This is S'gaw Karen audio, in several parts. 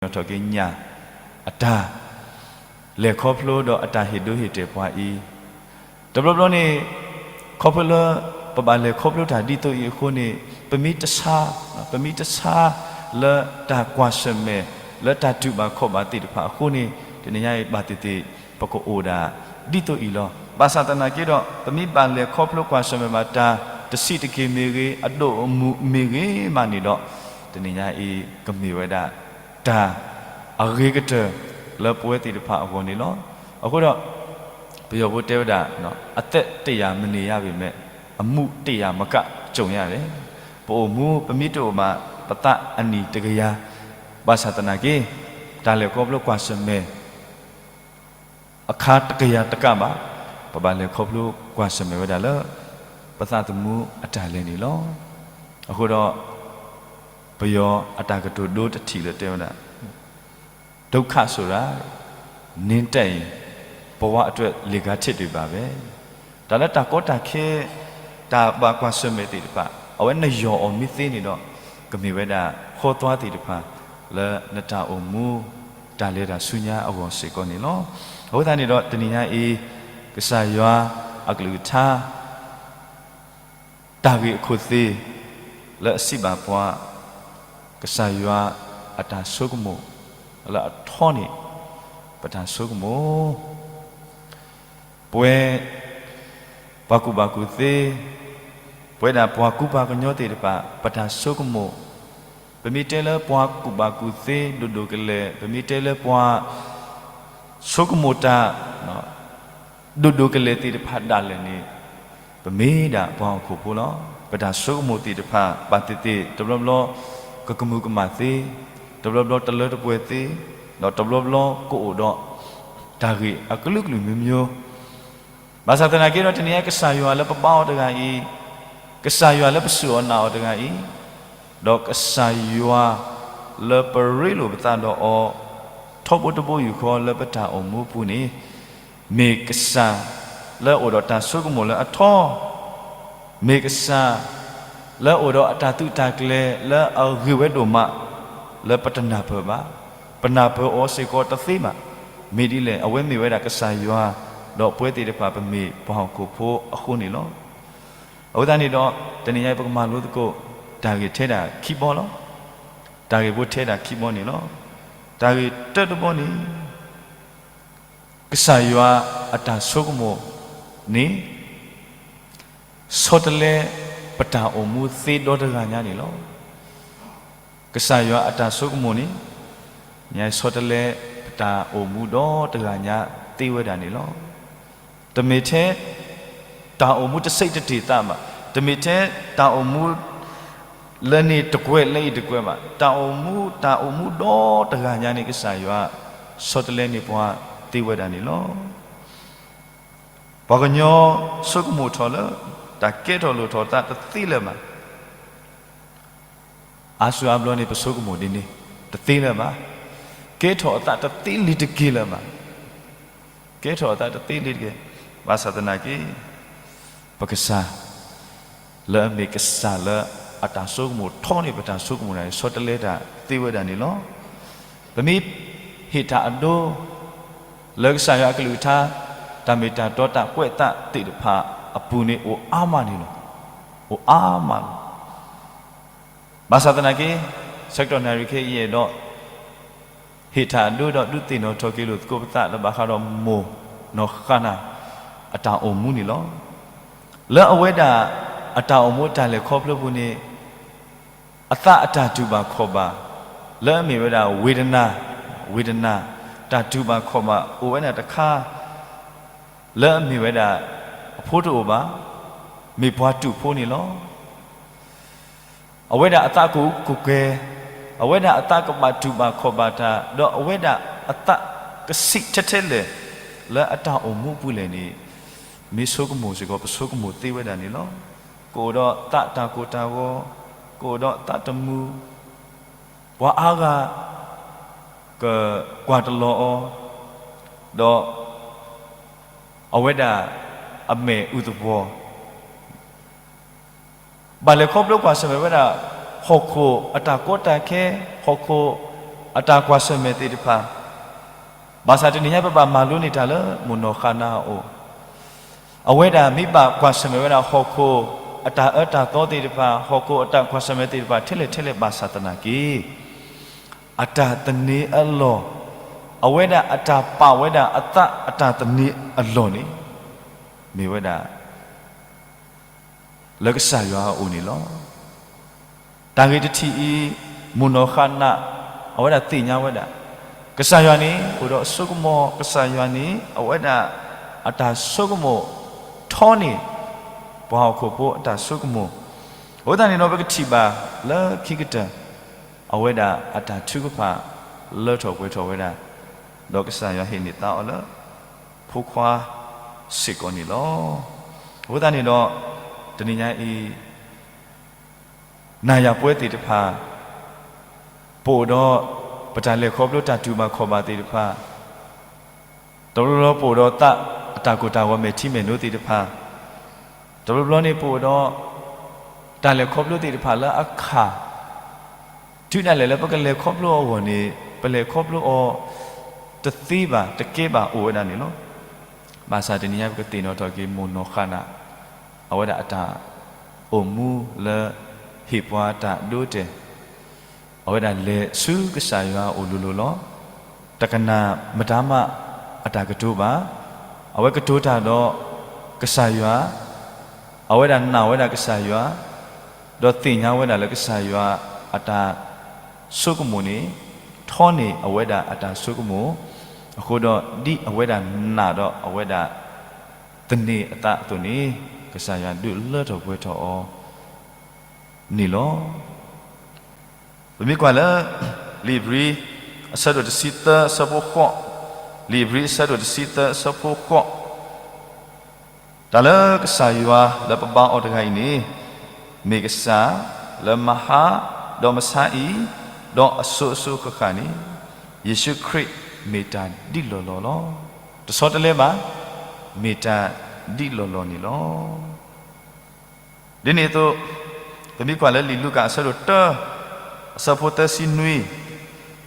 နီၣ်ထီၣ်က့ၤညၣ်အတၢ် လဲၤခီဖျိဒီးအတၢ်ဟ့ၣ်ဒိဟ့ၣ်တဲာ်ပှၤအံၤ, တဘျီဘျီန့ၣ် ခီဖျိလၢ ပဘၣ်လဲၤခီဖျိတၢ်ဒ်သိးအံၤအဃိန့ၣ် ပမ့ၢ်တဆါ, ပမ့ၢ်တဆါလၢတၢ်ကွၢ်ဆၢၣ်မဲာ် လၢတၢ်တူၢ်ဘၣ်ခီၣ်ဘၣ်သ့ၣ်တဖၣ်အဃိန့ၣ် တနံၤညါအံၤဘၣ်သ့ၣ်သ့ၣ် ပကအိၣ်ဒၣ်ဒ်သိးအံၤလီၤ. ဘၣ်ဆၣ်သနာ်က့ဒီး ပမ့ၢ်ဘၣ်လဲၤခီဖျိကွၢ်ဆၢၣ်မဲာ်ဘၣ်တၢ်တဆံးတက့ၢ်မ့ၢ်ဂ့ၤ, အဒိၣ်အမုၢ်မ့ၢ်ဂ့ၤမးန့ၣ်ဒီး တနံၤညါအံၤ ကမ့ၢ်ဝဲဒၣ် တၢ်အဂ့ၤကတၢၢ်လၢပဝဲသ့ၣ်တဖၣ်အဂီၢ်န့ၣ်လီၤ. အဃိဒီး ပယီၤဖိတဲဝဲဒၣ် အသက်တစ်ရာမနေရပေမဲ့ အမှုတစ်ရာမကကြုံရတယ်. ပအိၣ်မူပမ့ၢ်တအိၣ်ဘၣ် ပသးအနံၣ်တကယၤ ဘၣ်ဆၣ်သနာ်က့ တၢ်လဲၤခီဖျိကွၢ်ဆၢၣ်မဲာ် အခါတကယၤတကးဘၣ်, ပဘၣ်လဲၤခီဖျိကွၢ်ဆၢၣ်မဲာ်ဝဲဒၣ်လၢ ပသးသမူအတၢ်လဲၤန့ၣ်လီၤ. အဃိဒီး ပယီၤအတၢ်ကတိၤဒိတထံၣ်လၢတဲဝဲဒၣ် ဒုက္ခဆိုတာ နင်းတက်ရင် ဘဝအတွက် လေကားထစ်တွေပါပဲ. တၢ်လၢတၢ်ကီတၢ်ခဲ တၢ်ဘၣ်ကွၢ်ဆၢၣ်မဲာ်သ့ၣ်တဖၣ် အဝဲနယီၢ်အီၤမ့ၢ်သ့န့ၣ်ဒီး ကမ့ၢ်ဝဲဒၣ် ခီသွါသ့ၣ်တဖၣ် လၢနတၢ်အိၣ်မူ တၢ်လဲၤတၢ်ဆူညါအဂီၢ်စ့ၢ်ကီးန့ၣ်လီၤ. အဃိသတးန့ၣ်ဒီး တနံၤညါအံၤ ကစၢ်ယွၤအကလုၢ်ကထါ တၢ်ဂ့ၢ်အခိၣ်သ့ၣ် လၢအစံးဘၣ်ပှၤ ကစၢ်ယွၤအတၢ်ဆိကမိၣ် လၢအထီန့ၣ် ပတၢ်ဆိကမိၣ် ပဝဲ ပှၤကူၣ်ဘၣ်ကူၣ်သ့, ပဝဲဒၣ်ပှၤကူပှၤကညီသ့ၣ်တဖၣ် ပတၢ်ဆိကမိၣ်, ပမ့ၢ်တဲလၢပှၤကူၣ်ဘၣ်ကူၣ်သ့ဒိၣ်ဒိၣ်ကလဲာ်, ပမ့ၢ်တဲလၢပှၤ ဆိကမိၣ်တၢ် ဒိၣ်ဒိၣ်ကလဲာ်သ့ၣ်တဖၣ်ဒၣ်လဲာ်န့ၣ် ပမ့ၢ်ဒၣ်ပှၤဟီၣ်ခိၣ်ဖိလီၤ. ပတၢ်ဆိကမိၣ်သ့ၣ်တဖၣ် ဘၣ်သ့ၣ်သ့ၣ် တဘျီဘျီ ကကမူၤကမၣ်သ့, တဘျီဘျီတလၢတပှဲၤသ့, ဒီးတဘျီဘျီကအိၣ်ဒီး တၢ်ဂ့ၢ်အကလုာ်ကလုာ်မျိုးမျိုး ဘၣ်ဆၣ်သနာ်က့ဒီး တနံၤအံၤကစၢ်ယွၤလၢပဘါအီၤတဂၤအံၤ, ကစၢ်ယွၤလၢပစူၢ်အီၤနာ်အီၤတဂၤအံၤ, ဒီးကစၢ်ယွၤလၢပရ့လိာ်ပသးဒီးအီၤ ထီဘိတဘိယူၢ်ဃီလၢပတၢ်အိၣ်မူအပူၤန့ၣ်, မ့ၢ်ကစၢ်လၢအအိၣ်ဒီးတၢ်ဆိကမိၣ်လၢအထီ, မ့ၢ်ကစၢ်လၢအအိၣ်ဒီးအတၢ်သုးတၢ်ကျဲၤလၢအဂ့ၤဝဲဒိၣ်မး လၢပတနၢ်ပၢၢ်ဘၣ်. ပနၢ်ပၢၢ်အီၤစ့ၢ်ကီးတသ့ဘၣ်. မ့ၢ်ဒ်လဲၣ်, အဝဲမ့ၢ်ဝဲဒၣ်ကစၢ်ယွၤ, ဒီးပဝဲသ့ၣ်တဖၣ်ပမ့ၢ်ပှၤဟီၣ်ခိၣ်ဖိအဃိန့ၣ်လီၤ. အဃိသတးန့ၣ်ဒီး တနံၤညါအံၤပကမၤလိသကိး တၢ်ဂ့ၢ်ထဲဒၣ်ခံဘီလီၤ. တၢ်ဂ့ၢ်ဖိထဲဒၣ်ခံဘီန့ၣ်လီၤ. တၢ်ဂ့ၢ်တၢတဘီန့ၣ် ကစၢ်ယွၤအတၢ်ဆိကမိၣ်န့ၣ် ဆီတလဲပတၢ်အိၣ်မူသ့ဒီတဂၤညါန့ၣ်လီၤ. ကစၢ်ယွၤအတၢ်ဆိကမိၣ်န့ၣ် ညါဆီတလဲပတၢ်အိၣ်မူဒီတဂၤညါသ့ဝဲဒၣ်န့ၣ်လီၤ. တမ့ၢ်ထဲ တၢ်အိၣ်မူတဆံးတတ့ၢ်သးဘၣ်, တမ့ၢ်ထဲတၢ်အိၣ်မူ လၢန့ၣ်တကွဲးလၢအံၤတကွဲးဘၣ်, တၢ်အိၣ်မူ တၢ်အိၣ်မူဒီတဂၤညါန့ၣ် ကစၢ်ယွၤ ဆီတလဲန့ၢ်ပှၤသ့ဝဲဒၣ်န့ၣ်လီၤ. ပှၤကညီဆိကမိၣ်ထီၣ်လၢ တၢ်ကဲထီၣ်လိၣ်ထီၣ်သးတသ့လၢၤဘၣ်. အါစုအါဘျီန့ၣ် ပဆိကမိၣ်ဒ်န့ၣ် တသ့လၢၤဘၣ်. ကဲထီၣ်အသးတသ့လံၤတက့ၢ်လၢၤဘၣ်. ကဲထီၣ်အသးတသ့လံၤတက့ၢ်. ဘၣ်ဆၣ်သနာ်က့ ပကစၢ် လၢအမ့ၢ်ကစၢ်လၢအတၢ်ဆိကမိၣ်ထီန့ၢ်ပတၢ်ဆိကမိၣ်န့ၣ် ဆီတလဲတၢ်သ့ဝဲဒၣ်န့ၣ်လီၤ. ပမ့ၢ်ဟ့ၣ်တၢ်အဒိ လၢကစၢ်ယွၤအကလုၢ်ကထါ တၢ်မ့ၢ်တၢ်တီတၢ်ကွဲးအသးသ့ၣ်တဖၣ်အပူၤန့ၣ် အိၣ်အါမးန့ၣ်လီၤ. အိၣ်အါမးလီၤ. ဘၣ်ဆၣ်သနာ်က့ ဆၢကတီၢ်နၣ်ရံၣ်ခဲအံၤအဲၣ်ဒိး ဟ့ၣ်တၢ်အဒိဒီးဒုးသ့ၣ်နီၣ်ထီၣ်က့ၤလိာ်သကိးပသးလၢဘၣ်ဃးဒီးမိၢ်နီၢ်ဃါနၤ အတၢ်အိၣ်မူန့ၣ်လီၤ. လၢအဝဲဒၣ်အတၢ်အိၣ်မူတၢ်လဲၤခီဖျိပူၤန့ၣ် အသးအတၢ်တူၢ်ဘၣ်ခီၣ်ဘၣ် လၢအမ့ၢ်ဝဲဒၣ် ဝေဒနာ, ဝေဒနာ, တၢ်တူၢ်ဘၣ်ခီၣ်ဘၣ်အိၣ်ဝဲဒၣ်တခါ လၢအမ့ၢ်ဝဲဒၣ် အဖိတအိၣ်ဘၣ်, မ့ၢ်ပှၤတူာ်ဖိန့ၣ်လီၤ. အဝဲဒၣ်အသးကအိၣ်ကကွဲၤ, အဝဲဒၣ်အသးကဘၣ်တူၢ်ဘၣ်ခီၣ်ဘၣ်တၢ်, ဒီးအဝဲဒၣ်အသးကဆံးထဲထဲလဲၣ် လၢအတၢ်အိၣ်မူအပူၤလဲၣ်န့ၣ်, မ့ၢ်ဆိကမိၣ်စ့ၢ်ကီး ပဆိကမိၣ်သ့ဝဲဒၣ်န့ၣ်လီၤ. ကအိၣ်ဒီးသးတၢ်ကိၢ်တၢ်ဂီၤ, ကအိၣ်ဒီးသးတမုာ်, ပှၤအါဂၤ ကကွၢ်တလီၤအီၤ, ဒီး အဝဲဒၣ်အမဲာ်အုၣ်သပှီၤ, ဘၣ်လဲၤခီဖျိကွၢ်ဆၢၣ်မဲာ်ဝဲဒၣ် ဟီၣ်ခိၣ်အတၢ်ကီတၢ်ခဲ, ဟီၣ်ခိၣ် အတၢ်ကွၢ်ဆၢၣ်မဲာ်သ့ၣ်တဖၣ်, ဘၣ်ဆၣ်တနံၤညါပဘၣ်မၤလိန့ၢ်တၢ်လၢမိၢ်နီၢ်ဃၣ်နၢ်အအိၣ်, အဝဲဒၣ်မ့ၢ်ဘၣ်ကွၢ်ဆၢၣ်မဲာ်ဝဲဒၣ်ဟီၣ်ခိၣ်အတၢ်အၢတၢ်သီသ့ၣ်တဖၣ်, ဟီၣ်ခိၣ်အတၢ်ကွၢ်ဆၢၣ်မဲာ်သ့ၣ်တဖၣ်ထဲလဲၣ်ထဲလဲၣ်ဘၣ်ဆၣ်သနာ်က့ အတၢ်သန့ၤအလီၢ်, အဝဲဒၣ်အတၢ်ပာ်ဝဲဒၣ်အသးအတၢ်သန့ၤအလီၢ်န့ၣ် မ့ၢ်ဝဲဒၣ် လၢကစၢ်ယွၤအအိၣ်န့ၣ်လီၤ. တၢ်ဂ့ၢ်တထံၣ်အံၤ, မိၢ်နီၢ်ဃၣ်နၢ် အဝဲဒၣ်သ့ၣ်ညါဝဲဒၣ်, ကစၢ်ယွၤန့ၣ် အိၣ်ဒီးအစိကမီၤ, ကစၢ်ယွၤန့ၣ် အဝဲဒၣ်အတၢ်ဆိကမိၣ် ထီန့ၢ် ပှၤဟီၣ်ခိၣ်ဖိအတၢ်ဆိကမိၣ်, အဃိသတးန့ၣ်ဒီး ပကထံၣ်ဘၣ်လၢခံကတၢၢ် အဝဲဒၣ်အတၢ်ထုကဖၣ်လၢထီၣ်ပှဲၤထီၣ်ဝဲဒၣ်, ဒီးကစၢ်ယွၤဟ့ၣ်န့ၢ်သါအီၤလၢ ဖိခွါစ့ၢ်ကီးန့ၣ်လီၤ. အဃိသတးန့ၣ်ဒီး တနံၤညါအံၤ နၤယၤပဝဲသ့ၣ်တဖၣ် ပအိၣ်ဒီး ပတၢ်လဲၤခီဖျိတၢ်တူၢ်ဘၣ်ခီၣ်ဘၣ်သ့ၣ်တဖၣ်, တဘျီဘျီပအိၣ်ဒီးသးအတၢ်ကိၢ်တၢ်ဂီၤမဲာ်ထံမဲာ်နိသ့ၣ်တဖၣ်, တဘျီဘျီန့ၣ်ပအိၣ်ဒီး တၢ်လဲၤခီဖျိသ့ၣ်တဖၣ်လၢအခၣ် တုၤဒၣ်လဲာ်လၢပကလဲၤခီဖျိအီၤအဂီၢ်န့ၣ် ပလဲၤခီဖျိအီၤ တသ့ဘၣ်တကဲဘၣ်အိၣ်ဝဲဒၣ်န့ၣ်လီၤ. ဘၣ်ဆၣ်တနံၤညါပကသ့ၣ်နီၣ်ထီၣ်က့ၤမိၢ်နီၢ်ဃၣ်နၢ် အဝဲဒၣ်အတၢ်အိၣ်မူလၢ ဟ့ၣ်ပှၤတၢ်ဒိတဲာ်, အဝဲဒၣ်လဲၤဆူကစၢ်ယွၤအအိၣ်လိၤလိၤလီၤ. တကနၣ်မတၤမးအတၢ်ကတိၤဘၣ်, အဝဲကတိၤတၢ်ဒီးကစၢ်ယွၤ, အဝဲဒၣ်နာ်ဝဲဒၣ်ကစၢ်ယွၤ, ဒီးသ့ၣ်ညါဝဲဒၣ်လၢကစၢ်ယွၤအတၢ်ဆိကမိၣ်န့ၣ် ထီန့ၢ်အဝဲဒၣ်အတၢ်ဆိကမိၣ်, အဃိဒီးဒ်အဝဲဒၣ်နာ်ဒီးအဝဲဒၣ်သန့ၤအသးအသိးန့ၣ် ကစၢ်ယွၤဒုးလၢထီၣ်ပှဲၤထီၣ်အီၤန့ၣ်လီၤ. ပမ့ၢ်ကွၢ်လၢ လံာ်ဧ့ၤဘြံၤ အဆၢဒိၣ်တဆံသၢအဆၢဖိဃိး, လံာ်ဧ့ၤဘြံၤအဆၢဒိၣ်တဆံသၢအဆၢဖိဃိး, တၢ်လၢကစၢ်ယွၤလၢပဘါအီၤတဂၤအံၤန့ၣ် မ့ၢ်ကစၢ်လၢမဟါ, ဒီးမဆါအံၤ, ဒီးအစိၤစိၤဃၣ်ဃၣ်န့ၣ်, ယ့ၣ်ၡူးခရံာ်မ့ၢ်တၢ်ဒ်လီၢ်လီၢ်လီၤ. တဆီတလဲဘၣ်, မ့ၢ်တၢ်ဒ်လီၢ်လီၢ်န့ၣ်လီၤ. ဒ်န့ၣ်အသိး, ပမ့ၢ်ကွၢ်လၢလံာ်လူၤကၣ်အဆၢဒိၣ်တၢ, အဆၢဖိသၢဆံနွံ,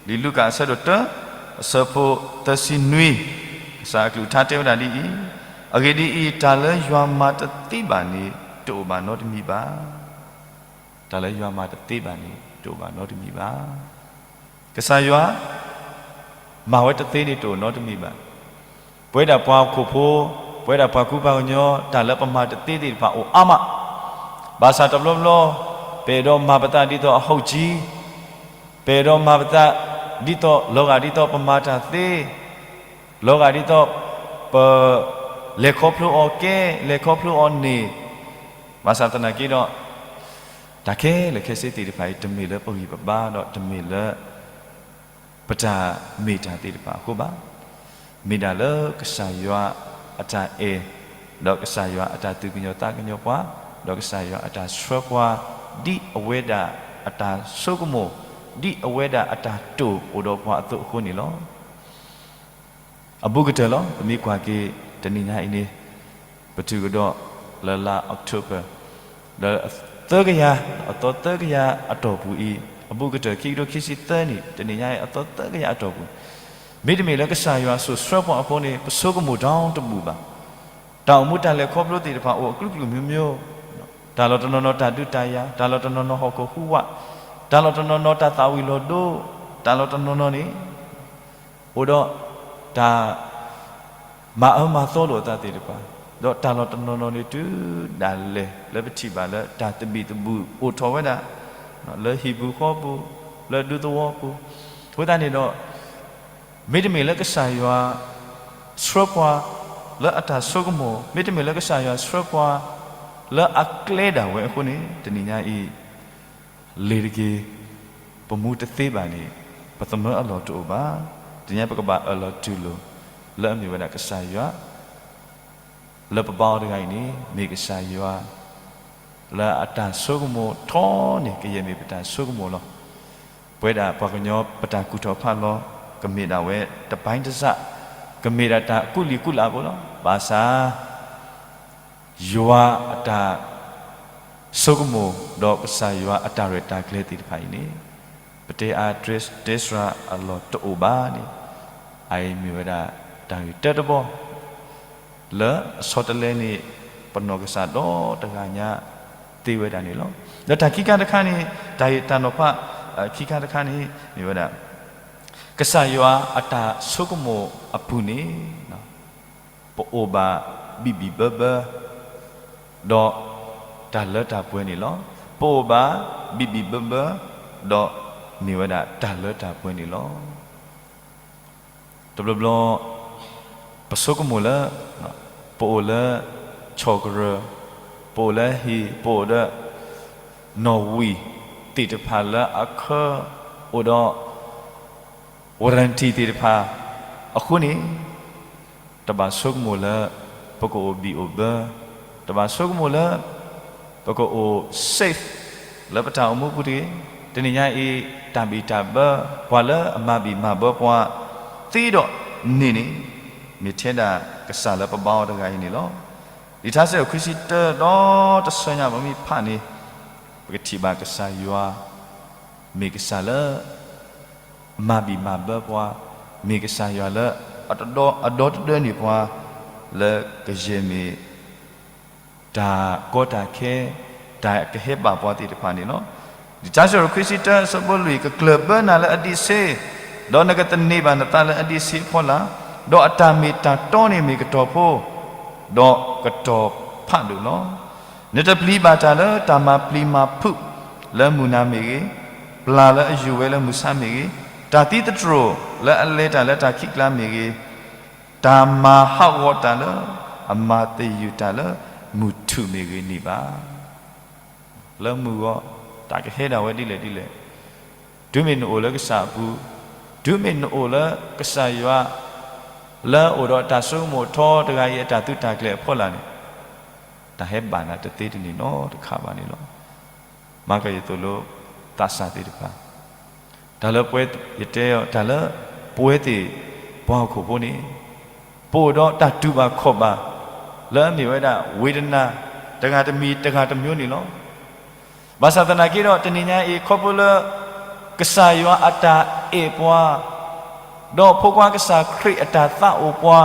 လံာ်လူၤကၣ်အဆၢဒိၣ်တၢ, အဆၢဖိသၢဆံနွံ, ကစၢ်အကလုၢ်ကထါတဲဝဲဒၣ်ဒ်အံၤ, အဂ့ၢ်ဒ်အံၤ, တၢ်လၢယွၤမၤတသ့ဘၣ်န့ၣ် တအိၣ်ဘၣ်နီတမံၤဘၣ်. တၢ်လၢယွၤမၤတသ့ဘၣ်န့ၣ် တအိၣ်ဘၣ်နီတမံၤဘၣ်. ကစၢ်ယွၤ မၤဝဲတသ့န့ၣ်တအိၣ်နီတမံၤဘၣ်. ပဝဲဒၣ်ပှၤဟီၣ်ခိၣ်ဖိ, ပဝဲဒၣ်ပှၤကူပှၤကညီ တၢ်လၢပမၤတသ့သ့ၣ်တဖၣ်အိၣ်အါမး, ဘၣ်ဆၣ်တဘျီဘျီ ပအဲၣ်ဒိးမၤပသးဒ်သိးအဟီၣ်ကၠံ, ပအဲၣ်ဒိးမၤပသး ဒ်သိး လီၤဂာ်ဒ်သိးပမၤတၢ်သ့, လီၤဂာ်ဒ်သိး ပ လဲၤခီဖျိအီၤကဲ, လဲၤခီဖျိအီၤန့ၣ်, ဘၣ်ဆၣ်သနာ်က့ဒီး တၢ်ခဲလၢာ်ခဲဆ့သ့ၣ်တဖၣ်အံၤ တမ့ၢ်လၢပဂံၢ်ပဘါဒီးတမ့ၢ်လၢ ပတၢ်မ့ၢ်တၢ်သ့ၣ်တဖၣ်အဃိဘၣ်. မ့ၢ်ဒၣ်လၢကစၢ်ယွၤအတၢ်အဲၣ်, ဒီးကစၢ်ယွၤအတၢ်သူၣ်ကညီၤသးကညီၤပှၤ, ဒီးကစၢ်ယွၤအတၢ်ဆှၢပှၤ, ဒ်အဝဲဒၣ်အတၢ်ဆိကမိၣ်, ဒ်အဝဲဒၣ်အတၢ်တိာ်အိၣ်ဒီးပှၤအသိးအဃိန့ၣ်လီၤ. အဘူးကတၢၢ်လီၤ. ပမ့ၢ်ကွၢ်က့ၤတနံၤညါအံၤန့ၣ်, ပတုၤကဒီးလၢလါ October လၢသၢကယၤ, အသီသၢကယၤအတီၢ်ပူၤအံၤ, အဘူးကတၢၢ်ခံကထိခံဆံသၢနံၣ်, တနံၤညါအံၤအသီသၢကယၤအတီၢ်ပူၤ, မ့တမ့ၢ်လၢကစၢ်ယွၤစိာ်ဆှၢပှၤအဃိန့ၣ် ပဆိကမိၣ်ဒီတမုာ်ဘၣ်. တၢ်အိၣ်မူတၢ်လဲၤခီဖျိသ့ၣ်တဖၣ်အိၣ်အကလုာ်ကလုာ်မျိုးမျိုး, တၢ်လီၤတနီၤနီၤတၢ်ဒုးတၢ်ယၤ, တၢ်လီၤတနီၤနီၤဟီၣ်ခိၣ်ဟူးဝး, တၢ်လီၤတနီၤနီၤတၢ်သၣ်ဝံၤလီၤဒိ, တၢ်လီၤတနီၤနီၤန့ၣ် အိၣ်ဒီးတၢ်မၤအၢမၤသီလိာ်အသးသ့ၣ်တဖၣ်, ဒီးတၢ်လီၤတနီၤနီၤန့ၣ် တုၤဒၣ်လဲာ်လၢပထံၣ်ဘၣ်လၢတၢ်သဘံၣ်သဘုၣ်အိၣ်ထီၣ်ဝဲဒၣ် လၢဟံၣ်ပူၤဃီပူၤ, လၢဒူသဝီပူၤ, အဃိသတးန့ၣ်ဒီး မ့တမ့ၢ်လၢကစၢ်ယွၤဆှၢပှၤ လၢအတၢ်ဆိကမိၣ်, မ့တမ့ၢ်လၢကစၢ်ယွၤဆှၢပှၤ လၢအကျဲဒၣ်ဝဲအဃိန့ၣ် တနံၤညါအံၤ လ့ၤတက့ၢ်, ပမူတသ့ဘၣ်န့ၣ် ပသမၢအလီၢ်တအိၣ်ဘၣ်. တနံၤညါပကဘၣ်အၢၣ်လီၤတူၢ်လိာ် လၢအမ့ၢ်ဝဲဒၣ်ကစၢ်ယွၤ လၢပဘါအီၤတဂၤအံၤန့ၣ် မ့ၢ်ကစၢ်ယွၤ လၢအတၢ်ဆိကမိၣ်ထီန့ၣ် ကယဲၢ်မ့ၢ်ပတၢ်ဆိကမိၣ်လီၤ. ပဝဲဒၣ်ပှၤကညီပတၢ်ကူၣ်ထီၣ်ဖးလီၤ ကမ့ၢ်ဒၣ်ဝဲတပိုင်းတစ့, ကမ့ၢ်ဒၣ်တၢ်ကူးလံာ်ကူးလးဖိလီၤ. ဘၣ်ဆၣ် ယွၤအတၢ်ဆိကမိၣ် ဒီးကစၢ်ယွၤအတၢ်ရဲၣ်တၢ်ကျဲၤသ့ၣ်တဖၣ်အံၤန့ၣ် ပတဲအါတဲစှၤအလီၢ်တအိၣ်ဘၣ်န့ၣ်, အအံၤမ့ၢ်ဝဲဒၣ်တၢ်ဂ့ၢ်တၢတဘီ လၢအဆီတလဲန့ၣ် ပနီၢ်ကစၢ်ဒီတဂၤညါသ့ဝဲဒၣ်န့ၣ်လီၤ. ဒီးတၢ်ခံခါတခါန့ၣ်, တၢ်ဂ့ၢ်တၢ်နီၤဖးခံခါတခါန့ၣ် မ့ၢ်ဝဲဒၣ် ကစၢ်ယွၤအတၢ်ဆိကမိၣ်အပူၤန့ၣ် ပအိၣ်ဘၣ်ဘံၣ်ဘံၣ်ဘၢဘၢ ဒီးတၢ်လၢတၢ်ပှဲၤန့ၣ်လီၤ. ပအိၣ်ဘၣ်ဘံၣ်ဘံၣ်ဘၢဘၢ ဒီးမ့ၢ်ဝဲဒၣ်တၢ်လၢတၢ်ပှဲၤန့ၣ်လီၤ. တဘျီဘျီ ပဆိကမိၣ်လၢ ပအိၣ်လၢ ဆီၣ်ကရၢၢ်, ပအိၣ်လၢဟံၣ်, ပအိၣ်ဒီး နီၣ်ဝံၣ်သ့ၣ်တဖၣ်လၢအခဲအိၣ်ဒီး warranty သ့ၣ်တဖၣ်အဃိန့ၣ် တဘၣ်ဆိကမိၣ်လၢ ပကအိၣ်ဘံၣ်အိၣ်ဘၢ, တဘၣ်ဆိကမိၣ်လၢ ပကအိၣ် safe လၢပတၢ်အိၣ်မူပူၤတဂ့ၤ. တနံၤညါအံၤ တၢ်ဘံၣ်တၢ်ဘၢ ပှၤလၢအမၤဘံၣ်မၤဘၢပှၤသ့ဒီးန့ၣ်န့ၣ် မ့ၢ်ထဲဒၣ်ကစၢ်လၢပဘါအီၤတဂၤအံၤန့ၣ်လီၤ. လံာ်ထါစံးထီၣ်ပတြၢၤ ဒီတဆၢညါ ပမ့ၢ်ဖးန့ၣ် ပကထံၣ်ဘၣ်ကစၢ်ယွၤ မ့ၢ်ကစၢ်လၢ မၤဘံၣ်မၤဘၢပှၤ, မ့ၢ်ကစၢ်ယွၤလၢ အဒီတဒၢန့ၢ်ပှၤ လၢကယဲၢ်မ့ၢ် တၢ်ကီတၢ်ခဲ တၢ်ကဟဲဘၣ်ပှၤသ့ၣ်တဖၣ်န့ၣ်လီၤ. လံာ်ထါစံးထီၣ်ပတြၢၤ အဆၢဖိလွံၢ်, ကကျၢၢ်ဘၢနၤလၢအဒံးဆှံ, ဒီးနကသန့ၤဘၣ်နသးလၢအဒံးဆှံအဖီလာ်, ဒီးအတၢ်မ့ၢ်တၢ်တီန့ၣ်မ့ၢ်ကတီၤဖိ, ဒီးကတီၤဖးဒိၣ်လီၤ. နတပျံၤဘၣ်တၢ်လၢတၢ်မၤပျံၤမၤဖုးလၢမုၢ်နၤမ့ၢ်ဂ့ၤ, ပျၢ်လၢအယူၤဝဲလၢမုၢ်ဆါမ့ၢ်ဂ့ၤ, တၢ်သံသတြိာ်လၢအလဲၤတၢ်လၢတၢ်ခံးကျါမ့ၢ်ဂ့ၤ, တၢ်မၤဟးဂီၤတၢ်လၢအမၤသယုၢ်တၢ်လၢမုၢ်ထူၣ်မ့ၢ်ဂ့ၤန့ၣ်ဘၣ်. လၢမုၢ်ဂီၤ တၢ်ကဟဲဒၣ်ဝဲဒ်လဲၣ်ဒ်လဲၣ်, တုၤမ့ၢ်နအိၣ်လၢကစၢ်အပူၤ, တုၤမ့ၢ်နအိၣ်လၢကစၢ်ယွၤ လၢအအိၣ်ဒီးတၢ်ဆိကမိၣ်ထီတဂၤအံၤအတၢ်သုးတၢ်ကျဲၤအဖီလာ်န့ၣ်, တၢ်ဟဲဘၣ်နၤတသ့တန့ၢ်နီတခါဘၣ်န့ၣ်လီၤ. မၤကယသိးလိ သးစၢ်သ့ၣ်တဖၣ် တၢ်လၢပဝဲ ယတဲအီၤ တၢ်လၢပဝဲသ့ၣ်ပှၤဟီၣ်ခိၣ်ဖိန့ၣ် ပအိၣ်ဒီးတၢ်တူၢ်ဘၣ်ခီၣ်ဘၣ် လၢအမ့ၢ်ဝဲဒၣ် ဝေဒနာ တဂၤတမံၤတဂၤတမျိုးန့ၣ်လီၤ. ဘၣ်ဆၣ်သနာ်က့ဒီး တနံၤညါအံၤ ခီဖျိလၢ ကစၢ်ယွၤအတၢ်အဲၣ်ပှၤ ဒီးဖိခွါကစၢ်ခရံာ်အတၢ်သးအိၣ်ပှၤ,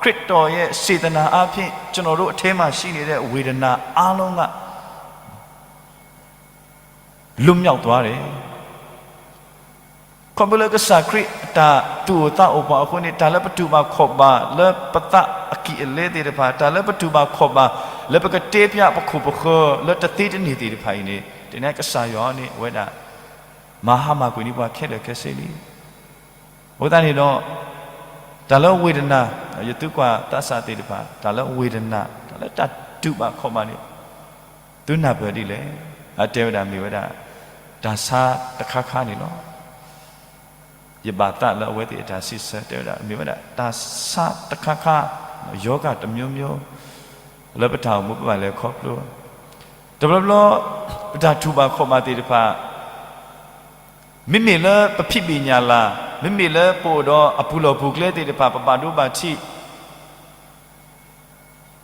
ခရစ်တော်ရဲ့စေတနာအားဖြင့် ကျွန်တော်တို့အထဲမှာရှိနေတဲ့ဝေဒနာအားလုံးက လွတ်မြောက်သွားတယ်. ခီဖျိလၢကစၢ်ခရံာ်အတၢ်သူၣ်အိၣ်သးအိၣ်ပှၤအဃိန့ၣ် တၢ်လၢပတူၢ်ဘၣ်ခီၣ်ဘၣ်လၢပသးအကံၢ်အလဲသ့ၣ်တဖၣ်, တၢ်လၢပတူၢ်ဘၣ်ခီၣ်ဘၣ်လၢပကတဲဖျါပခိၣ်ပဃၢၤလၢတသ့တန့ၢ်သ့ၣ်တဖၣ်အံၤန့ၣ် တနံၤညါကစၢ်ယွၤန့ၣ် အဝဲဒၣ် မၤဟါမၢ်ကွံာ်န့ၢ်ပှၤခဲလၢာ်ခဲဆ့လံ. အဃိသတးန့ၣ်ဒီး တၢ်လၢဝေဒနာ ယသုကွၢ်သးစၢ်သ့ၣ်တဖၣ် တၢ်လၢဝေဒနာ တၢ်လၢတၢ်တူၢ်ဘၣ်ခီၣ်ဘၣ်န့ၣ် သုနၢ်ပၢၢ်ဒ်လဲၣ်. အတဲဝဲဒၣ်မ့ၢ်ဝဲဒၣ် တၢ်ဆါတခါခါန့ၣ်လီၤ. ယဘၣ်သးလၢအဝဲသ့ၣ်အတၢ်စံးဆၢ တဲဝဲဒၣ် မ့ၢ်ဝဲဒၣ် တၢ်ဆါတခါခါ ရောဂါတစ်မျိုးမျိုး လၢပတၢ်အိၣ်မူပဘၣ်လဲၤခီဖျိ တဘျီဘျီ ပတၢ်တူၢ်ဘၣ်ခီၣ်ဘၣ်သ့ၣ်တဖၣ် မ့မ့ၢ်လၢပဖံးဘ့ၣ်ညၣ်လၢ်, မ့မ့ၢ်လၢပအိၣ်ဒီးအပူၤလီၢ်ပူၤကျဲသ့ၣ်တဖၣ် ပဘၣ်ဒိဘၣ်ထံး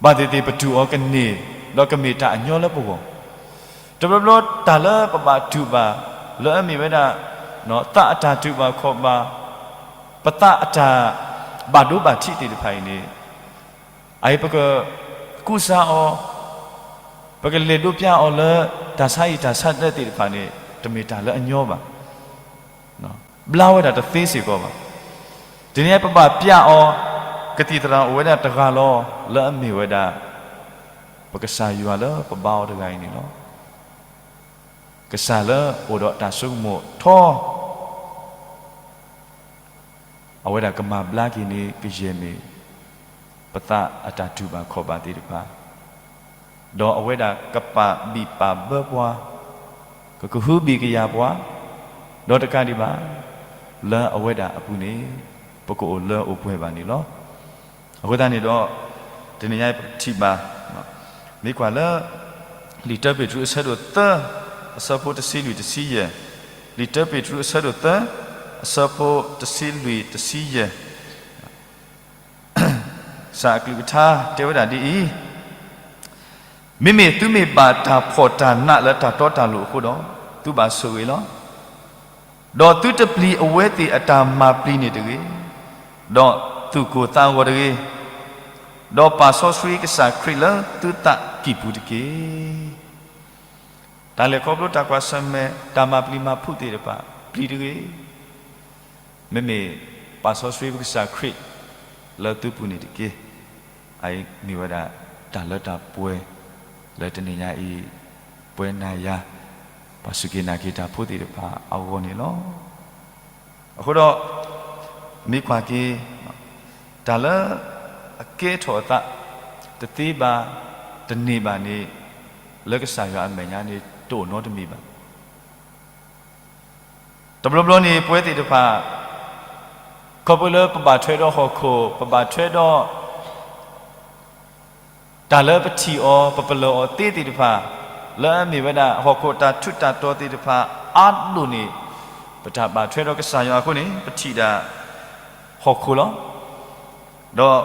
ဘၣ်သ့ၣ်သ့ၣ်ပတူၢ်အီၤကန့ၢ် ဒီးကမ့ၢ်တၢ်အညီလၢပဂီၢ်, တဘျီဘျီတၢ်လၢပဘၣ်တူၢ်ဘၣ် လၢအမ့ၢ်ဝဲဒၣ် သးအတၢ်တူၢ်ဘၣ်ခီၣ်ဘၣ်, ပသးအတၢ်ဘၣ်ဒိဘၣ်ထံးသ့ၣ်တဖၣ်အံၤန့ၣ် အအံၤပကကူစါအီၤ, ပကလဲၤဒိးပျၢ်အီၤလၢ တၢ်ဆါဟံၣ်တၢ်ဆါဒၢသ့ၣ်တဖၣ်န့ၣ် တမ့ၢ်တၢ်လၢအညီဘၣ်. ဘျါဝဲဒၣ်တသ့စ့ၢ်ကီးဘၣ်. တနံၤအံၤပဘၣ်ပျၢ်အီၤ ကသံၣ်သရၣ်အိၣ်ဝဲဒၣ်တဂၤလီၤ လၢအမ့ၢ်ဝဲဒၣ် ပကစၢ်ယွၤလၢပဘါအီၤတဂၤအံၤန့ၣ်လီၤ. ကစၢ်လၢအိၣ်ဒီးတၢ်ဆိကမိၣ်ထီ အဝဲဒၣ်ကမၤဘျါက့ၤန့ၣ် ကယဲၢ်မ့ၢ် ပသးအတၢ်တူၢ်ဘၣ်ခီၣ်ဘၣ်သ့ၣ်တဖၣ်, ဒီးအဝဲဒၣ်ကပာ်ဘံၣ်ပာ်ဘၢပှၤ, ကကဟုဘံၣ်ကယာ်ပှၤ, ဒီးတကးဒံးဘၣ် လၢအဝဲဒၣ်အပူၤန့ၣ် ပကအိၣ်လၢအိၣ်ပှဲၤဘၣ်န့ၣ်လီၤ. အဃိသတးန့ၣ်ဒီး တနံၤညါပကထံၣ်ဘၣ် မ့ၢ်ကွၢ်လၢ လံာ်တၢပ့းတရူးအဆၢဒိၣ်သၢ အဆၢဖိတဆံလွံၢ်တဆံယဲၢ်, လံာ်တၢပ့းတရူးအဆၢဒိၣ်သၢ အဆၢဖိတဆံလွံၢ်တဆံယဲၢ် စၢ်အကလုၢ်ကထါတဲဝဲဒၣ်ဒ်အံၤ, မ့မ့ၢ်သုမ့ၢ်ဘၣ်တၢ်ဖှီၣ်တၢ်နးလၢတၢ်တီတၢ်လိၤအဃိဒီး, သုဘၣ်ဆိၣ်ဂ့ၤလီၤ. ဒီးသုတပျံၤအဝဲသ့ၣ်အတၢ်မၤပျံၤန့ၣ်တဂ့ၤ, ဒီးသူၣ်ကိၢ်သးဂီၤတဂ့ၤ, ဒီးပာ်စီဆှံကစၢ်ခရံာ်လၢသုသးကံၢ်ပူၤတက့ၢ်. တၢ်လဲၤခီဖျိတၢ်ကွၢ်ဆၢၣ်မဲာ် တၢ်မၤပျံၤမၤဖုးသ့ၣ်တဖၣ် ပျံၤတဂ့ၤ. မ့မ့ၢ်ပာ်စီဆှံကစၢ်ခရံာ်လၢသုပူၤန့ၣ်တက့ၢ်. အအံၤမ့ၢ်ဝဲဒၣ်တၢ်လၢတၢ်ပှဲၤ လၢတနံၤညါအံၤ ပဝဲနၤယၤ ပှၤစူၢ်က့ၤနာ်က့ၤတၢ်ဖိသ့ၣ်တဖၣ်အဂီၢ်န့ၣ်လီၤ. အဃိဒီး မ့ၢ်ကွၢ်က့ၤ တၢ်လၢအကဲထီၣ်အသး တသ့ဘၣ် တန့ၢ်ဘၣ်န့ၣ် လၢကစၢ်ယွၤအမဲာ်ညါန့ၣ် တအိၣ်နီတမံၤဘၣ်. တဘျီဘျီန့ၣ် ပဝဲသ့ၣ်တဖၣ် ခီဖျိလၢပဘၣ်ထွဲဒီးဟီၣ်ခိၣ် ပဘၣ်ထွဲဒီး တၢ်လၢပထံၣ်အီၤ ပပလၢၢ်အီၤသ့သ့ၣ်တဖၣ် လၢအမ့ၢ်ဝဲဒၣ်ဟီၣ်ခိၣ်တၢ်ထူးတၢ်တီၤသ့ၣ်တဖၣ်အါဒိၣ်န့ၣ် ပတၢ်ဘၣ်ထွဲဒီးကစၢ်ယွၤအဃိန့ၣ် ပထံၣ်ဒၣ်ဟီၣ်ခိၣ်လီၤ. ဒီး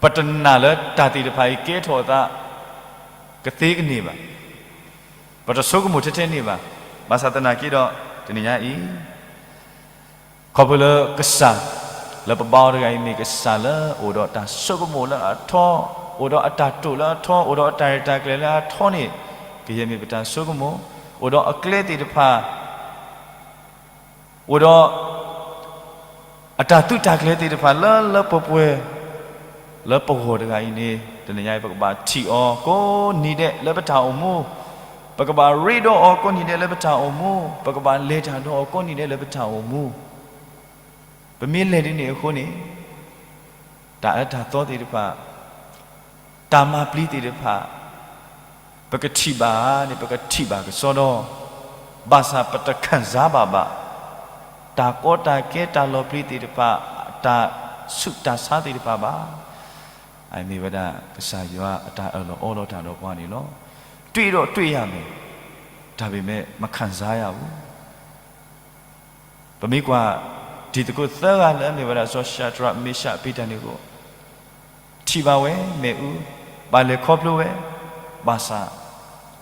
ပတနာ်လၢတၢ်သ့ၣ်တဖၣ်အံၤကဲထီၣ်အသး ကသ့ကန့ၢ်ဘၣ်, ပတဆိကမိၣ်ထဲထဲန့ၣ်ဘၣ်. ဘၣ်ဆၣ်သနာ်က့ဒီး တနံၤညါအံၤ ခီဖျိလၢကစၢ် လၢပဘါအီၤတဂၤအံၤမ့ၢ်ကစၢ်လၢအိၣ်ဒီးတၢ်ဆိကမိၣ်လၢအထီ, အိၣ်ဒီးအတၢ်တိာ်လၢအထီ, အိၣ်ဒီးအတၢ်ရဲၣ်တၢ်ကျဲၤလၢအထီန့ၣ် ကယဲၢ်မ့ၢ်ပတၢ်ဆိကမိၣ်, အိၣ်ဒီးအကျဲသ့ၣ်တဖၣ် အိၣ်ဒီး အတၢ်သုးတၢ်ကျဲၤသ့ၣ်တဖၣ်လၢလၢပှဲၤပှဲၤ လၢပဂီၢ်တဂၤအံၤန့ၣ် တနံၤညါအံၤပကဘၣ်ထံၣ်အီၤကိးနံၤဒဲးလၢပတၢ်အိၣ်မူ, ပကဘၣ်ရ့ဒီးအီၤကိးနံၤဒဲးလၢပတၢ်အိၣ်မူ, ပကဘၣ်လဲၤတၢ်ဒီးအီၤကိးနံၤဒဲးလၢပတၢ်အိၣ်မူ. ပမ့ၢ်လဲၤဒ်န့ၣ်အဃိန့ၣ် တၢ်အၢတၢ်သီသ့ၣ်တဖၣ် တၢ်မၤပျံၤသ့ၣ်တဖၣ် ပကထံၣ်ဘၣ်န့ၣ် ပကထံၣ်ဘၣ်ကစီဒီ, ဘၣ်ဆၣ်ပတခံစားဘၣ်ဘၣ် တၢ်ကီတၢ်ခဲတၢ်လီၤပျံၤသ့ၣ်တဖၣ် တၢ်ဆူးတၢ်ဆါသ့ၣ်တဖၣ်ဘၣ်. အမ့ၢ်ဝဲဒၣ် ကစၢ်ယွၤအတၢ်အၢၣ်လီၤအီလီၤတၢ်ဒီးပှၤန့ၣ်လီၤ. တွေ့တော့တွေ့ရမယ်, ဒါပေမဲ့ မခံစားရဘူး. ပမ့ၢ်ကွၢ် တံၤသကိးသၢဂၤလၢအမ့ၢ်ဝဲဒၣ် စီၤ ရှၤဒြး, မ့ၣ်ရှး, အဘ့းနကိၤ, ထံၣ်ဘၣ်ဝဲမ့ၣ်အူ, ဘၣ်လဲၤခီဖျိဝဲ, ဘၣ်ဆၣ်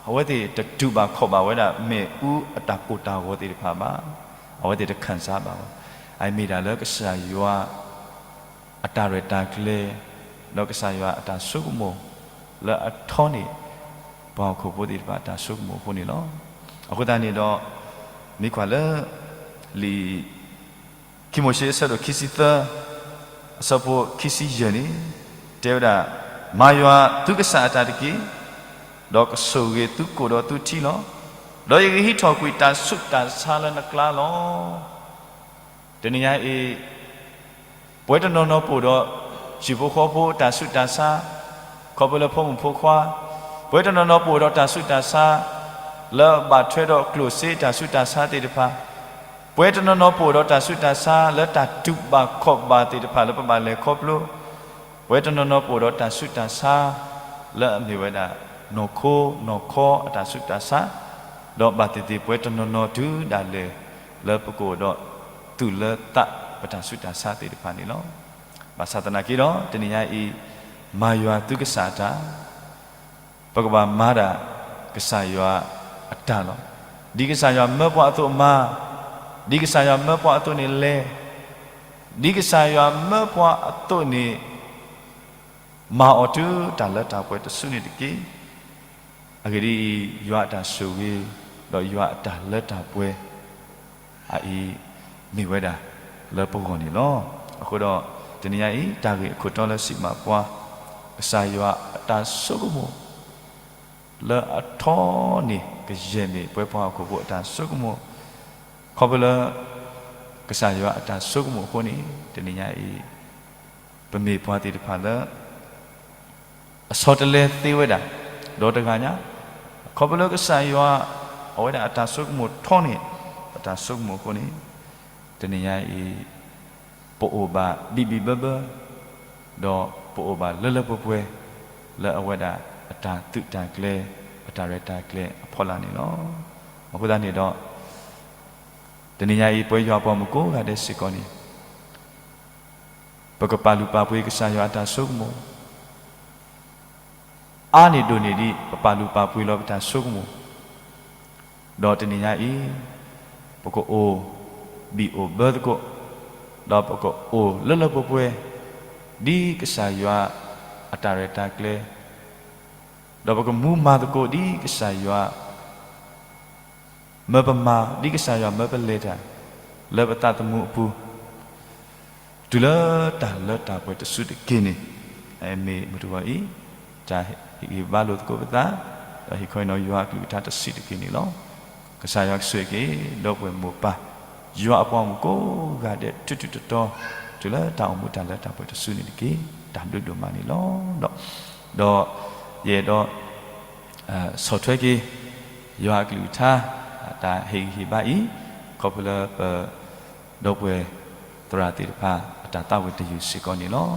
အဝဲသ့ၣ်တတူၢ်ဘၣ်ခီၣ်ဘၣ်ဝဲဒၣ် မ့ၣ်အူအတၢ်ကိၢ်တၢ်ဂီၤသ့ၣ်တဖၣ်ဘၣ်. အဝဲသ့ၣ်တခံစားဘၣ်ဘၣ်. အမ့ၢ်ဒၣ်လၢကစၢ်ယွၤ အတၢ်ရဲၣ်တၢ်ကျဲၤ ဒီးကစၢ်ယွၤအတၢ်ဆိကမိၣ် လၢအထီန့ၢ် ပှၤဟီၣ်ခိၣ်ဖိသ့ၣ်တဖၣ်အတၢ်ဆိကမိၣ်အဃိန့ၣ်လီၤ. အဃိသတးန့ၣ်ဒီး မ့ၢ်ကွၢ်လၢ လံာ်ခံမိၤၡ့အဆၢဒိၣ်ခံဆံသၢ အဆၢဖိခံဆံယဲၢ်န့ၣ် တဲဝဲဒၣ်, မၤယွၤသုကစၢ်အတၢ်တက့ၢ်, ဒီးကဆိၣ်ဂ့ၤသုကိၣ်ဒီးသုထံလီၤ. ဒီးယကဟံးထီၣ်ကွံာ်တၢ်ဆူးတၢ်ဆါလၢနကျါလီၤ. တနံၤညါအံၤ ပဝဲတနီၤနီၤပအိၣ်ဒီး ဟံၣ်ဖိဃီဖိအတၢ်ဆူးတၢ်ဆါ, ခီဖျိလၢဖိမုၣ်ဖိခွါ, ပဝဲတနီၤနီၤပအိၣ်ဒီးတၢ်ဆူးတၢ်ဆါ လၢဘၣ်ထွဲဒီးကျိၣ်စ့တၢ်ဆူးတၢ်ဆါသ့ၣ်တဖၣ်, ပဝဲတနီၤနီၤပအိၣ်ဒီးတၢ်ဆူးတၢ်ဆါ လၢတၢ်တူၢ်ဘၣ်ခီၣ်ဘၣ်သ့ၣ်တဖၣ်လၢပဘၣ်လဲၤခီဖျိ, ပဝဲတနီၤနီၤပအိၣ်ဒီးတၢ်ဆူးတၢ်ဆါ လၢအမ့ၢ်ဝဲဒၣ် နီၢ်ခိနီၢ်ခီအတၢ်ဆူးတၢ်ဆါ, ဒီးဘၣ်သ့ၣ်သ့ၣ်ပဝဲတနီၤနီၤတုၤဒၣ်လဲာ် လၢပကအိၣ်ဒီး သူၣ်လၢသးပတၢ်ဆူးတၢ်ဆါသ့ၣ်တဖၣ်န့ၣ်လီၤ. ဘၣ်ဆၣ်သနာ်က့ဒီး တနံၤညါအံၤ မၤယွၤသုကစၢ်အတၢ်, ပကဘၣ်မၤဒၣ်ကစၢ်ယွၤအတၢ်လီၤ. ဒ်ကစၢ်ယွၤမၢပှၤအသိးမၤ, ဒ်ကစၢ်ယွၤမၢပှၤအသိးန့ၣ်လဲၤ, ဒ်ကစၢ်ယွၤမၢပှၤအသိးန့ၣ် မၤအီၤတုၤတၢ်လၢတၢ်ပှဲၤတစုန့ၣ်တက့ၢ်. အဂ့ၢ်ဒ်အံၤ, ယွၤအတၢ်ဆိၣ်ဂ့ၤ ဒီးယွၤအတၢ်လၢတၢ်ပှဲၤ အအံၤ မ့ၢ်ဝဲဒၣ်လၢပဂီၢ်န့ၣ်လီၤ. အဃိဒီး တနံၤညါအံၤ တၢ်ဂ့ၢ်အခိၣ်တီလၢစံးဘၣ်ပှၤ, ကစၢ်ယွၤအတၢ်ဆိကမိၣ် လၢအထီန့ၣ် ကယဲၢ်မ့ၢ်ပဝဲပှၤဟီၣ်ခိၣ်ဖိအတၢ်ဆိကမိၣ်, ခီဖျိလၢ ကစၢ်ယွၤအတၢ်ဆိကမိၣ်အဃိန့ၣ် တနံၤညါအံၤ ပမ့ၢ်ပှၤသ့ၣ်တဖၣ်လၢ အဆီတလဲသ့ဝဲဒၣ် ဒီးတဂၤညါ, ခီဖျိလၢကစၢ်ယွၤ အဝဲဒၣ်အတၢ်ဆိကမိၣ်ထီန့ၢ် ပတၢ်ဆိကမိၣ်အဃိန့ၣ် တနံၤညါအံၤ ပအိၣ်ဘၣ်ဘံၣ်ဘံၣ်ဘၢဘၢ ဒီးပအိၣ်ဘၣ်လၢလၢပှဲၤပှဲၤ လၢအဝဲဒၣ်အတၢ်သုးတၢ်ကျဲၤ အတၢ်ရဲၣ်တၢ်ကျဲၤအဖီလာ်န့ၣ်လီၤ. အဃိသတးန့ၣ်ဒီး တနံၤညါအံၤ ပဝဲယွၤပှၤမုၢ်ကိးဂၤဒဲးစ့ၢ်ကီးန့ၣ် ပကပာ်လုၢ်ပာ်ပှ့ၤကစၢ်ယွၤအတၢ်ဆိကမိၣ် အါန့ၢ်ဒိၣ်န့ၢ်ဒံး ပပာ်လုၢ်ပာ်ပှ့ၤလီၤပတၢ်ဆိကမိၣ်, ဒီးတနံၤညါအံၤ ပကအိၣ်ဘံၣ်အိၣ်ဘၢသကိး, ဒီးပကအိၣ်လၢလၢပှဲၤပှဲၤ ဒ်ကစၢ်ယွၤအတၢ်ရဲၣ်တၢ်ကျဲၤ, ဒီးပကမူမၤသကိးဒ်ကစၢ်ယွၤမၢပမၤ, ဒ်ကစၢ်ယွၤမၢပလဲၤတၢ် လၢပသးသမူအပူၤ တုၤလၢတၢ်လၢတၢ်ပှဲၤတစုတက့ၢ်န့ၣ်, မ့ၢ်မုၢ်တဂီၤအံၤ တၢ်ဟ့ၣ်ဂံၢ်ဟ့ၣ်ဘါလိာ်သကိးပသး, ဒီးဟ့ၣ်ခီဟ့ၣ်နီၤယွၤအကလုၢ်ကထါတစုတက့ၢ်န့ၣ်လီၤ. ကစၢ်ယွၤကဆိၣ်ဂ့ၤက့ၤ ဒီပုၢ်ဝဲၢ်မိၢ်ပၢ် ယွၤအပှၤမုၣ်ကိးဂၤဒဲး ထူးထူးတီၤတီၤ တုၤလၢတၢ်အိၣ်မူတၢ်လၢတၢ်ပှဲၤတစုန့ၣ်တက့ၢ်. တၢ်ဘျုးဒိၣ်မးန့ၣ်လီၤ. ဒီး ဒီး ယအဲၣ်ဒိး ဆီၣ်ထွဲက့ၤ ယွၤအကလုၢ်ကထါ တၢ်ဟ့ၣ်ဂံၢ်ဟ့ၣ်ဘါအံၤ ခီဖျိလၢပ ဒီပုၢ်ဝဲၢ်သရၣ်သ့ၣ်တဖၣ် အတၢ်သးဝံၣ်တယုၢ်စ့ၢ်ကီးန့ၣ်လီၤ.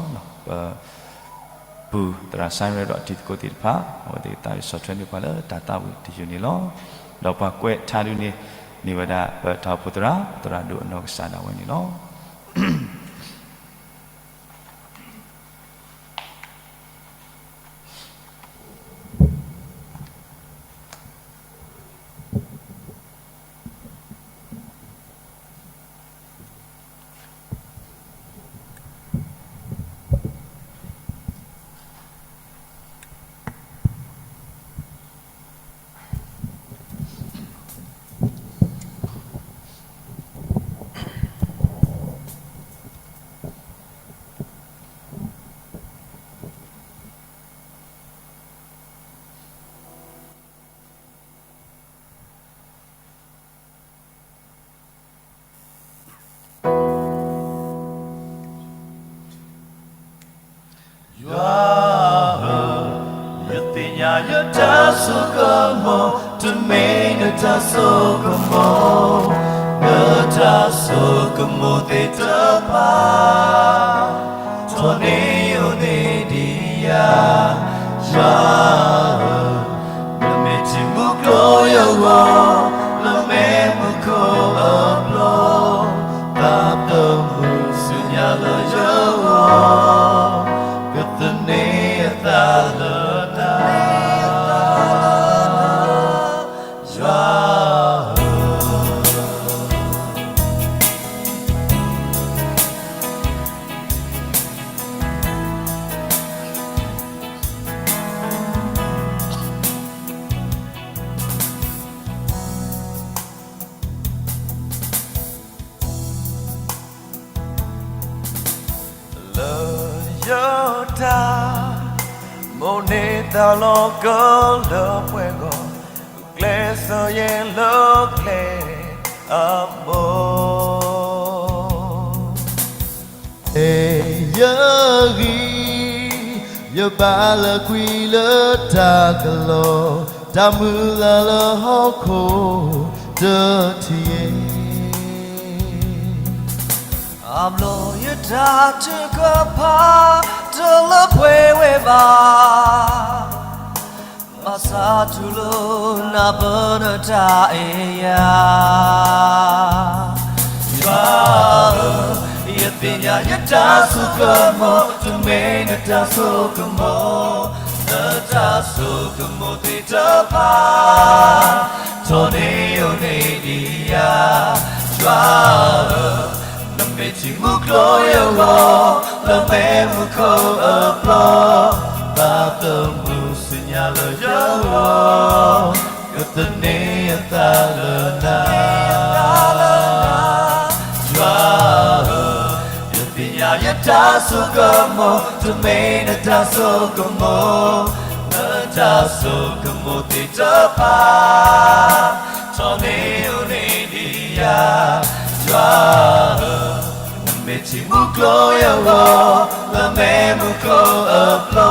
ပပုၢ်သရၣ်စံရဲဒီးအတံၤသကိးသ့ၣ်တဖၣ် အဝဲသ့ၣ်သးဝံၣ်ဆီၣ်ထွဲန့ၢ်ပှၤလၢတၢ်သးဝံၣ်တယုၢ်န့ၣ်လီၤ. ဒီးပှၤကွဲးထါဒုန့ၣ် မ့ၢ်ဝဲဒၣ်ပတၢ်အိၣ်ဖှိၣ်သရၣ် သရၣ်ဒိၣ်အနီၢ်ကစၢ်ဒၣ်ဝဲန့ၣ်လီၤ. ယွၤဧၢ, ယသ့ၣ်ညါယတၢ်ဆိကမိၣ်, တမ့ၢ်နတၢ်ဆိကမိၣ်, နတၢ်ဆိကမိၣ်သ့ၣ်တဖၣ် ထီၣ်န့ၢ်ယိာ်န့ၢ်ဒံးယၤ, ယွၤဧၢ, နမ့ၢ်ထံမူကျိယဂီၢ်, နမ့ၢ်မူခိၣ်အပျီ, တၢ်သးမုၢ်ဆူညါလၢယဂီၢ်, ကသန့ၤအသးလၢနၤ ယွၤဧၢ. လၢယတၢ် မိၣ်န့ၢ်သးလီၤကလၢပှဲၤဂီၢ်, ကျဲးစၢးယဲလၢကျဲအဘိ, အဲၣ်ယဂံၢ်, ယဘၣ်လၢကွံလၢတၢ်ကလီ, တၢ်မုၢ်လၢ်လၢဟီၣ်ခိၣ်တထံၣ်, အဘျီယတၢ်ထုကဖၣ် တလၢပှဲၤဝဲဘၣ်, ဘၣ်ဆၣ်တူၢ်လိာ်နၢ်ပၢၢ်နတၢ်အဲၣ်ယၤ, ယွၤဧၢ, ယသ့ၣ်ညါယတၢ်ဆိကမိၣ်, တမ့ၢ်နတၢ်ဆိကမိၣ်, နတၢ်ဆိကမိၣ်သ့ၣ်တဖၣ် ထီၣ်န့ၢ်ယိာ်န့ၢ်ဒံးယၤ, ယွၤဧၢ, နမ့ၢ်ထံမူကျိယဂီၢ်, နမ့ၢ်မူခိၣ်အပျီ, တၢ်သးမုၢ်ဆူညါလၢယဂီၢ်, ကသန့ၤအသးလၢနၤ ယွၤဧၢ, ယသ့ၣ်ညါယတၢ်ဆိကမိၣ်, တမ့ၢ်နတၢ်ဆိကမိၣ်, နတၢ်ဆိကမိၣ်သ့ၣ်တဖၣ် ထီၣ်န့ၢ်ယိာ်န့ၢ်ဒံးယၤ, ယွၤဧၢ, နမ့ၢ်ထံမူကျိယဂီၢ်, နမ့ၢ်မူခိၣ်အပျီ,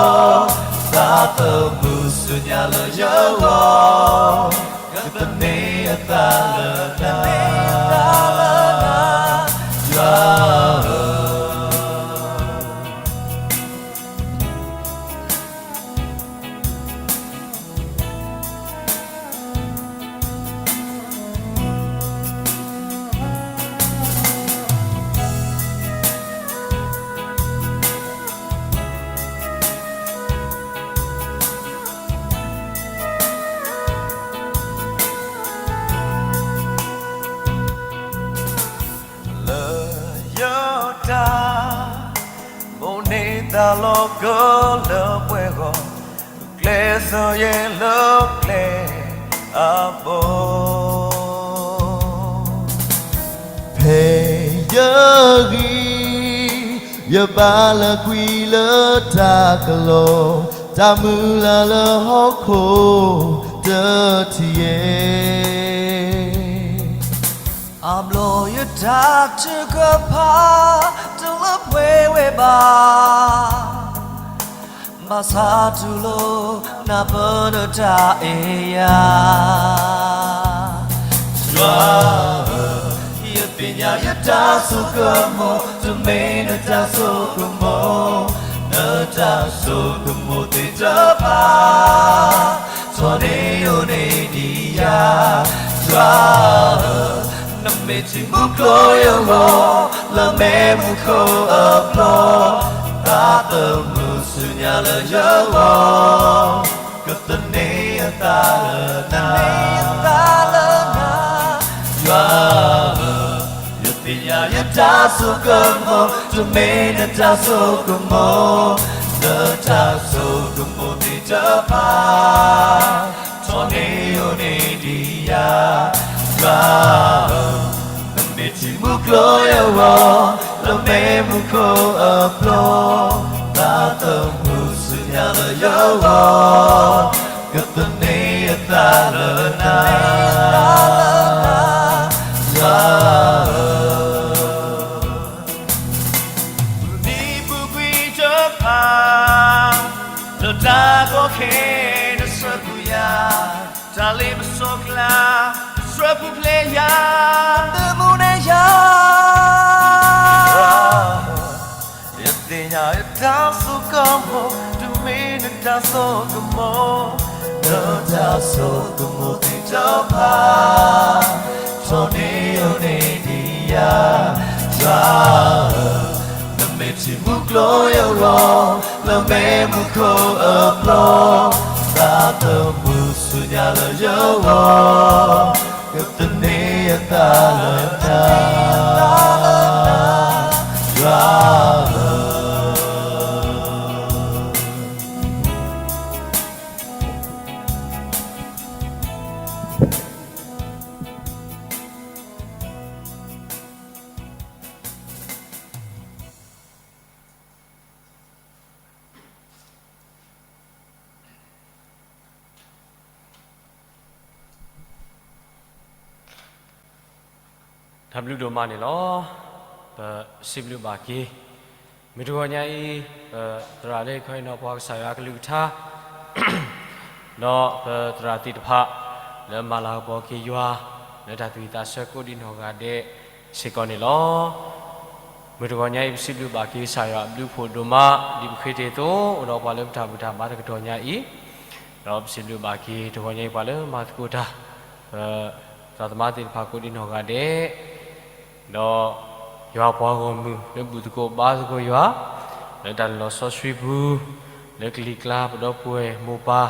တၢ်သးမုၢ်ဆူညါလၢယဂီၢ်, ကသန့ၤအသးလၢနၤ ယွၤဧၢ. တၢ်လီၤကလၢပှဲၤဂီၢ်, ကျဲးစၢးယဲလၢကျဲအဘီၣ်. ဖဲယဂံၢ် ယဘါလၢကွံာ်လၢတၢ်ကလီ, တၢ်မုၢ်လၢ်လၢဟီၣ်ခိၣ်တထံၣ်ယဲ, အဘျီယတၢ်ထုကဖၣ် တလၢပှဲၤဝဲဘၣ်. ဘၣ်ဆၣ်တူၢ်လိာ်နၢ်ပၢၢ်နတၢ်အဲၣ်ယၤ, ယွၤဧၢ, ယသ့ၣ်ညါယတၢ်ဆိကမိၣ် တမ့ၢ်နတၢ်ဆိကမိၣ်, နတၢ်ဆိကမိၣ်သ့ၣ်တဖၣ် ထီၣ်န့ၢ်ယိာ်န့ၢ်ဒံးယၤ, ယွၤဧၢ, နမ့ၢ်ထံမူကျိၤယဂီၢ်, လၢမ့ၢ်မူခိၣ်အပျီ, သးသမူဆူညါလၢယဂီၢ်, ကသန့ၤအသးလၢနၤ, ယွၤဧၢ, ယသ့ၣ်ညါယတၢ်ဆိကမိၣ် တမ့ၢ်နတၢ်ဆိကမိၣ်, နတၢ်ဆိကမိၣ်သ့ၣ်တဖၣ် ထီၣ်န့ၢ်ယိာ်န့ၢ်ဒံးယၤ, ယွၤဧၢ, နမ့ၢ်ထံမူကျိၤယဂီၢ်, လၢမ့ၢ်မူခိၣ်အပျီ, သးသမူဆူညါလၢယဂီၢ်, ကသန့ၤအသးလၢနၤ, ယွၤဧၢ. ပူၤနံၤပူၤကွံာ်တဖၣ်, လၢတၢ်ကီခဲ နဆှၢပူၤယၤ, တၢ်လ့ပစီကျါ နဆှၢပူၤဖျဲးယၤ, နမူန့ၢ်ယၤ, ယသ့ၣ်ညါယတၢ်ဆိကမိၣ် တမ့ၢ်နတၢ်ဆိကမိၣ်, နတၢ်ဆိကမိၣ်သ့ၣ်တဖၣ် ထီၣ်န့ၢ်ယိာ်န့ၢ်ဒံးယၤ, ယွၤဧၢ, နမ့ၢ်ထံမူကျိၤယဂီၢ်, လၢမ့ၢ်မူခိၣ်အပျီ, သးသမူဆူညါလၢယဂီၢ်, ကသန့ၤအသးလၢနၤ, ယွၤဧၢ. တၢ်ဘျုးဒိၣ်မးန့ၣ်လီၤ. ပစံးဘျုးဘၣ်က့ၤ မုၢ်တဂီၤညါအံၤ ပသရၣ်လၢခီအံၤနီၢ်ပှၤကစၢ်ယွၤအကလုၢ်ကထါ ဒီးပသရၣ်သ့ၣ်တဖၣ် လၢမၤလၤကပီၤက့ၤယွၤ လၢတၢ်သူၣ်ဝံၣ်သးဆၢကိးဒံနီၢ်ဂၤဒဲးစ့ၢ်ကီးန့ၣ်လီၤ. မုၢ်တဂီၤညါအံၤ ပစံးဘျုးဘၣ်က့ၤကစၢ်ယွၤအဘျုးဖှိၣ်ဒိၣ်မး ဒ်ပဃ့တ့ၢ်အသိး အိၣ်ဒီးပှၤလၢပတၢ်ဘူၣ်တၢ်ဘါတကတီၢ်ညါအံၤ, ဒီးပစံးဘျုးဘၣ်က့ၤတဂီၤညါအံၤ ပှၤလၢမၤသကိးတၢ် ပသရၣ်သမါသ့ၣ်တဖၣ်ကိးဒံနီၢ်ဂၤဒဲး ဒီးယွၤပှၤဂီၢ်မုၢ်လၢဘူၣ်သကိးဘါသကိးယွၤ လၢတၢ်လီၤစီဆှံပူၤ လၢကလံၤကျါ ပဒီပုၢ်ဝဲၢ်မိၢ်ပၢ်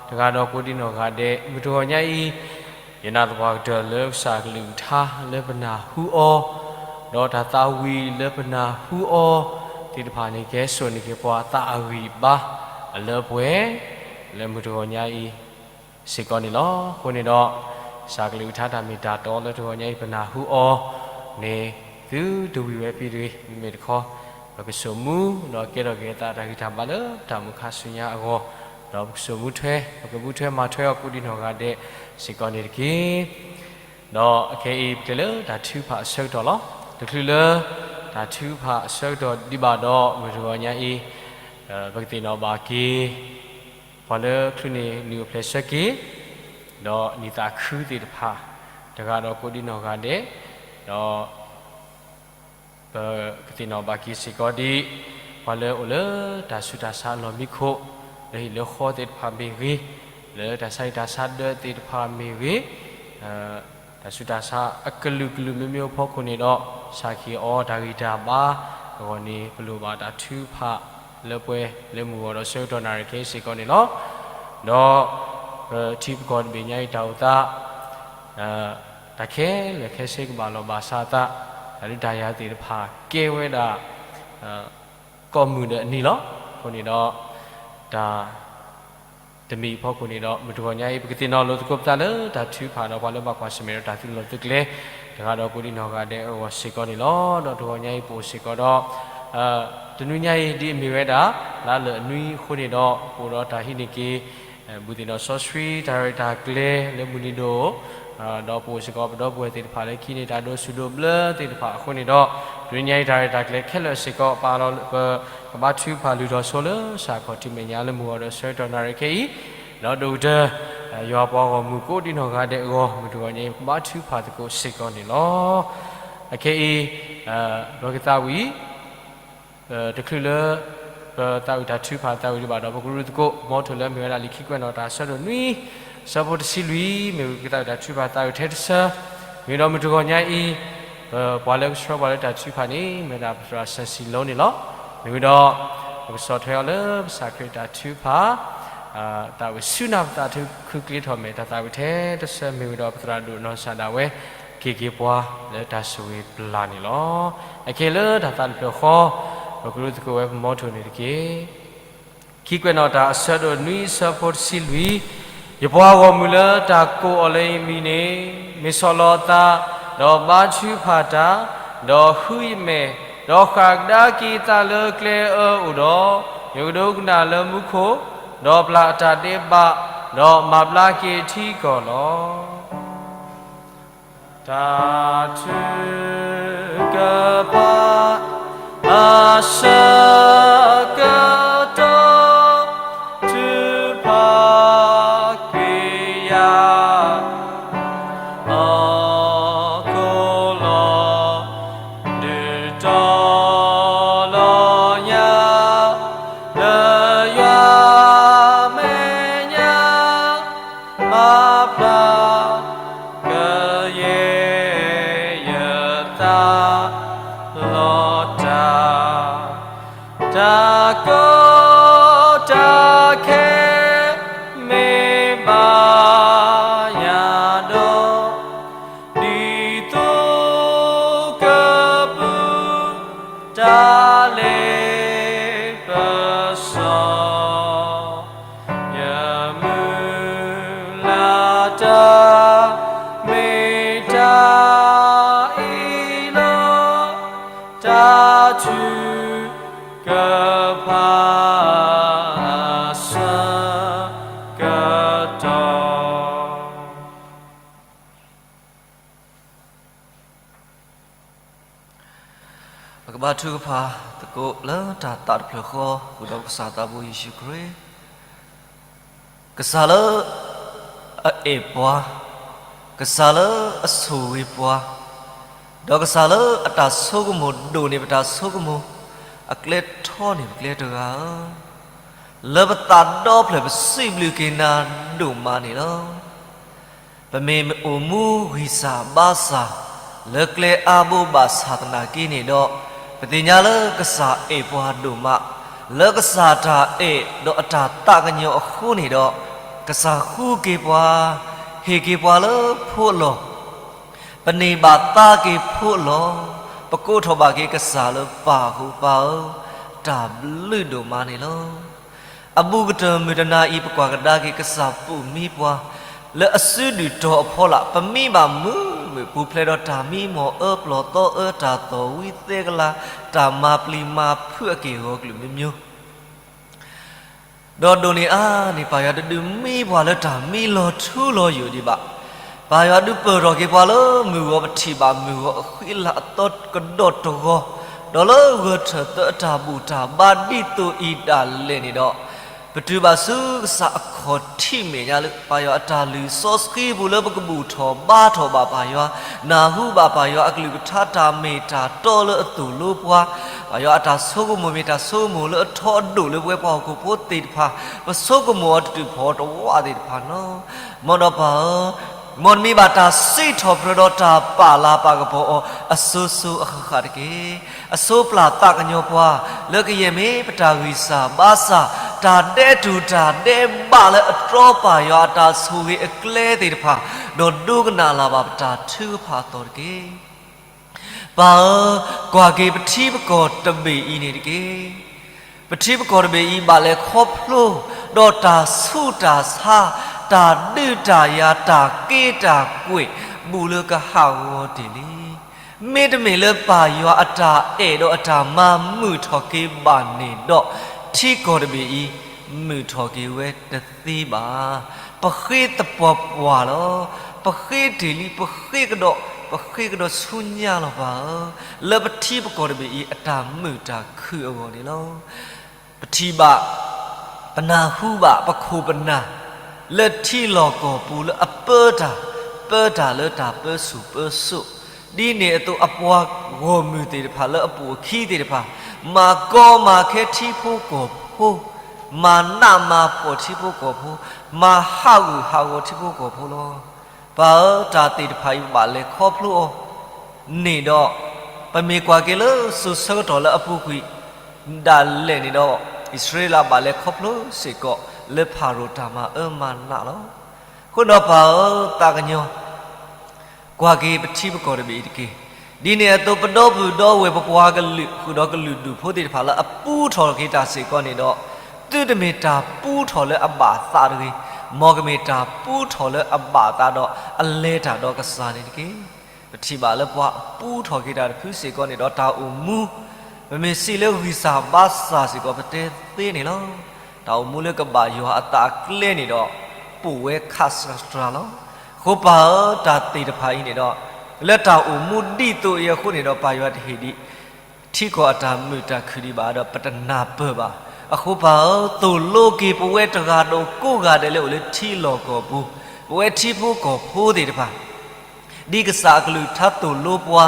တဂၤဒီးကိးဒံနီၢ်ဂၤဒဲး မုၢ်တဂီၤညါအံၤ ယနာ်သပှၢ်ကတၢၢ်လၢကစၢ်အကလုၢ်ကထါ လၢပနၢ်ဟူအီၤ ဒီးတၢ်သးဝံၣ်လၢပနၢ်ဟူအီၤသ့ၣ်တဖၣ်န့ၣ် ကဟဲစိာ်န့ၢ်က့ၤပှၤအသးအဂံၢ်အဘါ အလၢပှဲၤ လၢမုၢ်တဂီၤညါအံၤ စ့ၢ်ကီးန့ၣ်လီၤ. အဃိန့ၣ်ဒီး ကစၢ်ကလုၢ်ကထါတၢ်မ့ၢ်တၢ်တီလၢတဂီၤညါအံၤ ပနၢ်ဟူအီၤန့ၣ် သုတဝံၤဝဲဖဲတဂ့ၤ, မ့မ့ၢ်တခီ ပကစိာ်မူ ဒီးကဲထီၣ်က့ၤအသးတၢ်ဂံၢ်တၢ်ဘါလၢတၢ်မုၢ်ခါဆူညါအဂီၢ်, ဒီးပကစိာ်မူထွဲ ပကမူထွဲမၤထွဲအီၤကိးဒံနီၢ်ဂၤဒဲးစ့ၢ်ကီးန့ၣ်တက့ၢ်. ဒီးခဲအံၤပကလဲၤလၢတၢ်ထုကဖၣ်အဆၢကတီၢ်လီၤ. တချုးလၢတၢ်ထုကဖၣ်အဆၢကတီၢ်ဒံးဘၣ်ဒီး မုၢ်တဂီၤညါအံၤ ပကသ့ၣ်နီၣ်ဘၣ်က့ၤ ပှၤလၢချုးန့ၣ်နုာ်အိၣ်ဖျဲၣ်ဆၢက့ၤ, ဒီးနံၣ်သးခုသ့ၣ်တဖၣ် တဂၤဒီးကိးဒံနီၢ်ဂၤဒဲး, ဒီး ပကသ့ၣ်နီၣ်ဘၣ်က့ၤစ့ၢ်ကီးဒံး ပှၤလၢအိၣ်လၢတၢ်ဆူးတၢ်ဆါအလီၢ်မံခိၣ်, လၢဟံၣ်လၢဃီသ့ၣ်တဖၣ်မ့ၢ်ဂ့ၤ, လၢတၢ်ဆါဟံၣ်တၢ်ဆါဒၢသ့ၣ်တဖၣ်မ့ၢ်ဂ့ၤ, တၢ်ဆူးတၢ်ဆါအကလုာ်ကလုာ်မ့ၢ်မ့ၢ်အဖီခိၣ်န့ၣ်ဒီး စၢ်က့ၤအီၤတၢ်ဂံၢ်တၢ်ဘါအဂီၢ်န့ၣ် ပလိၣ်ဘၣ်တၢ်ထုကဖၣ်လၢပှဲၤလၢမုၢ်ဂီၤဒီးဆၢကတီၢ်နၣ်ရံၣ်ခဲအံၤစ့ၢ်ကီးန့ၣ်လီၤ. ဒီးပထံပကီၢ်တဘ့ၣ်ညါအံၤတၢ်အိၣ်သး တၢ်ခဲလၢာ်ခဲဆ့ကဘၣ်လီၢ်ဘၣ်စးအသး, တၢ်ဒုးတၢ်ယၤသ့ၣ်တဖၣ်ကဲဝဲဒၣ် ကိးမုၢ်ဒီးအနံၤလီၤ. အဃိန့ၣ်ဒီး တၢ် တမံၤအဖီခိၣ်န့ၣ်ဒီး မုၢ်တဂီၤညါအံၤ ပကသ့ၣ်နီၣ်လိာ်သကိးပသးလၢတၢ်ထုကဖၣ်ဒီးပှၤလၢဘၣ်ကွၢ်ဆၢၣ်မဲာ်ဒီးတၢ်သုးလီၢ်သုးကျဲ တဂၤဒီးကိးဒံနီၢ်ဂၤဒဲးအဂီၢ်စ့ၢ်ကီးန့ၣ်လီၤ. ဒီးတဂီၤညါအံၤပအိၣ်စ့ၢ်ကီးဒီး တနွံညါအံၤဒ်အမ့ၢ်ဝဲဒၣ် လါလၢာ်အနွံအဃိန့ၣ်ဒီး ပအိၣ်ဒီးတၢ်ဟံးန့ၢ်က့ၤ ဘူၣ်သ့ၣ်နီၣ်စီဆှံတၢ်ရဲၣ်တၢ်ကျဲၤလၢမုၢ်နံၤဒိၣ် ဒီးပအိၣ်စ့ၢ်ကီးပဒီပုၢ်ဝဲၢ်သ့ၣ်တဖၣ်လၢခံန့ၣ် တၢ်ဒိးဆူၣ်ဒိးဘျၢသ့ၣ်တဖၣ်အဃိန့ၣ်ဒီး တနွံညါအံၤတၢ်ရဲၣ်တၢ်ကျဲၤခဲလၢာ်စ့ၢ်ကီး ပာ်လီၤပကဘါထုကဖၣ်လုၢ်ထီၣ်ဆိလၢစးခီၣ်ထံးမဲာ်ညါလၢမုၢ်ဂီၤဒီးဆၢကတီၢ်နၣ်ရံၣ်ခဲအံၤ ဒီးဒိၣ်ကတၢၢ် ယွၤပှၤဂီၢ်မုၢ်ကိးဒံနီၢ်ဂၤဒဲးအဂီၢ် မုၢ်တဂီၤညါအံၤ ပကဘါထုကဖၣ်သကိးစ့ၢ်ကီးန့ၣ်လီၤ. အခဲအံၤ ပကသးဝံၣ် တချုးလၢ ပသးဝံၣ်တၢ်ထုကဖၣ်သးဝံၣ်ဒံးဘၣ်ဒီး ပကရူၢ်သကိး မီထိၣ်လၢမ့ၢ်ဝဲဒၣ်လံာ်ခံကွဲးနီၣ်တၢ်အဆၢဒိၣ်နွံ ဆၢဖိတဆံလွံၢ် မ့ၢ်ဝံၤပကသးဝံၣ်တၢ်ထုကဖၣ်သးဝံၣ်ထဲတဆၢ မ့ၢ်ဒီးမုၢ်တဂီၤညါအံၤ ပပှၤလၢကဆှၢပှၤလၢတၢ်ထုကဖၣ်န့ၣ် မ့ၢ်ဝဲဒၣ်ပသရၣ်စၢၤစံလိန့ၣ်လီၤ. မ့ၢ်ဝံၤဒီး ပကဆီၣ်ထွဲအီၤလၢကစၢ်ခရံာ်တၢ်ထုကဖၣ် သးဝံၣ်ဆူနၢ်ပသး ထုခုကျ့ထီၣ်မဲာ်တၢ်သးဝံၣ်ထဲတဆၢ မ့ၢ်ဝံၤဒီးပသရၣ်ဒိၣ်နီၢ်စၢ်ဒၣ်ဝဲ က့ၤက့ၤပှၤလၢတၢ်ဆိၣ်ဂ့ၤပျၢ်န့ၣ်လီၤ. အခဲအံၤလၢတၢ်သးတဖျၢၣ်ဃီ ပကရူၢ်သကိးဝဲပမီထိၣ်န့ၣ်တက့ၢ်. ခံကွဲးနီၣ်တၢ်အဆၢဒိၣ်နွံဆၢဖိတဆံလွံၢ် ယပှၤဂီၢ်မုၢ်လၢတၢ်ကိးအီၤလၢယမံၤန့ၣ် မ့ၢ်ဆီၣ်လီၤအသး, ဒီးဘါထုကဖၣ်တၢ်, ဒီးဃုယမဲာ်, ဒီးဃၣ်ကဒါက့ၤအသးလၢကျဲအၢအအိၣ်ဒီး, ယကဒိကနၣ်လၢမူခိၣ်, ဒီးပျၢ်အတၢ်ဒဲးဘး, ဒီးမၤဘျါက့ၤအထံအကီၢ်လီၤ. တၢ်ထုကဖၣ်အဆၢကတီၢ် ထုကဖၣ်က့ၤယၤ ဟီၣ်ခိၣ်လီၤ ဒုးတီလီၤညါ လၢယွၤမဲာ်ညါ မၤဖျါ ကယဲၢ်ယသးလီၤတၢ်, တၢ်ကီတၢ်ခဲ မ့ၢ်ဘၣ်ယၤဒီး ဒ်သိးကပူၤ တၢ်လ့ပစီ ယမုၢ်လၢ်တၢ် မ့ၢ်တၢ်အ့ၣ်လိာ် တၢ်ထုကဖၣ်အဆၢကတီၢ် ပကဘါထုကဖၣ်သကိးလၢတၢ်သးတဖျၢၣ်ဃီ ဃုာ်ဒီးပကစၢ်သးဘိယ့ၣ်ၡူးခရံာ်, ကစၢ်လၢအအဲၣ်ပှၤ, ကစၢ်လၢအဆိၣ်ဂ့ၤပှၤ, ဒီးကစၢ်လၢအတၢ်ဆိကမိၣ်ဒိၣ်န့ၢ်ပတၢ်ဆိကမိၣ်, အကျဲထီန့ၢ်ပကျဲတဂၤဧၢ, လၢပသးဒီဖျၢၣ်ပစံးဘျုးက့ၤနၤဒိၣ်မးန့ၣ်လီၤ. ပမ့ၢ်အိၣ်မူဂံၢ်စၢ်ဘါစၢ် လၢကျဲအါဘိဘၣ်ဆၣ်သနာ်က့န့ၣ်ဒီး, ပသ့ၣ်ညါလၢကစၢ်အဲၣ်ပှၤဒိၣ်မး, လၢကစၢ်တၢ်အဲၣ်ဒီးအတၢ်သးကညီၤအဃိန့ၣ်ဒီး, ကစၢ်ဃုက့ၤပှၤ, ဟ့ၣ်က့ၤပှၤလၢဖိအလီၢ် ပန့ၢ်ဘၣ်သါက့ၤဖိအလီၢ်, ပကိးထီၣ်ဘၣ်က့ၤကစၢ်လၢပၢ်အဃိပၢ်ဧၢ, တၢ်ဘျုးဒိၣ်မးန့ၣ်လီၤ. အဘူးကတၢၢ်မုၢ်တနၤအံၤ ပကွၢ်ကဒါက့ၤကစၢ်ပိာ်မံပှၤ လၢအစုဒုၣ်တီၤအဖီလာ် ပမံဘၣ်မုာ်မုာ်ပူၤဖျဲးဒီးတၢ်မံမီၢ်အၢပျီၢ်သီအၢတၢ်သီၣ်ဝံသဲကလၤ တၢ်မၤပျံၤမၤဖုးအက့ၢ်အဂီၤကလုာ်မံမံၤ ဒီးဒိၣ်န့ၢ်အါန့ၢ် ပၢ်ယွၤတဒုးမံပှၤလၢတၢ်မံလီၤထူလီၤယိာ်ဒံးဘၣ်. ပၢ်ယွၤဒုးပၢၢ်ထီၣ်က့ၤပှၤလၢမုၢ်ဂီၤပထံၣ်ဘၣ်မုၢ်ဂီၤအဃံအလၤအသီကဒီးတဂီၤ, ဒီးလၢဂၢၢ်ထၢၣ်သၢအတၢ်ဘူၣ်တၢ်ဘါဒ်သိးအံၤဒၣ်လဲာ်န့ၣ်ဒီး, ပတုၤဘၣ်ဆူကစၢ်အခီၣ်ထံးမဲာ်ညါလၢ ပၢ်ယွၤအတၢ်လုၢ်စီဆှံပူၤလၢပကဘူၣ်ထီၣ်ဘါထီၣ်ဘၣ်ပၢ်ယွၤ, နၢ်ဟူဘၣ်ပၢ်ယွၤအကလုၢ်ကထါတၢ်မ့ၢ်တၢ်တီလၢအသိၣ်လိပှၤ, ပၢ်ယွၤအတၢ်ဆိကမိၣ်မ့ၢ်တၢ်ဆိကမိၣ်လၢအထီအဒိၣ်လၢပဝဲပှၤဟီၣ်ခိၣ်ဖိသ့ၣ်တဖၣ်, ပဆိကမိၣ်အီၤတတုၤဖီတဝးသ့ၣ်တဖၣ်န့ၣ်လီၤ. မ်ဒီးပၢ်ဧၢ, မ်နမံဘၣ်တၢ်စံးထီၣ်ပတြၢၤဒီးတၢ်ပာ်လၤပာ်ကပီၤအီၤ အစိၤစိၤအဃၣ်ဃၣ်တက့ၢ်. အဆိပျၢ်သးကညီၤပှၤ လၢကယဲၢ်မ့ၢ်ပတၢ်ဂံၢ်စၢ်ဘါစၢ်, တၢ်ဒဲးတူၢ်တၢ်ဒဲးဘးလၢအတြီပၢ်ယွၤအတၢ်ဆိၣ်ဂ့ၤအကျဲသ့ၣ်တဖၣ်, ဒီးဒိကနၣ်လၢ်ဘၣ်ပတၢ်ထုကဖၣ်အသီတက့ၢ်. ပၢ်ဧၢ, ကွၢ်က့ၤပထံပကီၢ်တဘ့ၣ်အံၤန့ၣ်တက့ၢ်. ပထံပကီၢ်တဘ့ၣ်အံၤ ဘၣ်လဲၤခီဖျိ ဒီးတၢ်ဆူးတၢ်ဆါ, တၢ်ဒုးတၢ်ယၤ, တၢ်က့တၢ်ကွဲး, ဘူးလၢကဟးဂီၤတ့ၢ်လံ. မ့တမ့ၢ်လၢပၢ်ယွၤအတၢ်အဲၣ်ဒီးအတၢ်မၤမုာ်ထီၣ်က့ၤဘၣ်န့ၣ်ဒီး, ထံကီၢ်တဘ့ၣ်အံၤ မုာ်ထီၣ်က့ၤဝဲတသ့ဘၣ်. ပဃ့သပှၢ်ပှၢ်လီၤ. ပဃ့တ့ၢ်လံ, ပဃ့ကဒီး, ပဃ့ကဒီးဆူညါလီၤပၢ်ဧၢ, လၢပထံပကီၢ်တဘ့ၣ်အံၤ အတၢ်မုာ်တၢ်ခုၣ်အဂီၢ်န့ၣ်လီၤ. ပထံၣ်ဘၣ်, ပနၢ်ဟူဘၣ်, ပခိၣ်ပနၢ် လၢထံလီၢ်ကီၢ်ပူၤလၢအပၢတၢ်, ပၢတၢ်လၢတၢ်ပၢဆူၣ်ပၢစိး, ဒ်န့ၣ်အသိးအပှၤဂီၢ်မုၢ်သ့ၣ်တဖၣ်လၢအပိာ်အခံသ့ၣ်တဖၣ်, မၤကီမၤခဲထံဖိကီၢ်ဖိ, မၤနးမၤဖှီၣ်ထံဖိကီၢ်ဖိ, မၤဟးဂူာ်ဟးဂီၤထံဖိကီၢ်ဖိလီၤ. ပၢ်ဧၢ, တၢ်သ့ၣ်တဖၣ်အံၤဘၣ်လဲၤခီဖျိအီၤန့ၣ်ဒီး, ပမ့ၢ်ကွၢ်က့ၤလၢစိၤဆၢကတီၢ်လၢအပူၤကွံာ် ဒၣ်လဲာ်န့ၣ်ဒီး, အံၣ်စရ့လးဘၣ်လဲၤခီဖျိစ့ၢ်ကီး လၢဖၤရိၤတၢ်မၤအၢမၤနးလီၤ. အဃိဒီးပၢ်ဧၢ, သးကညီၤ ကွၢ်က့ၤပထံပကီၢ်တဘ့ၣ်အံၤတက့ၢ်. ဒ်န့ၣ်အသိး ပဒီပုၢ်ဒီဝဲၢ်ပပှၤကလုာ် ဃုာ်ဒီးကလုာ်ဒူၣ်ဖိသ့ၣ်တဖၣ်လၢအပူထီၣ်က့ၤတၢ်စ့ၢ်ကီးန့ၣ်ဒီး, သုတမ့ၢ်တၢ်ပူထီၣ်လၢအဘၣ်သးတဂ့ၤ, မ်ကမ့ၢ်တၢ်ပူထီၣ်လၢအဘၣ်သးဒီးအလဲၤတၢ်ဒီးကစၢ်န့ၣ်တက့ၢ်. ပထံၣ်ဘၣ်လၢပှၤအပူထီၣ်က့ၤတၢ်တဖုစ့ၢ်ကီးန့ၣ်ဒီးတၢ်အိၣ်မူ, ပမ့ၢ်စံးလၢဂံၢ်စၢ်ဘါစၢ်စ့ၢ်ကီး ပတဲသ့န့ၣ်လီၤ. တၢ်အိၣ်မူလၢကဘၣ်ယွၤအသးအကျဲန့ၣ်ဒီး, ပိာ်ဝဲခးစှၤစှၤလီၤ. အဃိပၢ်ဧၢ, တၢ်သ့ၣ်တဖၣ်အံၤန့ၣ်ဒီး, လၢတၢ်အိၣ်မူဒ်သိးအံၤအဃိန့ၣ်ဒီး ပၢ်ယွၤတဟ့ၣ်ဒံး ထံကီၢ်အတၢ်မုာ်တၢ်ခုၣ်ဒံးဘၣ်ဒီး ပတနၢ်ပၢၢ်ဘၣ်. အဃိပၢ်ဧၢ, သိၣ်လိက့ၤပဝဲတဂၤဒီးကိးဂၤဒဲးလၢအိၣ်လၢထံလီၢ်ကီၢ်ပူၤ, ပဝဲထံဖိကီၢ်ဖိသ့ၣ်တဖၣ် ဒ်ကစၢ်အကလုၢ်ကထါသိၣ်လိပှၤ,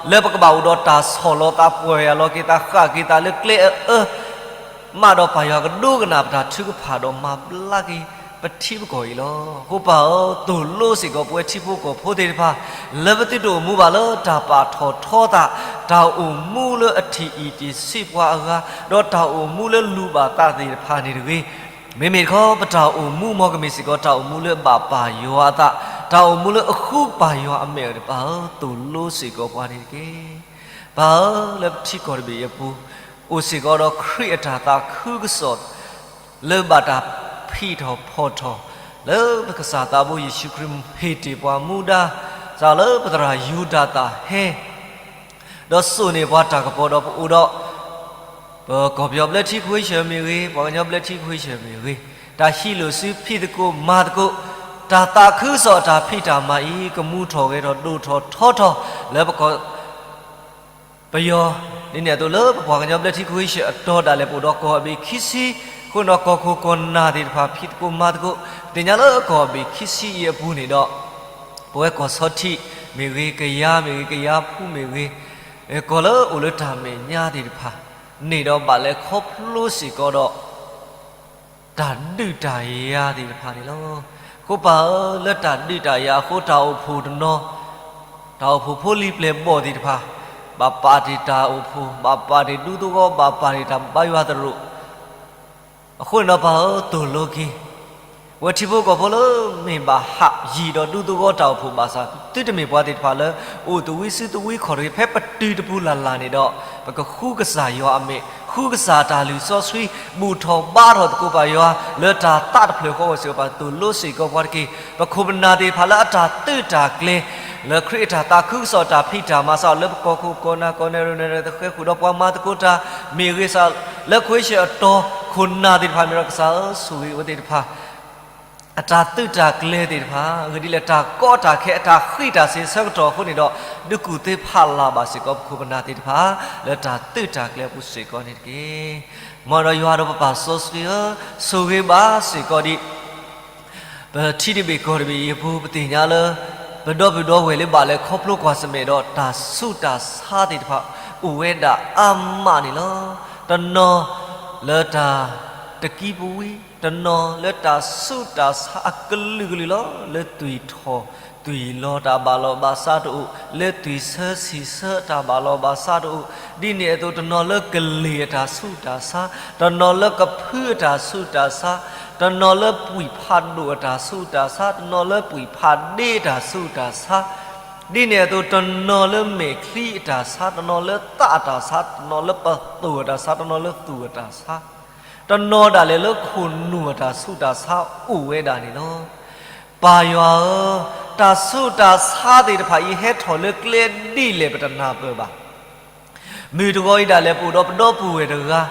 လၢပကဘၣ်အိၣ်ဒီးတၢ်ဆီၣ်လီၤသး ပီၢ်ယၢ်လီၤက့ၤသး ဃၣ်က့ၤသးလၢကျဲအအၢ, မးဒီးပၢ်ယွၤကဒိကနၣ်ပတၢ်ထုကဖၣ်ဒီးမၤဘျါက့ၤပထံပကီၢ်အံၤလီၤ. အဃိပၢ်ဧၢ, သိၣ်လိစ့ၢ်ကီးပဝဲထံဖိကီၢ်ဖိသ့ၣ်တဖၣ်, လၢပသုတအိၣ်မူဘၣ်လၢတၢ်ပာ်ထီၣ်ထီသး, တၢ်အိၣ်မူလၢအထံၣ်အံၣ်တ့ၢ်ဆံးပှၤအဂၤ, ဒီးတၢ်အိၣ်မူလၢလူၤဘၣ်သးသ့ၣ်တဖၣ်န့ၣ်တဂ့ၤ မ့မ့ၢ်တခီ ပတၢ်အိၣ်မူမ်ကမ့ၢ်စ့ၢ်ကီး တၢ်အိၣ်မူလၢအဘၣ်ပၢ်ယွၤအသး, တၢ်အိၣ်မူလၢအဃုပၢ်ယွၤအမဲာ်န့ၣ် ပၢ်ဧၢ, သိၣ်လိစ့ၢ်ကီးပှၤန့ၣ်တက့ၢ်. ပၢ်ဧၢ, လၢပထံကီၢ်တဘ့ၣ်အပူၤ, အိၣ်စ့ၢ်ကီးဒီးခရံာ်အတၢ်သးခုကစီၣ် လၢဘၣ်တၢ်ဖံးထီၣ်ဖီၣ်ထီၣ်, လၢပကစၢ်သးဘိယ့ၣ်ၡူးခရံာ်ဟ့ၣ်တ့ၢ်ပှၤမူဒါ, စးလၢပသရၣ်ယူဒၤသၣ်ဟဲ ဒီးစိာ်န့ၢ်ပှၤတၢ်ကပီၤဒီးပအိၣ်ဒီး ပကီၢ်ပယီၤဘျၢထံခဝ့ၡၢၣ်မ့ၢ်ဂ့ၤ, ပှၤကညီဘျၢထံခဝ့ၡၢၣ်မ့ၢ်ဂ့ၤ, တၢ်ဟံးလိာ်စုဖံးသကိးမၤသကိး, တၢ်သးခုကစီၣ်အတၢ်ဖံးတၢ်မၤအံၤ ကမူထီၣ်ဂဲၤထီၣ်ဒိၣ်ထီၣ်ထီထီၣ် လၢပကီၢ်ပယီၤ, ဒ်န့ၣ်အသိးလၢပပှၤကညီဘျၢထံခဝ့ၡၢၣ်အတီၤဒၣ်လဲာ်ပအိၣ်ဒီးကီၢ်ဘ့ၣ်ခံဆံ, အဃိဒီးကီၢ်ခိၣ်ကီၢ်နၢ်သ့ၣ်တဖၣ် ဖံးသကိးမၤသကိး, ပသ့ၣ်ညါလၢကီၢ်ဘ့ၣ်ခံဆံအံၤအပူၤန့ၣ်ဒီး ပဝဲကီၢ်ဆီထံးမ့ၢ်ဂ့ၤ, ကယၤမ့ၢ်ဂ့ၤ, ကယၤဖူမ့ၢ်ဂ့ၤ, ကီၢ်လၢအိၣ်လၢတၢ်မဲာ်ညါသ့ၣ်တဖၣ်န့ၣ်ဒီး ဘၣ်လဲၤခီဖျိစ့ၢ်ကီးဒီး တၢ်ဒုးတၢ်ယၤသ့ၣ်တဖၣ်န့ၣ်လီၤ. အဃိပၢ်ဧၢ, လၢတၢ်ဒုးတၢ်ယၤအဃိ တၢ်အိၣ်ဖှိၣ်တနီၤ, တၢ်အိၣ်ဖှိၣ်ဖိလံၤပျဲၢ်ဘီၣ်သ့ၣ်တဖၣ်, ဘၣ်ပာ်တ့ၢ်တၢ်အိၣ်ဖှိၣ်, ဘၣ်ပာ်တ့ၢ်ဒူသဝီ, ဘၣ်ပာ်တ့ၢ်တၢ်ဘါယွၤသရိာ် အဃိန့ၣ်ဒီးပၢ်ဧၢ, သိၣ်လိက့ၤ ပဝဲထံဖိကီၢ်ဖိလၢမ့ၢ်ဘၣ်ဟးယံၤဒီးဒူသဝီတၢ်အိၣ်ဖှိၣ်ဘၣ်ဆၣ်, သုတမ့ၢ်ပှၤသ့ၣ်တဖၣ်လၢ အိၣ်သဝံစုသဝံခီၣ်တဂ့ၤ, ဖဲပတုၤတပူၤလၢ်လၢ်န့ၣ်ဒီး ပကဃုကစၢ်ယွၤအမဲာ်, ဃုကစၢ်တၢ်လုၢ်စီဆှံ, ဘူၣ်ထီၣ်ဘါထီၣ်သကိးပၢ်ယွၤ လၢတၢ်သးတဖျၢၣ်ဃီအဂီၢ်စ့ၢ်ကီး, ပၢ်သိၣ်လိစ့ၢ်ကီးပှၤတက့ၢ်. ပခိၣ်ပနၢ်သ့ၣ်တဖၣ်လၢအတၢ်သုးတၢ်ကျဲၤ လၢခရံာ်အတၢ်သးခုကစီၣ်တၢ်ဖံးတၢ်မၤစး လၢပကီၢ်ခိၣ်ကီၢ်နၢ်ကီၢ်နဲၣ်ရဲၣ်န့ၣ် သဃဲၤဃုာ်ဒီးပှၤမၤသကိးတၢ်မ့ၢ်ဂ့ၤစး, လၢခဝ့ၡၢၣ်အတီၤခိၣ်နၢ်သ့ၣ်တဖၣ်မ့ၢ်ဒီး ကစၢ်ဧၢ, ဆိၣ်ဂ့ၤအဝဲသ့ၣ်တဖၣ် အတၢ်သုးတၢ်ကျဲၤသ့ၣ်တဖၣ်, အဂ့ၢ်ဒ်လဲၣ် တၢ်ကီတၢ်ခဲ အတၢ်ဃံးတၢ်စ့ၤဆၢကတီၢ်အဃိန့ၣ်ဒီး ဒုးကူၣ်သ့ဖးလၢ်ဘၣ်စ့ၢ်ကီး ပခိၣ်ပနၢ်သ့ၣ်တဖၣ် လၢတၢ်သုးတၢ်ကျဲၤအပူၤစ့ၢ်ကီးန့ၣ်တက့ၢ်. မ်ဒီးယွၤဒီးပပၢ်စီဆှံဧၢ, ဆိၣ်ဂ့ၤဘၣ်စ့ၢ်ကီးဒံး ပထံတဘ့ၣ်ကီၢ်တဘ့ၣ်အံၤအပူၤ ပသ့ၣ်ညါလၢ ပဒီပုၢ်ဒီဝဲၢ်လၢဘၣ်လဲၤခီဖျိကွၢ်ဆၢၣ်မဲာ်ဒီးတၢ်ဆူးတၢ်ဆါသ့ၣ်တဖၣ် အိၣ်ဝဲဒၣ်အါမးန့ၣ်လီၤ. တနီၤလၢတၢ်တကံပဝံ, တနီၤလၢတၢ်ဆူးတၢ်ဆါအကလုာ်ကလုာ်လီၤ. လၢသွံၣ်ထီၣ်သွံၣ်လီၤတၢ်ဘၣ်လီၤဘၣ်စးတအိၣ်, လၢသွံၣ်ဆၢဆံၣ်ဆၢတၢ်ဘၣ်လီၤဘၣ်စးတအိၣ်, ဒ်န့ၣ်အသိး တနီၤလၢကလ့ၢ်အတၢ်ဆူးတၢ်ဆါ, တနီၤလၢကဖုအတၢ်ဆူးတၢ်ဆါ, တနီၤလၢပှံာ်ဖးဒိၣ်အတၢ်ဆူးတၢ်ဆါ, တနီၤလၢပှံာ်ဖးဒ့အတၢ်ဆူးတၢ်ဆါ, ဒ်န့ၣ်အသိး တနီၤလၢမဲာ်ချံအတၢ်ဆါ, တနီၤလၢသးအတၢ်ဆါ, တနီၤလၢပသိၣ်အတၢ်ဆါ, တနီၤလၢသူၣ်အတၢ်ဆါ, တနီၤဒၣ်လဲာ်လၢခိၣ်နူာ်အတၢ်ဆူးတၢ်ဆါအိၣ်ဝဲဒၣ်န့ၣ်လီၤ. ပၢ်ယွၤဧၢ, တၢ်ဆူးတၢ်ဆါသ့ၣ်တဖၣ်အံၤ ဟဲထီၣ်လၢကျဲဒ်လဲၣ် ပတနၢ်ပၢၢ်ဘၣ်. မုၢ်တဂီၤအံၤဒၣ်လဲာ် ပအိၣ်ဒီးပဒီပုၢ်ဝဲၢ်တဂၤ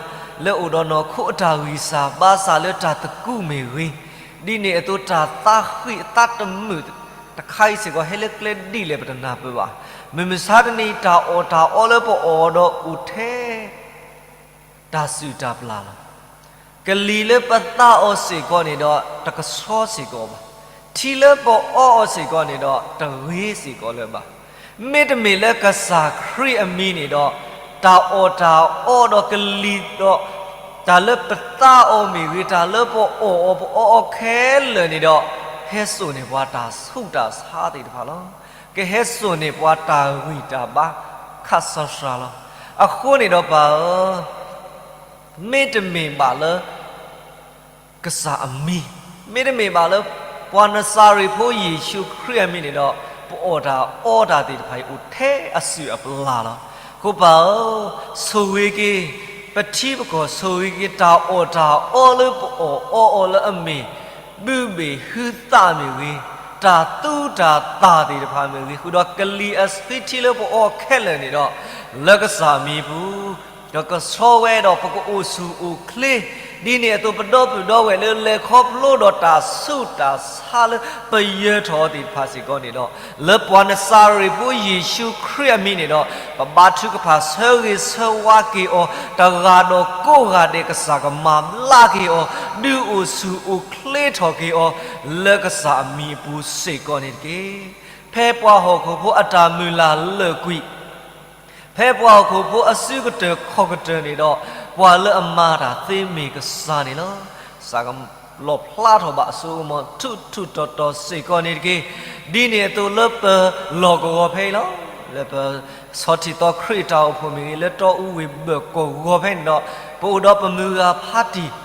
လၢအိၣ်ဒီးနီၢ်ခိအတၢ်ဂံၢ်စၢ်ဘါစၢ်လၢတၢ်သကူးမ့ၢ်ဂ့ၤ, ဒ်န့ၣ်အသိး တၢ်သးဃံးအသးတမုာ်တခါအံၤစ့ၢ်ကီး ဟဲလၢကျဲဒ်လဲၣ် ပတနၢ်ပၢၢ်ဘၣ်. မုၢ်မဆါတနံၤ တၢ်အီၣ်တၢ်အီလၢပအီၣ်ဒီးအိၣ်ထဲ တၢ်စုၣ်တၢ်ပျၢ်လီၤ. ကလံၤလၢပသးအီၤစ့ၢ်ကီးန့ၣ်ဒီး တကဆှီစ့ၢ်ကီးဘၣ်. ထံလၢပအီအီၤစ့ၢ်ကီးန့ၣ်ဒီး တဂ့ၤစ့ၢ်ကီးလၢၤဘၣ်. မ့တမ့ၢ်လၢကစၢ်ခရံာ်အမံၤန့ၣ်ဒီး တၢ်အီၣ်တၢ်အီဒီးကလံၤဒီး တၢ်လၢပသးအီၤမ့ၢ်ဂ့ၤ, တၢ်လၢပအီၣ်အီၤပအီအီၤခဲလၢာ်န့ၣ်ဒီး ဟဲစိာ်န့ၢ်ပှၤတၢ်ဆူးတၢ်ဆါသ့ၣ်တဖၣ်လီၤ. ကဟဲစိာ်န့ၢ်ပှၤတၢ်ဂံၢ်တၢ်ဘါ ခးစှၤစှၤလီၤ. အဃိန့ၣ်ဒီးပၢ်ဧၢ, မ့တမ့ၢ်ဘၣ်လၢ ကစၢ်အမံၤ, မ့တမ့ၢ်ဘၣ်လၢ ပှၤနစၤရ့းဖိယ့ၣ်ၡူးခရံာ်အမံၤန့ၣ်ဒီး ပအီၣ်တၢ်အီတၢ်သ့ၣ်တဖၣ်အံၤ အိၣ်ထဲအစုၣ်အပျၢ်လီၤ. အဃိပၢ်ဧၢ, ဆိၣ်ဂ့ၤက့ၤ ပထံပကီၢ်, ဆိၣ်ဂ့ၤက့ၤတၢ်အီၣ်တၢ်အီလၢပအီၣ်အီအီၤလၢအမ့ၢ် ဘုဘ့ၣ်ဟုသၣ်မ့ၢ်ဂ့ၤ, တၢ်သူတၢ်သၣ်သ့ၣ်တဖၣ်မ့ၢ်ဂ့ၤ, ဃုာ်ဒီးကလံၤအဆှံထံလၢပအီခဲလၢာ်န့ၣ်ဒီး လၢကစၢ်မံၤပူၤ ဒီးကဆှီဝဲဒီးပကအိၣ်ဆူၣ်အိၣ်ချ့, ဒ်န့ၣ်အသိး ပဒီပုၢ်ဒီဝဲၢ်လၢလဲၤခီဖျိဒီးတၢ်ဆူးတၢ်ဆါလၢပယၢၤထီၣ်အီၤသ့ၣ်တဖၣ်စ့ၢ်ကီးန့ၣ်ဒီး လၢပှၤနစၤရ့းဖိယ့ၣ်ၡူးခရံာ်အမံၤန့ၣ်ဒီး ပဘါထုကဖၣ်ဆၢဂ့ၤဆၢဝါက့ၤအီၤ တဂၤဒီးကိးဂၤဒဲး ကစၢ်ကမၤဘျါက့ၤအီၤ, ဒုးအိၣ်ဆူၣ်အိၣ်ချ့ထီၣ်က့ၤအီၤ လၢကစၢ်အမံၤအပူၤစ့ၢ်ကီးန့ၣ်တက့ၢ်. ဖဲပှၤဟီၣ်ခိၣ်ဖိအတၢ်မုၢ်လၢ်လၢာ်ကွံာ် ဖဲပှၤဟီၣ်ခိၣ်ဖိအစုကတၢၢ်ခီၣ်ကတၢၢ်န့ၣ်ဒီး ပှၤလၢအမၤတၢ်သ့မ့ၢ်ကစၢ်န့ၣ်လီၤ. ကစၢ်ကလီၣ်ဖျါထီၣ်ဘၣ်အစိကမီၤ ထူးထူးတီၤတီၤစ့ၢ်ကီးန့ၣ်တက့ၢ်. ဒ်န့ၣ်အသိးလၢပလီၢ်ကဝီၤဖဲအံၤလီၤ. လၢပဆီၣ်ထံသီခရံာ်အတၢ်အိၣ်ဖှိၣ်မ့ၢ်ဂ့ၤ, လၢတီအူဝ့ၢ်ဘၢၣ်ကဝီၤဖဲန့ၣ်ဒီး ပအိၣ်ဒီးပမုၢ်ဂၤဖးတံၢ်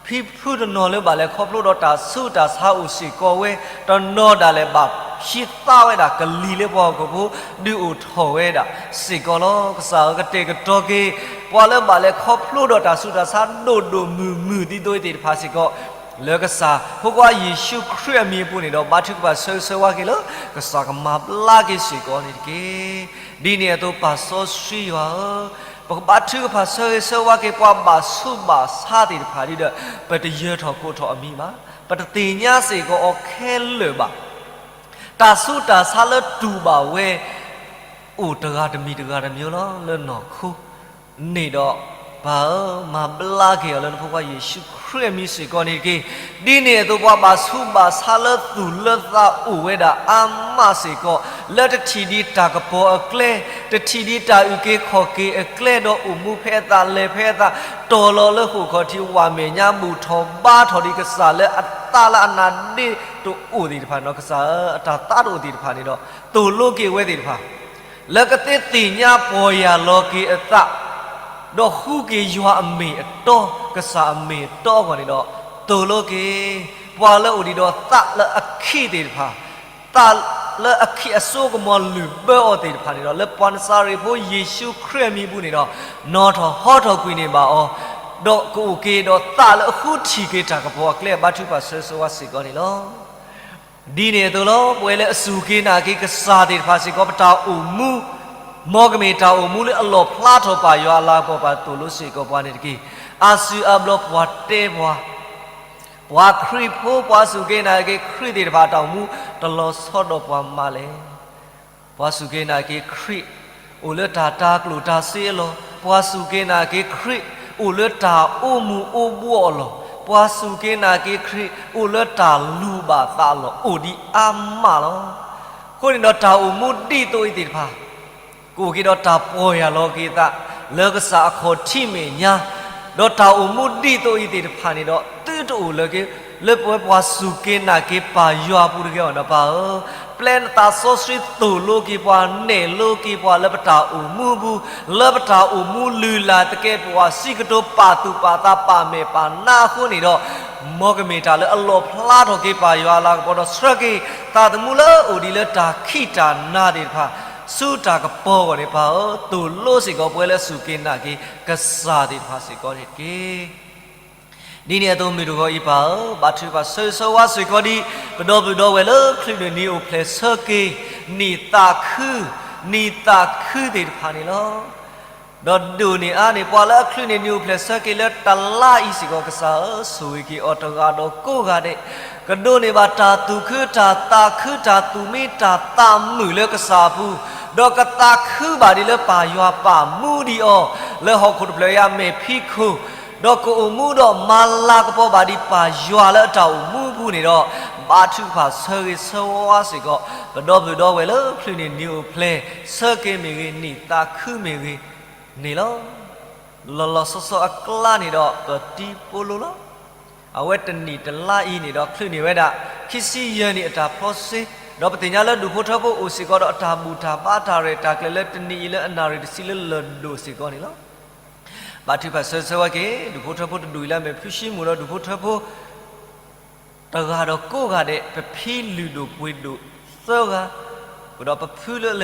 ဖံဖုတနီၤလၢဘၣ်လဲၤခီဖျိဒီးတၢ်ဆူးတၢ်ဆါအိၣ်စ့ၢ်ကီးဝဲ, တနီၤဒၣ်လဲာ်ဘၣ်ဟံးသါဝဲဒၣ်ကလံၤလၢပှၤဟီၣ်ခိၣ်ဖိ ဒုးအိၣ်ထီၣ်ဝဲဒၣ်စ့ၢ်ကီးလီၤ. ကစၢ်ဧၢ, ကတဲာ်ကတီၤက့ၤ ပှၤလၢဘၣ်လဲၤခီဖျိဒီးတၢ်ဆူးတၢ်ဆါဒိၣ်ဒိၣ်မုၢ်မုၢ်ဒ်သိးအံၤသ့ၣ်တဖၣ်စ့ၢ်ကီး လၢကစၢ်ဖိခွါယ့ၣ်ၡူးခရံာ်အမံၤအပူၤန့ၣ်ဒီး ဘါထုကဖၣ်ဆၢဂ့ၤဆၢဝါက့ၤလၢ ကစၢ်ကမၤဘျါက့ၤစ့ၢ်ကီးန့ၣ်တက့ၢ်. ဒ်န့ၣ်အသိးပၢ်စီဆှံယွၤဧၢ, ပကဘါထုကဖၣ်ဆၢဂ့ၤဆၢဝါက့ၤ ပှၤဘၣ်ဆူးဘၣ်ဆါသ့ၣ်တဖၣ်ဒီး ပတယၢၤထီၣ်ကိးထီၣ်အမံၤဘၣ်, ပတသ့ၣ်ညါစ့ၢ်ကီးအီၤခဲလၢာ်ဘၣ်. တၢ်ဆူးတၢ်ဆါလၢတူၢ်ဘၣ်ဝဲ အိၣ်တဂၤတမံၤတဂၤတမံၤလီၤ လၢနီၢ်ခိန့ၣ်ဒီး ပၢ်ဧၢ, မၤဘျါက့ၤအီၤလၢနဖိခွါယ့ၣ်ၡူးခရံာ်အမံၤစ့ၢ်ကီးန့ၣ်တက့ၢ်. ဒ်န့ၣ်အသိးပှၤဘၣ်ဆူးဘၣ်ဆါလၢသူၣ်လၢသးအိၣ်ဝဲဒၣ်အါမးစ့ၢ်ကီး လၢတထံၣ်ဒံးတၢ်ကပီၤအကျဲ, တထံၣ်ဒံးတၢ်အုၣ်က့ၤခီၣ်က့ၤအကျဲ ဒီးအိၣ်မူဖဲအသးလဲၤဖဲအသး, တီၤလီၤလၢဟီၣ်ခိၣ်ထံးဝၣ်မဲာ်ညါ ဘူၣ်ထီၣ်ဘါထီၣ်ဒံးကစၢ်လၢအသးလၢအနါဒ့တအိၣ်သ့ၣ်တဖၣ်န့ၣ်ဒီး ကစၢ်ဧၢ, အတၢ်သးတအိၣ်သ့ၣ်တဖၣ်န့ၣ်ဒီး သိၣ်လိက့ၤဝဲသ့ၣ်တဖၣ် လၢကသ့သ့ၣ်ညါပီၢ်ယၢ်လီၤက့ၤအသး, ဒီးဃုက့ၤယွၤအမ့ၢ်အတီ, ကစၢ်အမ့ၢ်အတီအဂီၢ်န့ၣ်ဒီး သိၣ်လိက့ၤ ပှၤလၢအိၣ်ဒံးဒီးသးလၢအခံးသ့ၣ်တဖၣ်, သးလၢအခံးအစိကမီၤလုၢ်ဘၢအီၤသ့ၣ်တဖၣ်န့ၣ်ဒီး လၢပှၤနစၤရ့းဖိယ့ၣ်ၡူးခရံာ်အမံၤပူၤန့ၣ်ဒီး နီၣ်ထီၣ်ဟီထီၣ်ကွံာ်န့ၢ်ဘၣ်အီၤ, ဒီးကအိၣ်က့ၤဒီးသးလၢအဃုထံၣ်က့ၤတၢ်ကပီၤအကျဲ ဘါထုကဖၣ်ဆၢဂ့ၤဆၢဝါစ့ၢ်ကီးန့ၣ်လီၤ. ဒ်န့ၣ်အသိးလီၤ. ပဝဲလၢအစူၢ်က့ၤနာ်က့ၤကစၢ်သ့ၣ်တဖၣ်စ့ၢ်ကီး ပတၢ်အိၣ်မူ, မ်ကမ့ၢ်တၢ်အိၣ်မူလၢအလီၣ်ဖျါထီၣ်ပၢ်ယွၤအလၤကပီၤ ပၢ်သိၣ်လိစ့ၢ်ကီးပှၤန့ၣ်တက့ၢ်. အါစုအါဘျီပှၤတဲပှၤ, ပှၤခရံာ်ဖိ ပှၤစူၢ်က့ၤနာ်က့ၤခရံာ်သ့ၣ်တဖၣ် တၢ်အိၣ်မူတလီၤဆီဒီးပှၤမးလဲၣ်. ပှၤစူၢ်က့ၤနာ်က့ၤခရံာ် အိၣ်လၢတၢ်တၤကျိၣ်တၤစ့အလီၢ်, ပှၤစူၢ်က့ၤနာ်က့ၤခရံာ် အိၣ်လၢတၢ်အိၣ်မူအိၣ်ဘှီၣ်အလီၢ်, ပှၤစူၢ်က့ၤနာ်က့ၤခရံာ် အိၣ်လၢတၢ်လူၤဘၣ်သးအလီၢ် အိၣ်ဒံးအါမးလီၤ. အဃိန့ၣ်ဒီး တၢ်အိၣ်မူဒ်သိးအံၤသ့ၣ်တဖၣ် ကအိၣ်က့ၤဒီးတၢ်ပီၢ်ယၢ်လီၤက့ၤအသး လၢကစၢ်အခီၣ်ထံးမဲာ်ညါ, ဒီးတၢ်အိၣ်မူဒ်သိးအံၤသ့ၣ်တဖၣ်န့ၣ်ဒီး သုတအိၣ်လၢၤက့ၤ လၢပဝဲပှၤစူၢ်က့ၤနာ်က့ၤပၢ်ယွၤအပူၤတဂ့ၤအီၤဒီး ပၢ်ဧၢ, ပျဲနသးစီဆှံသိၣ်လိက့ၤပှၤ နဲၣ်လိက့ၤပှၤလၢပတၢ်အိၣ်မူပူၤ, လၢပတၢ်အိၣ်မူလုၢ်လၢ်သကဲးပဝး စံးကတိၤပာ်သူၣ်ပာ်သးပာ်မဲာ်ပာ်နါအဃိန့ၣ်ဒီး, မ်ကမ့ၢ်တၢ်လၢအလီၣ်ဖျါထီၣ်က့ၤပၢ်ယွၤအလၤကပီၤဒီး ဆှၢက့ၤသးသမူလၢအအိၣ်ဒံးလၢတၢ်ခံးတၢ်နၤသ့ၣ်တဖၣ် ဆူတၢ်ကပီၤအဂီၢ်န့ၣ် ပၢ်ဧၢ, သိၣ်လိစ့ၢ်ကီးပဝဲလၢစူၢ်က့ၤနာ်က့ၤကစၢ်သ့ၣ်တဖၣ်စ့ၢ်ကီးန့ၣ်တက့ၢ်. ဒ်န့ၣ်အသိးမုၢ်တဂီၤအံၤပၢ်ဧၢ, ဘါထုကဖၣ်ဆၢဂ့ၤဆၢဝါစ့ၢ်ကီးဒံး ပဒီပုၢ်ဒီဝဲၢ်လၢချုးန့ၢ်နံၤအိၣ်ဖျဲၣ်ဆၢက့ၤ နံၣ်သးခု, နံၣ်သးခုသ့ၣ်တဖၣ်န့ၣ်လီၤ. ဒီးဒိၣ်န့ၢ်အါန့ၢ်ပှၤလၢအချုးန့ၢ်နံၤအိၣ်ဖျဲၣ်ဆၢက့ၤလၢတလါအံၤစ့ၢ်ကီး ကစၢ်ဧၢ, ဆိၣ်ဂ့ၤက့ၤအီၤတဂၤဒီးကိးဂၤဒဲး, ကဒိးန့ၢ်ဘၣ်တၢ်သူၣ်ခု တၢ်သးခု တၢ်သူၣ်မံတၢ်သးမုာ်လၢကစၢ်အပူၤ, ဒီးကသးခုဘၣ်ဒံးလၢပၢ်ယွၤပာ်မူဒံးအီၤ လၢဟီၣ်ခိၣ်တဖျၢၣ်အံၤအမဲာ်ဖံးခိၣ်, ဒီးကအိၣ်မူဒီးမၤလၤကပီၤဘၣ်ဒံးပၢ်ယွၤလၢအတၢ်အိၣ်မူအပူၤန့ၣ်ဒီး, ဘါထုကဖၣ်ဆၢဂ့ၤဆၢဝါစ့ၢ်ကီး ပဒီပုၢ်ဒီဝဲၢ်လၢချုးန့ၢ်နံၤအိၣ်ဖျဲၣ်ဆၢက့ၤမ့ၢ်ဂ့ၤ, နံၣ်သးခုမ့ၢ်ဂ့ၤန့ၣ်လီၤ. လီၤလီၤဆီဆီအကျါန့ၣ်ဒီး ပတံၤပိလိလီၤ. အဝဲတနံၣ်တလါအံၤန့ၣ်ဒီး ချုးန့ၢ်ဝဲဒၣ် ခံဆံယဲၢ်နံၣ်အတၢ်ဖျီစ့, ဒီးပသ့ၣ်ညါလၢဒူၣ်ဖိထၢဖိအိၣ်စ့ၢ်ကီးဒီးအတၢ်ဘူၣ်တၢ်ဘါတၢ်ရဲၣ်တၢ်ကျဲၤလၢတနံၤအံၤလၢအနၣ်ရံၣ်တဆံလၢလၢၢ်ဒိၣ်စ့ၢ်ကီးန့ၣ်လီၤ. ဘါထုကဖၣ်ဆၢဂ့ၤဆၢဝါက့ၤ ဒူၣ်ဖိထၢဖိတဒူၣ်အံၤလၢအမဲာ်ဖံးဆံမူၤဒီးဒူၣ်ဖိထၢဖိ တဂၤဒီးကိးဂၤဒဲး ပဖံလၢအလဲ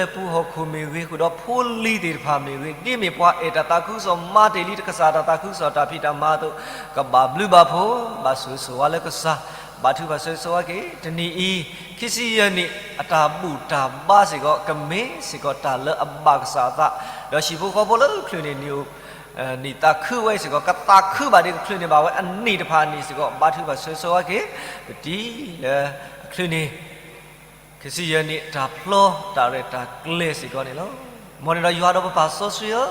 ၤပူၤဟီၣ်ခိၣ်မ့ၢ်ဂ့ၤ, ဃုာ်ဒီးပဖုလၢအလဲၤပူၤဟီၣ်ခိၣ်မ့ၢ်ဂ့ၤ, ဒ်မ့ၢ်ပှၤအဲၣ်တၢ်သးခုကစီၣ် မၤတ့ၢ်လံကစၢ်တၢ်သးခုကစီၣ်တၢ်ဖံးတၢ်မၤအသိး, ကဘၣ်ဘျုးဘၣ်ဖှိၣ်, ဘၣ်ဆိၣ်ဂ့ၤဆိၣ်ဝါလၢကစၢ်, ဘါထုကဖၣ်ဆၢဂ့ၤဆၢဝါက့ၤ တနံၤအံၤ ခံဆံယဲၢ်နံၣ် အတၢ်ဘူၣ်တၢ်ဘါစ့ၢ်ကီး ကမ့ၢ်စ့ၢ်ကီးတၢ်လၢအဘၣ်ကစၢ်အသး, ဒီးဟံၣ်ဖိဃီဖိလၢချုးန့ၢ်နံၣ်အိၣ် နံၣ်သးခုဝဲအံၤစ့ၢ်ကီး ကသးခုဘၣ်ဒံးကချုးန့ၢ်ဘၣ်ဝဲအနံၣ်တဖၣ်အနံၣ်စ့ၢ်ကီး ဘါထုကဖၣ်ဆၢဂ့ၤဆၢဝါက့ၤ ပတံၤလၢအချုးန့ၢ် ခံဆံယဲၢ်နံၣ် တၢ်ဖျီတၢ်ရဲၣ်တၢ်ကျဲၤစ့ၢ်ကီးန့ၣ်လီၤ. မ်န့ၣ်ဒီးယွၤဒီးပပၢ်စီဆှံဧၢ,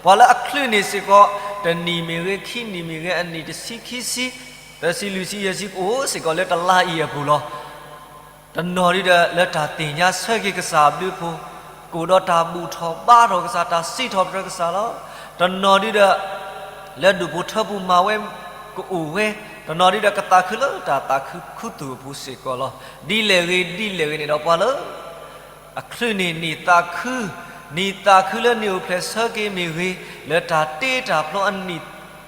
ပှၤလၢအချုးန့ၢ်စ့ၢ်ကီး တနံၣ်မ့ၢ်ဂ့ၤ, ခံနံၣ်မ့ၢ်ဂ့ၤ, အနံၣ်တဆံခံဆံ, သၢဆံလွံၢ်ဆံယဲၢ်ဆံ ကအိၣ်စ့ၢ်ကီးလၢတလါအံၤအပူၤလီၤ. တနီၤဒ်ဒီးလၢတၢ်သ့ၣ်ညါဆၢက့ၤကစၢ်အဘျုးအဖှိၣ်, ကအိၣ်ဒီးတၢ်ဘူၣ်ထီၣ်ဘါထီၣ်ကစၢ်, တၢ်စံးထီၣ်ပတြၢၤကစၢ်လီၤ. တနီၤဒ်ဒီး လၢဒူၣ်ဖိထၢဖိမၤဝဲကအိၣ်ဝဲ, တနီၤဒ်ဒီးကသးခုလၢတၢ်သးခုခူသူၣ်အပူၤစ့ၢ်ကီးလီၤ. ဒ်လဲၣ်ဂ့ၤ ဒ်လဲၣ်ဂ့ၤန့ၣ်ဒီးပှၤလၢ အချုးန့ၢ်နံၣ်သးခု, နံၣ်သးခုလၢနံၣ်အိၣ်ဖျဲၣ်ဆၢက့ၤမ့ၢ်ဂ့ၤ, လၢတၢ်တ့တၢ်ဖျီအနံၣ်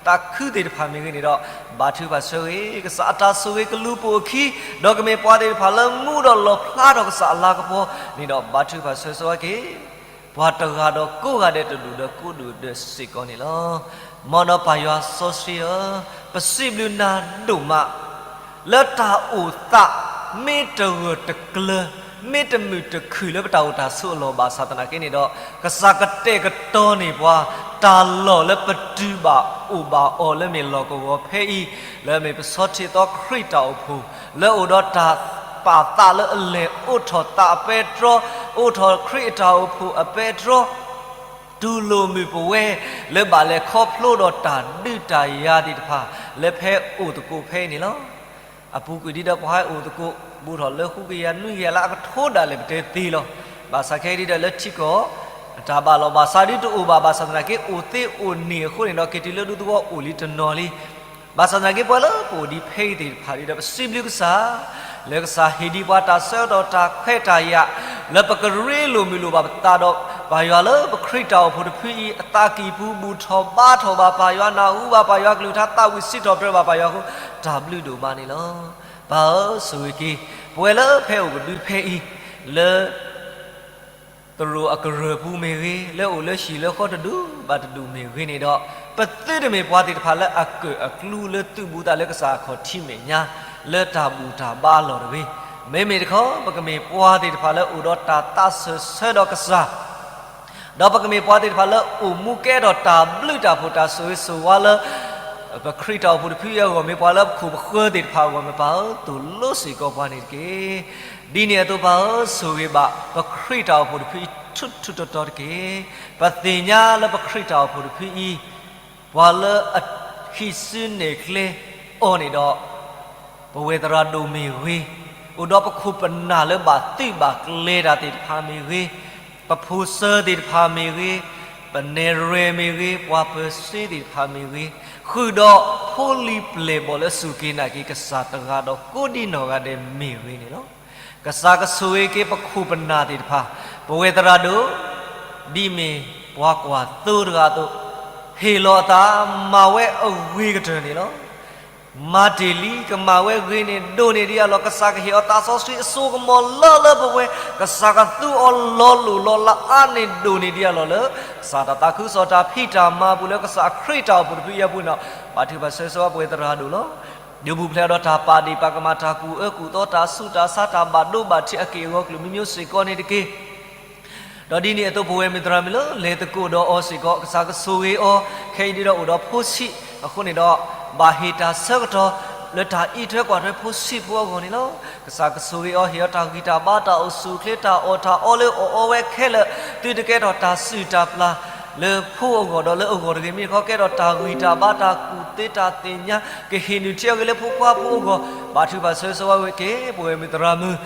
သးခုသ့ၣ်တဖၣ်မ့ၢ်ဂ့ၤန့ၣ်ဒီး, ဘါထုကဖၣ်ဆၢဂ့ၤ, ကစၢ်အတၢ်ဆိၣ်ဂ့ၤကလူၤပိာ်အခံ, ဒီးကမ့ၢ်ပှၤသ့ၣ်တဖၣ်လၢမူဒီးလီၣ်ဖျါထီၣ်ကစၢ်အလၤကပီၤန့ၣ်ဒီး ဘါထုကဖၣ်ဆၢဂ့ၤဆၢဝါက့ၤ ပှၤတဂၤဒီးကိးဂၤဒဲးတဒူၣ်ဒီးကိးဒူၣ်ဒီးစ့ၢ်ကီးန့ၣ်လီၤ. မ်ဒီးပၢ်ယွၤစီဆှံဧၢ, ပစံးဘျုးနၤဒိၣ်မး လၢတၢ်အိၣ်သး မ့ၢ်တဂၢၢ်တကျၢၤ, မ့ၢ်တမုာ်တခုၣ်လၢပတၢ်အိၣ်တၢ်ဆိးအလီၢ်ဘၣ်ဆၣ်သနာ်က့န့ၣ်ဒီး, ကစၢ်ကတဲာ်ကတီၤန့ၢ်ပှၤ တၢ်လီၢ်လၢပတုၤဘၣ်အိၣ်ဘၣ်အီၤလၢမ့ၢ်လီၢ်ကဝီၤဖဲအံၤ, လၢမ့ၢ်ပဆီထံသီခရံာ်တၢ်အိၣ်ဖှိၣ်, လၢအိၣ်ဒီးတၢ်ပာ်သးလၢအလဲၤအိးထီၣ်သးအပဲတြီ, အိးထီၣ်ခရံာ်အတၢ်အိၣ်ဖှိၣ်အပဲတြီ တူၢ်လိာ်မုာ်ပဝဲ လၢဘၣ်လဲၤခီဖျိဒီးတၢ်ဒုးတၢ်ယၤသ့ၣ်တဖၣ် လၢဖဲအိၣ်သကိးဖဲအံၤန့ၣ်လီၤ. အပူၤကွံာ်ဒ်ဒီးပှၤဟဲအိၣ်သကိး ဘူးထီၣ်လၢဃုကယၤနွံကယၤလၢအကထိဒၣ်လဲာ်ပတဲသ့လီၤ. ဘၣ်ဆၣ်ခဲအံၤဒ်ဒီးလၢထံကီၢ် အတၢ်ဘၣ်လီၢ်ဘၣ်စးဒ်တအိၣ်ဘၣ် ဘၣ်ဆၣ်သနာ်က့အိၣ်သ့အိၣ်န့ၢ်အဃိန့ၣ်ဒီး က့ၤတုၤလၢဒူသဝီအိၣ်လံတနီၤလံ ဘၣ်ဆၣ်သနာ်က့ပှၤလၢပအိၣ်ဒံးဖဲအံၤသ့ၣ်တဖၣ်ဒီး ပစံးဘျုးကစၢ် လၢကစၢ်ဟ့ၣ်ဒံးပှၤတၢ်ဆၢကတီၢ်တၢ်ခွဲးတၢ်ယာ် လၢပကရ့လိာ်မုာ်လိာ်ဘၣ်ပသးဒီး ပၢ်ယွၤလၢပခရံာ်တၢ်အိၣ်ဖှိၣ်တဖုအံၤ အသးကံၢ်ပူၤဘူၣ်ထီၣ်ဘါထီၣ်ဘၣ်ပၢ်ယွၤ နၢ်ဟူဘၣ်ပၢ်ယွၤကလုၢ်ကထါ သးဝံၣ်စံးထီၣ်ပတြၢၤဘၣ်ပၢ်ယွၤအဃိ တၢ်ဘျုးဒိၣ်မးန့ၣ်လီၤ. ပၢ်ဧၢ ဆိၣ်ဂ့ၤက့ၤ ပဝဲလၢဖဲအိၣ်ကဒုဖဲအံၤ လၢ သရိာ်အကရၢၢ်ပူၤမ့ၢ်ဂ့ၤ, လၢအိၣ်လၢဟံၣ်လၢဃီတဒူၣ်ဘၣ်တဒူၣ်မ့ၢ်ဂ့ၤန့ၣ်ဒီး, ပသုတမ့ၢ်ပှၤသ့ၣ်တဖၣ်လၢအကၢၣ်အကျူလၢသုးဘူးသးလၢကစၢ်အခီၣ်ထံးမဲာ်ညါ လၢတၢ်ဘူၣ်တၢ်ဘါအလီၢ်တဂ့ၤ. မ့မ့ၢ်တခီ ပကမ့ၢ်ပှၤသ့ၣ်တဖၣ်လၢအိၣ်ဒီးတၢ်သးစၢၢ်ဆၢဒီးကစၢ် ဒီးပကမ့ၢ်ပှၤသ့ၣ်တဖၣ်လၢအိၣ်မူကဲထီၣ်တၢ်ဘျုးတၢ်ဖှိၣ်တၢ်ဆိၣ်ဂ့ၤဆိၣ်ဝါလၢ ပခရံာ်တၢ်အိၣ်ဖှိၣ်တဖုအံၤအဂီၢ် မ့ၢ်ပှၤလၢပခိၣ်ပဃၢၤသ့ၣ်တဖၣ်အဂီၢ် မ့ၢ်ပၢ်ဧၢ သိၣ်လိစ့ၢ်ကီးပှၤန့ၣ်တက့ၢ်. ဒ်န့ၣ်အသိးပၢ်ဧၢ ဆိၣ်ဂ့ၤဘၣ် ပခရံာ်တၢ်အိၣ်ဖှိၣ်တဖုအံၤထူထူတီတီတက့ၢ်. ပသ့ၣ်ညါလၢပခရံာ်တၢ်အိၣ်ဖှိၣ်တဖုအံၤ ပှၤလၢအဟံးစုနဲၣ်ကျဲအီၤန့ၣ်ဒီး ပဝဲသရၣ်ဒိၣ်မ့ၢ်ဂ့ၤ, အိၣ်ဒီးပခိၣ်ပနၢ်လၢဘၣ်သုးဘၣ်ကျဲၤတၢ်သ့ၣ်တဖၣ်မ့ၢ်ဂ့ၤ, ပဖိစၢၤသ့ၣ်တဖၣ်မ့ၢ်ဂ့ၤ, ပနဲၣ်ရွဲၣ်မ့ၢ်ဂ့ၤ, ပှၤပၢၤစ့သ့ၣ်တဖၣ်မ့ၢ်ဂ့ၤ, ဃုာ်ဒီးဖိလံၤပျဲၢ်ဘီၣ်လၢစူၢ်က့ၤနာ်က့ၤကစၢ်တဂၤဒီးကိးဒံနီၢ်ဂၤဒဲးမ့ၢ်ဂ့ၤန့ၣ်လီၤ. ကစၢ်ကဆိၣ်ဂ့ၤက့ၤပခိၣ်ပနၢ်သ့ၣ်တဖၣ်, ပဝဲသရၣ်ဒိၣ်, ဒ်မ့ၢ်ပှၤကွၢ်သိတဂၤအသိး, ဟ့ၣ်လီၤအသးမၤဝဲအဂ့ၤကတၢၢ်န့ၣ်လီၤ. မၤတ့ၢ်လံ ကမၤဝဲဂ့ၤန့ၣ်ဒိၣ်န့ၢ်ဒံးအလီၢ်, ကစၢ်ကဟ့ၣ်အီၤသးစီဆှံအစိကမီၤလၢလၢပှဲၤပှဲၤ, ကစၢ်ကသူအီၤလီၤလိၢ်လီၤလးအါန့ၢ်ဒိၣ်န့ၢ်ဒံးအလီၢ်လၢ ကစၢ်တၢ်သးခုကစီၣ်တၢ်ဖံးတၢ်မၤအပူၤလၢကစၢ်ခရံာ်တၢ်အိၣ်ဖှိၣ်တဖုအံၤအပူၤန့ၣ်, ဘါထုကဖၣ်ဆၢဂ့ၤဆၢဝါပဝဲသရၣ်ဒိၣ်လီၤ. ဒုးပူၤဖျဲးဒီးတၢ်ပာ်ဒ့ၣ်ပာ်ကမၣ် တၢ်ကူၣ်အၢကူၣ်သီ တၢ်ဆူးတၢ်ဆါ တၢ်ဘၣ်ဒိဘၣ်ထံးအက့ၢ်အဂီၤကလုာ်မံမံၤစ့ၢ်ကီးန့ၣ်တက့ၢ်. ဒီးဒ်န့ၣ်အသိးပဝဲမုၢ်သရၣ်မုၣ်လၢလဲၤသကိးဒီးအီၤစ့ၢ်ကီး ကစၢ်ကဆိၣ်ဂ့ၤအီၤ, ခဲအံၤဒ်ဒီးအိၣ်ဒီးဖိဆံးအဃိန့ၣ်ဒီး ဘၣ်ဟ့ၣ်တၢ်ဆၢကတီၢ်လၢတၢ်အံးထွဲကွၢ်ထွဲဖိဆံးဖိအဂီၢ်န့ၣ်လီၤ. ကစၢ်ကဆိၣ်ဂ့ၤအီၤ ဟ့ၣ်အီၤတၢ်ဂံၢ်တၢ်ဘါ တၢ်အိၣ်ဆူၣ်အိၣ်ချ့ တၢ်အီၣ်တၢ်အီလၢအီၣ်အီဝဲခဲလၢာ် သုတကဲထီၣ်တၢ်စုၣ်တၢ်ပျၢ်လၢဖိအဂီၢ်ဒီးလၢအဂီၢ်တဂ့ၤ, မ့ၢ်တခီကဲထီၣ်တၢ်ဂံၢ်တၢ်ဘါ တၢ်ကူၣ်သ့တၢ်သ့ၣ်ညါ ကဟ့ၣ်နုာ်ထံအီၤဂ့ၤလၢဖိခွါဖိအဂီၢ်, ဘါထုကဖၣ်ဆၢဂ့ၤဆၢဝါဝဲက့ၤ ပဝဲမုၢ်သရၣ်မုၣ်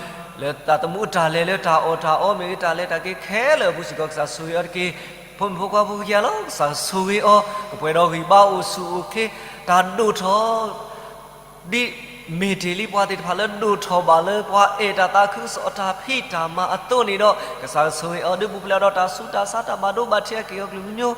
လၢသးသမူအတၢ်လဲၤလၢတၢ်အီၣ်တၢ်အီမ့ၢ်ဂ့ၤ တၢ်လဲၤတၢ်က့ၤခဲလၢာ်အပူၤစ့ၢ်ကီး ကစၢ်ဆိၣ်ဂ့ၤအီၤတက့ၢ်. ဖိမုၣ်ဖိခွါဖိကယၤလီၤ ကစၢ်ဆိၣ်ဂ့ၤအီၤ ကပှဲၤဒီးဂံၢ်ဘါအိၣ်ဆူၣ်အိၣ်ချ့ တၢ်ဒိၣ်ထီၣ် ဒ်မ့ၢ်တ့ၢ်လံပှၤသ့ၣ်တဖၣ်လၢဒိၣ်ထီၣ်ဘၣ်လၢပှၤအဲၣ်တၢ်သးခုကစီၣ်အတၢ်ဖံးတၢ်မၤအသိးန့ၣ်ဒီး ကစၢ်ဆိၣ်ဂ့ၤအီၤ ဒုးပူၤဖျဲးဒီးတၢ်ဆူးတၢ်ဆါ တၢ်ဘၣ်ဒိဘၣ်ထံးအက့ၢ်အဂီၤကလုာ်မံမံၤ,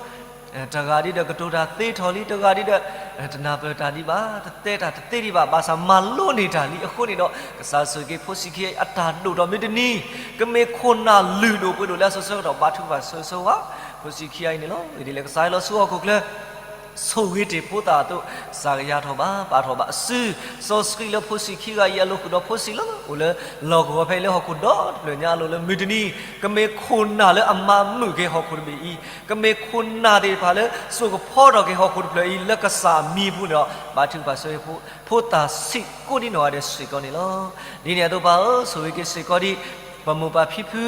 တဂၤဒ်ဒီးကတိၤတၢ်သ့ထီၣ်လံ, တဂၤဒ်ဒီး တနၢ်ပၢၢ်တၢ်ဒံးဘၣ်, တတဲတၢ်တသ့ဒံးဘၣ်, ဘၣ်ဆၣ်မၤလိန့ၢ်တၢ်လံအဃိန့ၣ်ဒီး ကစၢ်ဆိၣ်ဂ့ၤက့ၤဖိဆံးခံအံၤ အတၢ်ဒိၣ်ထီၣ်မ့ၢ်တနံၤ ကမ့ၢ်ခိၣ်နၢ်လုၢ်ဒိၣ်ပှ့ၤဒိၣ်လၢအစိၤဆၢကတီၢ် ဘါထုကဖၣ်ဆၢဂ့ၤဆၢဝါ ဖိဆံးခံအံၤန့ၣ်လီၤ. ဂ့ၢ်ဒ်လဲၣ် ကစၢ်ဟဲလီၤဆူဟီၣ်ခိၣ်ချၢ ဆိၣ်ဂ့ၤတ့ၢ်ဖိသၣ်အသိး ကစၢ်ကယၤထီၣ်ဘၣ် ပာ်ထီၣ်ဘၣ်အစု စီဆှံလၢဖိဆံးခံဂၤအံၤအလိၤဃုာ်ဒီးဖိဆံးလီၤ. အိၣ်လၢလီၢ်ကဝီၤဖဲအံၤလၢဟီၣ်ခိၣ်ဒီတဖျၢၣ်ညါအလိၤလၢမုၢ်တနံၤ ကမ့ၢ်ခိၣ်နၢ်လၢအမၤမုာ်က့ၤဟီၣ်ခိၣ်တဘ့ၣ်အံၤ, ကမ့ၢ်ခိၣ်နၢ်သ့ၣ်တဖၣ်လၢစိာ်ကဖီထီၣ်က့ၤဟီၣ်ခိၣ်တဖျၢၣ်အံၤ လၢကစၢ်အမံၤအပူၤန့ၣ်ဒီး ဘါထုကဖၣ်ဆၢဂ့ၤ ဖိသၣ်ဆံးကိးဒ်နီၢ်ဂၤဒဲးစ့ၢ်ကီးန့ၣ်လီၤ. ဒ်န့ၣ်အသိးပၢ်ဧၢ ဆိၣ်ဂ့ၤက့ၤစ့ၢ်ကီးဒ် ပမိၢ်ပၢ်ဖံဖု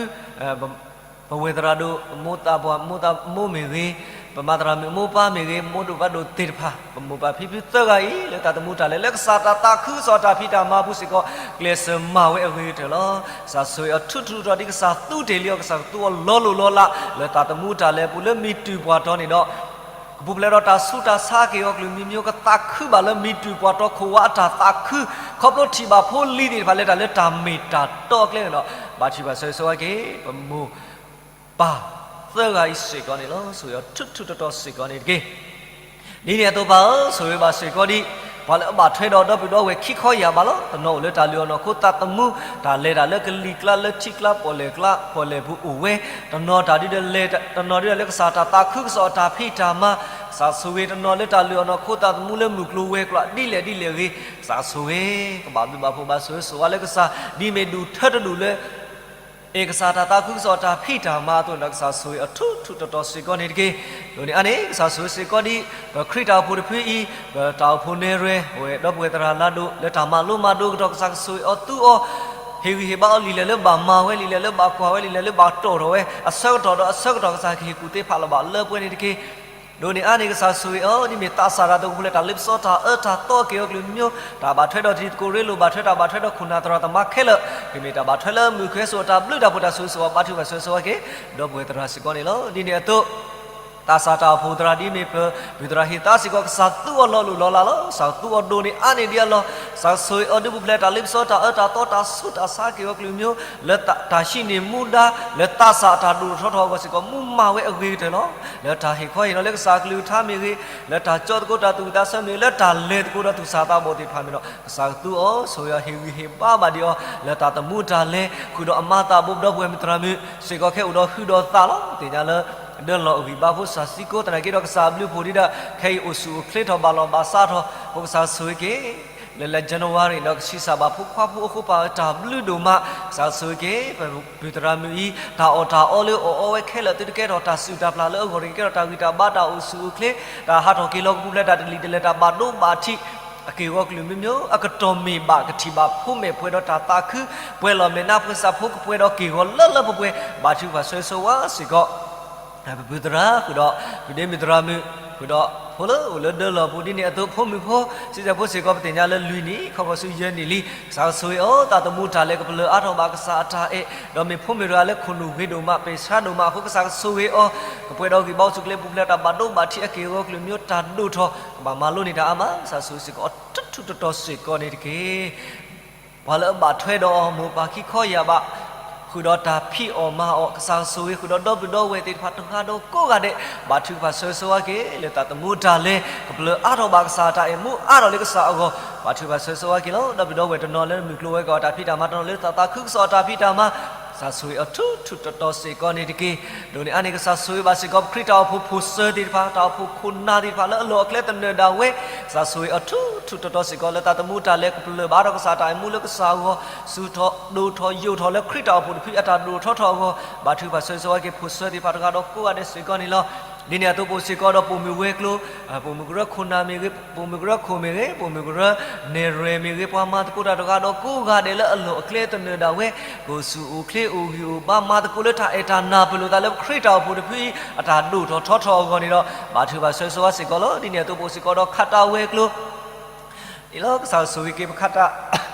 ပဝဲသရၣ်ဒိၣ် မိၢ်သးပှၢ် မိၢ်သးမိၢ်မ့ၢ်ဂ့ၤ, ပမၤသရၣ်မုၣ်မိၢ်ပၢ်မ့ၢ်ဂ့ၤ, မိၢ်ဒိၣ်ပၢ်ဒိၣ်သ့ၣ်တဖၣ် ပမိၢ်ပၢ်ဖံဖုသၢဂၤအံၤ လၢသးသမူတၢ်လဲၤ လၢကစၢ်တၢ်သးခုကစီၣ်တၢ်ဖံးတၢ်မၤအပူၤစ့ၢ်ကီး ကျဲးစၢးမၤဝဲအဂ့ၤကတၢၢ်လီၤ. ကစၢ်ဆိၣ်ဂ့ၤအီၤထူထူတီတီ ဒ်ကစၢ်သူတ့ၢ်လံအီၤ ကစၢ်ကသူအီၤလီၤလိၢ်လီၤလး လၢသးသမူတၢ်လဲၤအပူၤ လၢမံၤတုၤပှၤတီၤန့ၣ်ဒီး ကပူၤဖျဲးဒီးတၢ်ဆူးတၢ်ဆါအက့ၢ်အဂီၤကလုာ်မံၤမံၤ ကသးခုဘၣ်လၢမံၤတုၤပှၤတီၤခိၣ်ဝါအတၢ်သးခု ခီဖျိထံၣ်ဘၣ်ဖိလံၤသ့ၣ်တဖၣ် လၢတၢ်လၢတၢ်မ့ၢ်တၢ်တီအကျဲန့ၣ်ဒီး ဘါထုကဖၣ်ဆၢဂ့ၤဆၢဝါက့ၤ ပမိၢ်ပၢ်သၢဂၤအံၤစ့ၢ်ကီးန့ၣ်လီၤ. ဆိၣ်ဂ့ၤအီၤထူထူတီတီစ့ၢ်ကီးန့ၣ်တက့ၢ်. ဒ်န့ၣ်အသိးပၢ်ဧၢ ဆိၣ်ဂ့ၤဘၣ်စ့ၢ်ကီးဒ် ပှၤလၢအဘၣ်ထွဲဒီးဒီပုၢ်ဒီဝဲၢ်ခံခီယၢ်ဘးလီၤ. တနီၤအိၣ်လၢတၢ်လုၢ်အီၣ်နီၢ်ခိသးသမူ တၢ်လဲၤတၢ်လၢကလံၤကျါ လၢထံကျါ ပီၣ်လဲၣ်ကျါ ပီၣ်လဲၣ်ပူၤအိၣ်ဝဲ, တနီၤတၢ်ဒ်ဒီးလဲၤ တနီၤဒ်ဒီးလၢကစၢ်တၢ်သးခုကစီၣ်အတၢ်ဖံးတၢ်မၤ, ကစၢ်ဆိၣ်ဂ့ၤ တနီၤလၢတၢ်လုၢ်အီၣ်နီၢ်ခိသးသမူလၢမုၢ်ကျိၤဝဲၤကွာ် ဒ်လဲၣ်ဒ်လဲၣ်ဂ့ၤ, ကစၢ်ဆိၣ်ဂ့ၤ ကဘၣ်ဘျုးဘၣ်ဖှိၣ်ဘၣ်ဆိၣ်ဂ့ၤဆိၣ်ဝါလၢကစၢ် ဒ်မ့ၢ်ဒူၣ်ထၢတဒူၣ်လၢ အဲၣ်ကစၢ်တၢ်သးခုကစီၣ်တၢ်ဖံးတၢ်မၤအသိးန့ၣ်ဒီး ကစၢ်ဆိၣ်ဂ့ၤအီၤထူထူတီတီစ့ၢ်ကီးန့ၣ်တက့ၢ်. ဒ်န့ၣ်အါန့ၣ် ကစၢ်ဆိၣ်ဂ့ၤစ့ၢ်ကီးဒ် ပခရံာ်တၢ်အိၣ်ဖှိၣ်တဖုအံၤ ပတၢ်အိၣ်ဖှိၣ်နဲၣ်ရွဲၣ် ပဝဲဒီပုၢ်ဝဲၢ်သရၣ်လါဒိၣ် လၢတၢ်မၤလိမၤဒိးကတီၢ် ကစၢ်ကဆိၣ်ဂ့ၤအီၤသူအီၤ ဟ့ၣ်ဂံၢ်ဟ့ၣ်ဘါအီၤလံာ်လဲၢ်လၢဘၣ်မၤဝဲ လံာ်လဲၢ်လၢဘၣ်ကွၢ်ဝဲ လံာ်လဲၢ်လၢဘၣ်တီၣ်ထီၣ်ဝဲ အဆၢကတီၢ်ဒီးအဆၢကတီၢ် ကစၢ်ကဟ့ၣ်ကူၣ်သ့ဖးလီၤဘၣ်လၢပှဲၤန့ၣ်တက့ၢ်. ဒ်န့ၣ်အါန့ၣ် ကစၢ်ဆိၣ်ဂ့ၤအီၤ ဒ်မ့ၢ်သးစၢ်တၢ်သကိးဖိလၢတၢ်လ့ပစီတၢ်အၢတၢ်သီက့ၤအီၤကလုာ်မံၤမံၤ တၢ်ဘၣ်ထွဲဒီးတံၤသကိးရ့လိာ် ဘၣ်ထွဲတၢ်ဘၣ်ထွဲဒီးခိၣ်နၢ်သရၣ်သမါခဲလၢာ် ကမ့ၢ်တၢ်ဘၣ်ထွဲလၢမုၢ်ဃဲစိာ်အတၢ်ဘျုးတၢ်ဖှိၣ်တၢ်ဆိၣ်ဂ့ၤဆိၣ်ဝါဘါထုကဖၣ်ဆၢဂ့ၤဆၢဝါက့ၤ ဒီပုၢ်ဝဲၢ်သရၣ်စ့ၢ်ကီးန့ၣ်လီၤ. ဒ်န့ၣ်အသိး သးစၢ်တၢ်အိၣ်ဖှိၣ်သရၣ်ဒ်မ့ၢ်ပ ပုၢ်သရၣ်ဟ့ၣ်သါစ့ၢ်ကီး ကစၢ်သူအီၤလီၤလိၢ်လီၤလးလီၤ. ကစၢ်သူအီၤဒိၣ်န့ၢ်အါန့ၢ်ဒံးအလီၢ် ကစၢ်ဆိၣ်ဂ့ၤအီၤဒုးပူၤဖျဲးတၢ်လ့ပစီတၢ်အၢတၢ်သီတၢ်ဆူးတၢ်ဆါက့ၤအီၤကလုာ်မံၤ လၢတၢ်ဟံးန့ၢ်မူဒါ လၢသးစၢ်တၢ်ဒိၣ်ထီၣ်ထီထီၣ်အဂီၢ်စ့ၢ်ကီး မူမၤဝဲအဂ့ၤကတၢၢ်လီၤ. လၢတၢ်ဟ့ၣ်ခီဟ့ၣ်နီၤလၢကစၢ်ကလုၢ်ကထါမ့ၢ်ဂ့ၤ, လၢတၢ်ကၠီသကိးတၢ်သူၣ်ဝံၣ်သးဆၢမ့ၢ်ဂ့ၤ, လၢတၢ်လဲၤသကိးဒီးသူၣ်စၢ်သးဘီၣ်သ့ၣ်တဖၣ်မ့ၢ်ဒီး ကစၢ်ကသူအီၤ ဆိၣ်ဂ့ၤအီၤဟ့ၣ်ဂံၢ်ဟ့ၣ်ဘါဘၣ်ဒံးအီၤ လၢတၢ်သမူတၢ်လဲၤ ဃုာ်ဒီးအမါသးဘိ ဒီပုၢ်ဝဲၢ်မုၣ်သရၣ်မုၣ်စ့ၢ်ကီး ခဲအိၣ်ဒီးဟုဒီးသးလီၤ. သ့ၣ်ညါလၢ ဒၢလီၤအဂံၢ်ဘါဖိစၢ်သံကိး သနာ်က့ဒီးကစၢ်အဘျုးဖှိၣ်ဒံးဒီး ခဲအံၤအိၣ်ဆူၣ်အိၣ်ချ့ထီၣ်ဘၣ်လီၤဘၣ်စးထီၣ် ဖိကစၢ်ဆိၣ်ဂ့ၤက့ၤ လၢလၢ January ဒီးကဆံးစၢ်ဘၣ်ဖိခွါဖိအဃိ ပၢ်ဧၢ တၢ်ဘျုးဒိၣ်မး ကစၢ်ဆိၣ်ဂ့ၤက့ၤ ပပုၢ်သရၣ်မုၣ်အံၤ တၢ်အီၣ်တၢ်အီလၢအီၣ်အီဝဲခဲလၢာ် သုတကဲထီၣ်တၢ်စုၣ်တၢ်ပျၢ်လၢအဂီၢ်တဂ့ၤ ကဲထီၣ်တၢ်ဂံၢ်တၢ်ဘါတၢ်အိၣ်ဆူၣ်အိၣ်ချ့ တၢ်ဟးထီၣ်က့ၤလီၤကပူၤဖျဲးတၢ်တလံၤတလဲၢ်တၢ်ဘၣ်ဒိဘၣ်ထံး အက့ၢ်အဂီၤကလုာ်မံၤမံၤ အကတီၢ်မ့ၢ်ဘၣ်ကထံၣ်ဘၣ်ဖိမဲာ်ပှဲၤဒီးတၢ်သးခု ပှဲၤလီၤမဲာ်နါပှဲၤစၢ်ဖိကပှဲၤဒီးက့ၢ်ဂီၤလၢလၢပှဲၤပှဲၤ ဘါထုကဖၣ်ဆၢဂ့ၤဆၢဝါစ့ၢ်ကီး ပပုၢ်သရၣ် ဃုာ်ဒီး ပုၢ်ဒ့မုၣ်သရၣ်မုၣ် ဃုာ်ဒီးဖိလၢအိၣ်လၢဒၢလီၢ်ပူၤဒ်န့ၣ်အသိး ဖိမုၣ်ဖိ ဆံးစၢ်ဖိစ့ၢ်ကီး ပသ့ၣ်ညါလၢလွံၢ်နံၣ် ခီဖီၣ်ဆူယဲၢ်နံၣ်လံ ကစၢ်ကဆိၣ်ဂ့ၤအီၤ သးသမူတၢ်လဲၤကပလၢၤအါထီၣ်ဘၣ်ကစၢ်အတၢ်အဲၣ် ဒီးမ့ၢ်ဖိမုၣ်တဂၤလၢခိၣ်နူာ်ဂ့ၤဒိၣ်မး ပဲာ်ဆှါဒိၣ်မးအဃိ ကစၢ်ကဆိၣ်ဂ့ၤအီၤ ကပှဲၤဒီးဂံၢ်ဘါအိၣ်ဆူၣ်အိၣ်ချ့ပူၤဖျဲးတၢ်ဘၣ်ဒိဘၣ်ထံးအက့ၢ်အဂီၤကလုာ်မံၤ တၢ်ဒိၣ်ထီၣ် ကဘၣ်မၤလိန့ၢ်တၢ်အါမး ကစၢ်ဆိၣ်ဂ့ၤစ့ၢ်ကီးအီၤထူထူတီတီစ့ၢ်ကီးန့ၣ်တက့ၢ်. ပှၤလၢအဘၣ်ထွဲဒီးအီၤ မိၢ်ပၢ်ခံခီယၢ်ဘး ဃုာ်ဒီးတၢ်ဖံးအီၣ်မၤအီၣ် ကစၢ်ဆိၣ်ဂ့ၤဃုာ်ဒီးဒီပုၢ်ဒီဝဲၢ်သ့ၣ်တဖၣ်တဂၤဒီးကိးဂၤဒဲး ဘါထုကဖၣ်ဆၢဂ့ၤဆၢဝါက့ၤ လၢသးသမူတၢ်လဲၤ ကပျၢၤအါထီၣ်ဘၣ်ကစၢ်အတၢ်အဲၣ် မူအါထီၣ်လၢကစၢ်အဂီၢ် ဘါထုကဖၣ်ဆၢဂ့ၤဆၢဝါက့ၤလီၤ. ဒီပုၢ်ဒီဝဲၢ်တနီၤလၢမုၢ်ကျိၤဝဲၤကွာ်အတၢ်ဖံးတၢ်မၤ တနီၤလၢသးသးခုကစီၣ်အတၢ်ဖံးတၢ်မၤ ကစၢ်ဆိၣ်ဂ့ၤအီၤထူထူတီတီစ့ၢ်ကီးန့ၣ်တက့ၢ်. ဒ်န့ၣ်အါန့ၣ် ကစၢ်ဆိၣ်ဂ့ၤဘၣ်စ့ၢ်ကီး ပခရံာ်တၢ်အိၣ်ဖှိၣ်ဖိၣ်စၢၤသ့ၣ်တဖၣ် တၢ်အိၣ်ဖှိၣ်ခိၣ်နၢ်သ့ၣ်တဖၣ်လၢအလီၢ်အကျဲသနၢၣ်ဒၣ်ဝဲ ကစၢ်ဆိၣ်ဂ့ၤအီၤထူထူတီတီစ့ၢ်ကီး လၢသးသမူတၢ်လဲၤကပျၢၤဘၣ်ဒီးကစၢ်တၢ်အဲၣ်မူလၢကစၢ်အဂီၢ် စူၢ်ထီၣ်ဒိၣ်ထီၣ်ယိာ်ထီၣ်လၢခရံာ်တၢ်အိၣ်ဖှိၣ်တဖုအတၢ်ဒိၣ်ထီၣ်ထီထီၣ်အဂီၢ် ဘါထုကဖၣ်ဆၢဂ့ၤဆၢဝါက့ၤ ဖိၣ်စၢၤသ့ၣ်တဖၣ်တဂၤဒီးကိးဂၤဒဲးစ့ၢ်ကီးန့ၣ်လီၤ. ဒ်န့ၣ်အသိးပအိၣ်စ့ၢ်ကီးဒီးပိာ်မုၣ်ဝဲၤကျိၤ ပိာ်မုၣ်ကရၢခိၣ်နၢ်မ့ၢ်ဂ့ၤ, ပိာ်မုၣ်ကရၢခိၣ်မ့ၢ်ဂ့ၤ, ပိာ်မုၣ်ကရၢနဲၣ်ရွဲၣ်မ့ၢ်ဂ့ၤ, ပှၤမၤသကိးတၢ်တဂၤဒီးကိးဂၤဒဲးလၢအလီၢ်အကျဲသနၢၣ်ဒၣ်ဝဲ ကအိၣ်ဆူၣ်အိၣ်ချ့အိၣ်ဂံၢ်အိၣ်ဘါ မၤသကိးလၢတၢ်အဲၣ်တၢ်နၢ်ပၢၢ်လိာ်သးလၢပခရံာ်တၢ်အိၣ်ဖှိၣ်တဖုအံၤ အတၢ်ဒိၣ်ထီၣ်ထီထီၣ်အဂီၢ်န့ၣ်ဒီး ဘါထုကဖၣ်ဆၢဂ့ၤဆၢဝါစ့ၢ်ကီးလီၤ. ဒ်န့ၣ်အသိးပအိၣ်စ့ၢ်ကီးဒီးခးတၢ်ဝဲၤကျိၤ အံၤလီၤ ကစၢ်ဆိၣ်ဂ့ၤက့ၤပခးတၢ်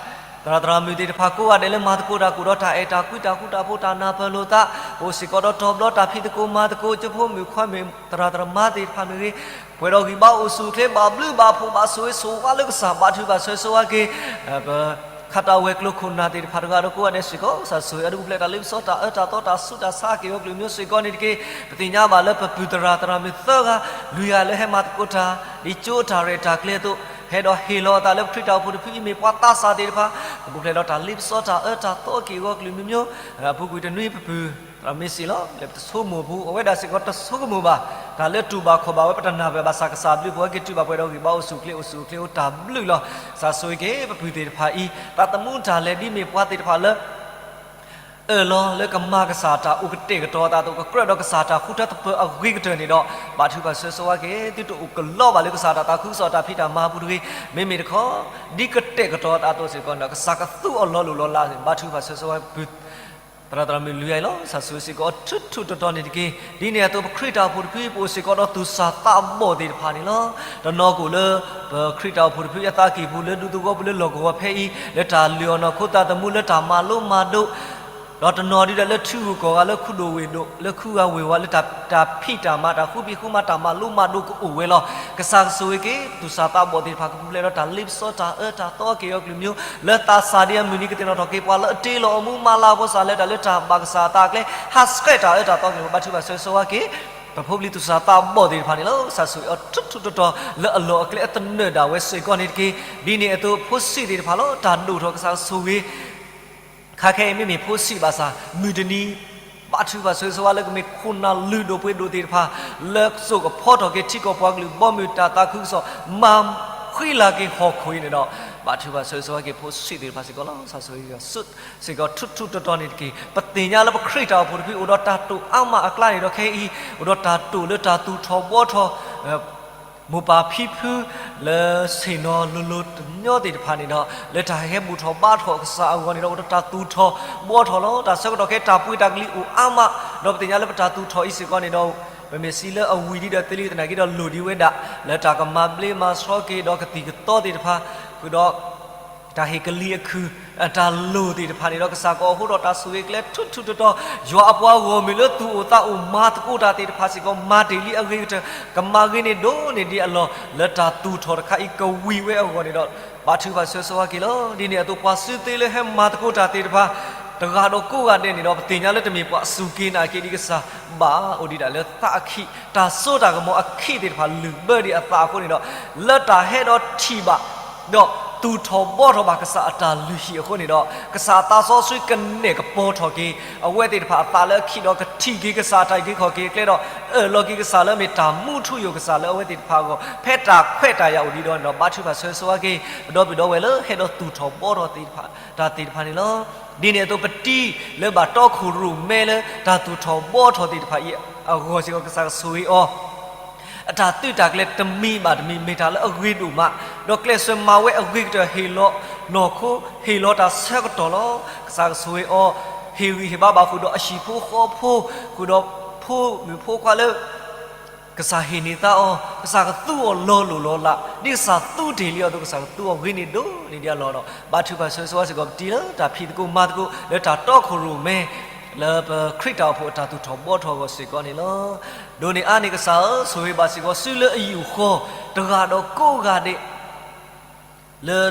သရၣ်သရၣ်မုၣ်သ့ၣ်တဖၣ်ကိးဂၤဒဲးလၢမၤသကိးတၢ်ကိၣ်ဒီးတၢ်အဲၣ်တၢ်ကွံတၢ်ဃူတၢ်ဖိးတၢ်နၢ်ပၢၢ်လိာ်သး ပအိၣ်စ့ၢ်ကီးဒီးတီၤဘျီတၢ်ဖံးသကိးမၤသကိး ကၠိဖိမုၣ်ခွါမ့ၢ်သရၣ်သရၣ်မါသ့ၣ်တဖၣ်မ့ၢ်ဂ့ၤ ပှဲၤဒီးဂံၢ်ဘါအိၣ်ဆူၣ်အိၣ်ချ့ဘၣ်ဘျုးဘၣ်ဖှိၣ်ဘၣ်ဆိၣ်ဂ့ၤဆိၣ်ဝါလၢကစၢ် ဘါထုကဖၣ်ဆၢဂ့ၤဆၢဝါက့ၤ ပ ခးတၢ်ဝဲၤကျိၤခိၣ်နၢ်သ့ၣ်တဖၣ်တဂၤဒီးကိးဂၤဒဲးစ့ၢ်ကီး ကစၢ်ဆိၣ်ဂ့ၤအဒူၣ်အပူၤဖျဲးတၢ်လ့ပစီတၢ်အၢတၢ်သီတၢ်ဆူးတၢ်ဆါက့ၤဝဲကလုာ်ကမျီးစ့ၢ်ကီးန့ၣ်တက့ၢ်. ပသ့ၣ်ညါဘၣ်လၢပပုၢ်သရၣ်သရၣ်မုၣ်သၢဂၤ လွံၢ်ဂၤလၢဟဲမၤသကိးတၢ် ဒ်ကၠိအတၢ်ရဲၣ်တၢ်ကျဲၤအသိး ဟဲဒီးဟ့ၣ်လီၤအသးလၢပခရံာ်တၢ်အိၣ်ဖှိၣ်တဖုအံၤမ့ၢ်ပှၤသးစၢ်သ့ၣ်တဖၣ် ကပူၤဖျဲးဒီးတၢ်လ့ပစီတၢ်အၢတၢ်သီက့ၤဝဲကလုာ်ကမျီး အပူၤကွံာ်တနွံပပုၢ် သရၣ်မ့ၢ်စံၣ်လီၤ လၢပတဆိကမိၣ်ပူၤ အဝဲဒၣ်စ့ၢ်ကီးတဆိကမိၣ်ဘၣ် တၢ်လၢတူၢ်ဘၣ်ခီၣ်ဘၣ်ဝဲပတနၢ်ပၢၢ်ဘၣ်ဆၣ် ကစၢ်ဘျုးပဝဲက့ၤတုၤဘၣ်ပှဲၤဒီးဂံၢ်ဘါအိၣ်ဆူၣ်အိၣ်ချ့အိၣ်ဆူၣ်အိၣ်ချ့အိၣ်တၢ်ဘျုးလီၤ. ကစၢ်ဆိၣ်ဂ့ၤက့ၤပပုၢ်သ့ၣ်တဖၣ်အံၤ သးသမူတၢ်လဲၤဒ်မ့ၢ်ပှၤသ့ၣ်တဖၣ်လၢ အၢၣ်လီၤလၢကမၤကစၢ်တၢ်အိၣ်ကတဲာ်ကတီၤအသးအသိး ကကြၢးဒီးကစၢ်တၢ်ဃူတၢ်တပၢၤအဂ့ၤကတၢၢ်န့ၣ်ဒီး ဘါထုကဖၣ်ဆၢဂ့ၤဆၢဝါက့ၤ သုတအိၣ်ကလီဘၣ်လၢကစၢ်တၢ်သးခုကစီၣ်တၢ်ဖံးတၢ်မၤအပူၤတဂ့ၤ. မ့မ့ၢ်တခီ ဒ်ကတဲာ်ကတီၤအသးအသိးစ့ၢ်ကီးန့ၣ်ဒီး ကစၢ်ကသူအီၤလီၤလိၢ်လီၤလး ဘါထုကဖၣ်ဆၢဂ့ၤဆၢဝါက့ၤ သရၣ်သရၣ်မုၣ်လွံၢ်ဂၤအံၤလီၤ. ကစၢ်ဆိၣ်ဂ့ၤစ့ၢ်ကီးအီၤထူထူတီတီန့ၣ်တက့ၢ်. ဒ်န့ၣ်အသိးပခရံာ်တၢ်အိၣ်ဖှိၣ်တဖုအံၤ ပအိၣ်စ့ၢ်ကီးဒီးသူၣ်စၢ်သးဘီၣ်သ့ၣ်တဖၣ်န့ၣ်လီၤ. တနီၤကအိၣ်လၢ ပခရံာ်တၢ်အိၣ်ဖှိၣ်တဖုအသးကံၢ်ပူၤ လၢဒူသဝီပူၤလၢလီၢ်ကဝီၤဖဲအံၤ လၢတၢ်လုၢ်အီၣ်နီၢ်ခိသးသမူလၢတၢ်မၤလိမၤဒိး ဒီးတနီၤဒ်ဒီးလၢထံဂုၤကီၢ်ဂၤ လၢခူၣ်ဒိၣ်ဝ့ၢ်ဒိၣ် လၢခူဂၤဝ့ၢ်ဝါ လၢတၢ်ဖံးတၢ်မၤ တၢ်ဃူဘံၣ်ဃူမၤ တၢ်မၤလိမၤဒိးကအိၣ်ဝဲလီၤ. ကစၢ်ကဆိၣ်ဂ့ၤက့ၤ သူၣ်စၢ်သးဘီၣ်သ့ၣ်တဖၣ် ကပူၤဖျဲးဒီးတၢ်လ့ပစီတၢ်အၢတၢ်သီက့ၤအီၤကလုာ်ကမျီး လၢသးစၢ်ဒ်အမုၢ်နံၤကသ့ၣ်နီၣ်ထီၣ်က့ၤပှၤလၢအတ့လီၤအမူမၤလၤကပီၤကစၢ်လၢတၢ်လၢတၢ်ဘၣ်ကစၢ်အသးအကျဲ ဟးဆှဲးတၢ်အၢတၢ်သီကလုာ် ဘါထုကဖၣ်ဆၢဂ့ၤဆၢဝါက့ၤ ပဖိပလံၤသူၣ်စၢ်သးဘီၣ်သ့ၣ်တဖၣ်န့ၣ်လီၤ. ကစၢ်ဆိၣ်ဂ့ၤအီၤထူထူတီတီ လၢအလီၢ်အကျဲအသနၢၣ်ဒၣ်ဝဲစ့ၢ်ကီးန့ၣ်တက့ၢ်. ဒ်န့ၣ်အသိးဖိဆံးသ့ၣ်တဖၣ်လီၤ. တၢ်ဒိၣ်ထီၣ်ကစၢ်ဆိၣ်ဂ့ၤ ခါခဲအံၤမ့မ့ၢ်ဖိဆံးဘၣ်ဆၣ် မုၢ်တနံၤ ဘါထုကဖၣ်ဆၢဂ့ၤဆၢဝါလၢကမ့ၢ်ခိၣ်နၢ်လုၢ်ဒိၣ်ပှ့ၤဒိၣ်သ့ၣ်တဖၣ် လၢစိာ်ကဖီထီၣ်က့ၤထံကီၢ်ပှၤကလုာ် ဘီမုၢ်တၢ်သးခုကစီၣ် မၤဃံလၤက့ၤဟီၣ်ခိၣ်အံၤန့ၣ်ဒီး ဘါထုကဖၣ်ဆၢဂ့ၤဆၢဝါက့ၤဖိဆံးသ့ၣ်တဖၣ်စ့ၢ်ကီးလီၤ. ကစၢ်ဆိၣ်ဂ့ၤစ့ၢ်ကီးထူထူတီတီန့ၣ်တက့ၢ်. ပသ့ၣ်ညါလၢပခရံာ်တၢ်အိၣ်ဖှိၣ်တဖုအိၣ်ဒီးတၢ်တိာ်အါမးအကျါန့ၣ်ဒီးခဲအံၤ အိၣ်ဒီးတၢ်တိာ်လၢတၢ်သူၣ်ထီၣ်ဘှီထီၣ် မိၢ်ပၢ်ဖံဖု လၢဆ့ၣ်နီၤလိၤလိၤတညီသ့ၣ်တဖၣ်န့ၣ်ဒီး လၢတၢ်ဟဲဘူၣ်ထီၣ်ဘါထီၣ်ကစၢ်အဂီၢ်န့ၣ်ဒီး အိၣ်ဒီးတၢ်သူၣ်ထီၣ်ဘှီထီၣ်လီၤ. တၢ်ဆၢကတီၢ်ခဲအံၤတၢ်ပှ့ၤတၢ်ကလံၤအိၣ်အါမး ဒီးပသ့ၣ်ညါလၢပတၢ်သူၣ်ထီၣ်အံၤစ့ၢ်ကီးန့ၣ်ဒီး ပမ့ၢ်စံးလၢအဝံၤဒ်ဒီးသ့လံသနာ်က့ဒီးလိၣ်ဒံးဝဲဒၣ် လၢတၢ်ကမၤဘျ့မၤဆှီက့ၤဒီးကသံၣ်ကသီသ့ၣ်တဖၣ် ဃုာ်ဒီး တၢ်ဟ့ၣ်ကလံၤအခုၣ် တၢ်လိၣ်သ့ၣ်တဖၣ်န့ၣ်ဒီး ကစၢ်ကအိးထီၣ်တၢ်ဆိၣ်ဂ့ၤကျဲထူထူတီတီ ယွၤအပှၤဂီၢ်မုၢ်လၢသူၣ်အိၣ်သးအိၣ်မၤသကိးတၢ်သ့ၣ်တဖၣ်စ့ၢ်ကီး မၤတ့ၢ်လံအဂ့ၤကတၢၢ်ကမၤဂ့ၤန့ၢ်ဒိၣ်န့ၢ်ဒံးအလီၢ် လၢတၢ်သူၣ်ထီၣ်တခါအံၤကဝံၤဝဲအဂီၢ်န့ၣ်ဒီး ဘါထုကဖၣ်ဆၢဂ့ၤဆၢဝါက့ၤလီၤ. ဒ်န့ၣ်အသိးပှၤစုသ့လၢဟဲမၤသကိးတၢ်သ့ၣ်တဖၣ် တဂၤဒီးကိးဂၤဒဲးန့ၣ်ဒီး ပသ့ၣ်ညါလၢတမ့ၢ်ပှၤစူၢ်က့ၤနာ်က့ၤဒံးကစၢ်ဘၣ် အိၣ်ဒံးဒၣ်လၢသးအခံ တၢ်စိတၢ်ကမီၤအခံသ့ၣ်တဖၣ်လုၢ်ဘၢဒံးအသးအဃိန့ၣ်ဒီး လၢတၢ်ဟဲဒီးထံၣ်ဘၣ် ဒီးသူၣ်ထီၣ်ဘှီထီၣ်ဘၣ်ကစၢ်အတၢ်လုၢ်ဟံၣ်အဃိန့ၣ်ဒီး ကစၢ်အသးစီဆှံကနဲၣ်ကပီၤထီၣ်က့ၤ အဝဲသ့ၣ်တဖၣ်အသးလၢအခံဒီးကထံၣ်က့ၤကစၢ်အတၢ်အုၣ်က့ၤခီၣ်က့ၤအကျဲဒီး အၢၣ်လီၤက့ၤကစၢ်လၢအမ့ၢ်တၢ်မူထူယိာ်ကစၢ်လၢအဝဲသ့ၣ်တဖၣ်အဂီၢ် ဖဲတၢ်ခွဲးတၢ်ယာ်အိၣ်ဒံးဒီးန့ၣ်ဒီး ဘါထုကဖၣ်ဆၢဂ့ၤဆၢဝါက့ၤ ပဒီပုၢ်ဒီဝဲၢ်လၢဟဲဒီးသူၣ်ထီၣ်ဘှီထီၣ်သ့ၣ်တဖၣ် တၢ်သ့ၣ်တဖၣ်န့ၣ်လီၤ. ဒ်န့ၣ်အသိးပတံၤလၢဘၣ်တီခိၣ်ရိၣ်မဲလၢ တၢ်သူၣ်ထီၣ်ဘှီထီၣ်သ့ၣ်တဖၣ်အံၤအဂီၢ်စ့ၢ်ကီး ကစၢ်ကဆိၣ်ဂ့ၤအီၤ အတၢ်သုးတၢ်ကျဲၤတမံၤဘၣ်တမံၤ မ့ၢ်တၢ်လၢအဂ့ၤဒိၣ်မး, ဒီးကျဲးစၢးမၤဝဲအဂ့ၤကတၢၢ် ဟ့ၣ်လီၤနီၢ်ခိ, ဟ့ၣ်လီၤတၢ်ဆၢကတီၢ်လီၤ. ကစၢ်ကဆိၣ်ဂ့ၤအီၤ ဟ့ၣ်ဂံၢ်ဟ့ၣ်ဘါဘၣ်ဃုာ်ဒီးအဟံၣ်ဖိဃီဖိ, ဃုာ်ဒီးဖိမုၣ်ဖိခွါလၢ ကစၢ်ဟ့ၣ်န့ၢ်သါအီၤ, ကစၢ်ကသူအီၤလီၤလိၢ်လီၤလး, ဒ်ကစၢ်သူတ့ၢ်လံအီၤအသိး ကစၢ်ကသူအီၤဂ့ၤန့ၢ်ဒိၣ်န့ၢ်ဒံးအလီၢ်ဒီး ဘါထုကဖၣ်ဆၢဂ့ၤဆၢဝါစ့ၢ်ကီးပတံၤလၢတၢ်ဖံးသကိးမၤသကိး လၢတၢ်တီခိၣ်ရိၣ်မဲ လၢပခရံာ်တၢ်အိၣ်ဖှိၣ်အတၢ်သူၣ်ထီၣ်ဘှီထီၣ်အဂီၢ်စ့ၢ်ကီးန့ၣ်လီၤ. ဒိးန့ၢ်အါန့ၢ်ကစၢ်ဧၢ, ဆိၣ်ဂ့ၤဘၣ်စ့ၢ်ကီး စုလၢအယူာ်ဃီ တဂၤဒီးကိးဂၤဒဲး လၢ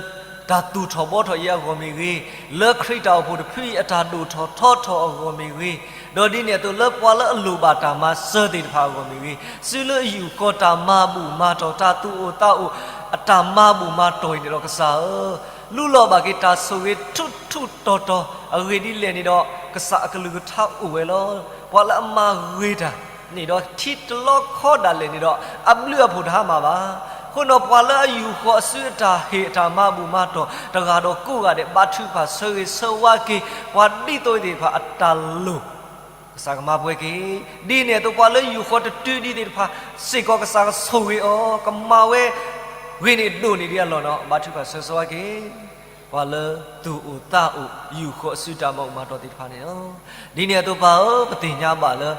တၢ် တၢ်သူၣ်ထီၣ်ဘှီထီၣ်အံၤအဂီၢ်မ့ၢ်ဂ့ၤ, လၢခရံာ်တၢ်အိၣ်ဖှိၣ်တဖုအံၤအတၢ်ဒိၣ်ထီၣ်ထီထီၣ်အဂီၢ်မ့ၢ်ဂ့ၤ, ဒီးဒ်န့ၣ်အသိးလၢပှၤလၢအလိၣ်ဘၣ်တၢ်မၤစၢၤသ့ၣ်တဖၣ်အဂီၢ်မ့ၢ်ဂ့ၤ, စုလၢအယူၢ်ဃီၤတၢ်မၤဘူၣ်မၤတီၢ် တၢ်သူၣ်အိၣ်သးအိၣ် အတၢ်မၤဘူၣ်မၤတီၢ်အံၤန့ၣ်ဒီးကစၢ်ဧၢ, လူလီၤဘၣ်က့ၤတၢ်ဆိၣ်ဂ့ၤထူထူတီတီ အဂ့ၢ်ဒ်လဲၣ်န့ၣ်ဒီး ကစၢ်အကလုၢ်ကထါအိၣ်ဝဲလီၤ. ပှၤလၢအမၤဂ့ၤတၢ်န့ၣ်ဒီး ထံတလီခီဒၣ်လဲာ်န့ၣ်ဒီး အဘျုးအဖှိၣ်တဟါမၢ်ဘၣ်. အဃိဒီးပှၤလၢအယူၢ်ဃီၤအစုအတၢ်ဟ့ၣ်အတၢ်မၤဘူၣ်မၤတီၢ် တဂၤဒီးကိးဂၤဒဲး ဘါထုကဖၣ်ဆၢဂ့ၤဆၢဝါက့ၤ ပှၤဒ်သိးသ့ၣ်တဖၣ်အတၢ်လိၣ် ကစၢ်ကမၤပှဲၤက့ၤ, ဒ်န့ၣ်အသိးပှၤလၢယူၢ်ဃီၤတတုၤဒံးသ့ၣ်တဖၣ် စ့ၢ်ကီးကစၢ်ကဆိၣ်ဂ့ၤအီၤ ကမၤဝဲဂ့ၤန့ၢ်ဒိၣ်န့ၢ်ဒံးအလီၢ်နီၤ ဘါထုကဖၣ်ဆၢဂ့ၤဆၢဝါက့ၤ ပှၤလၢသူၣ်အိၣ်သးအိၣ် ယူၢ်ဃီၤအစုတၢ်မၤဘူၣ်မၤတီၢ်သ့ၣ်တဖၣ်န့ၣ်လီၤ. ဒ်န့ၣ်အသိးပၢ်ဧၢ ပသ့ၣ်ညါဘၣ်လၢ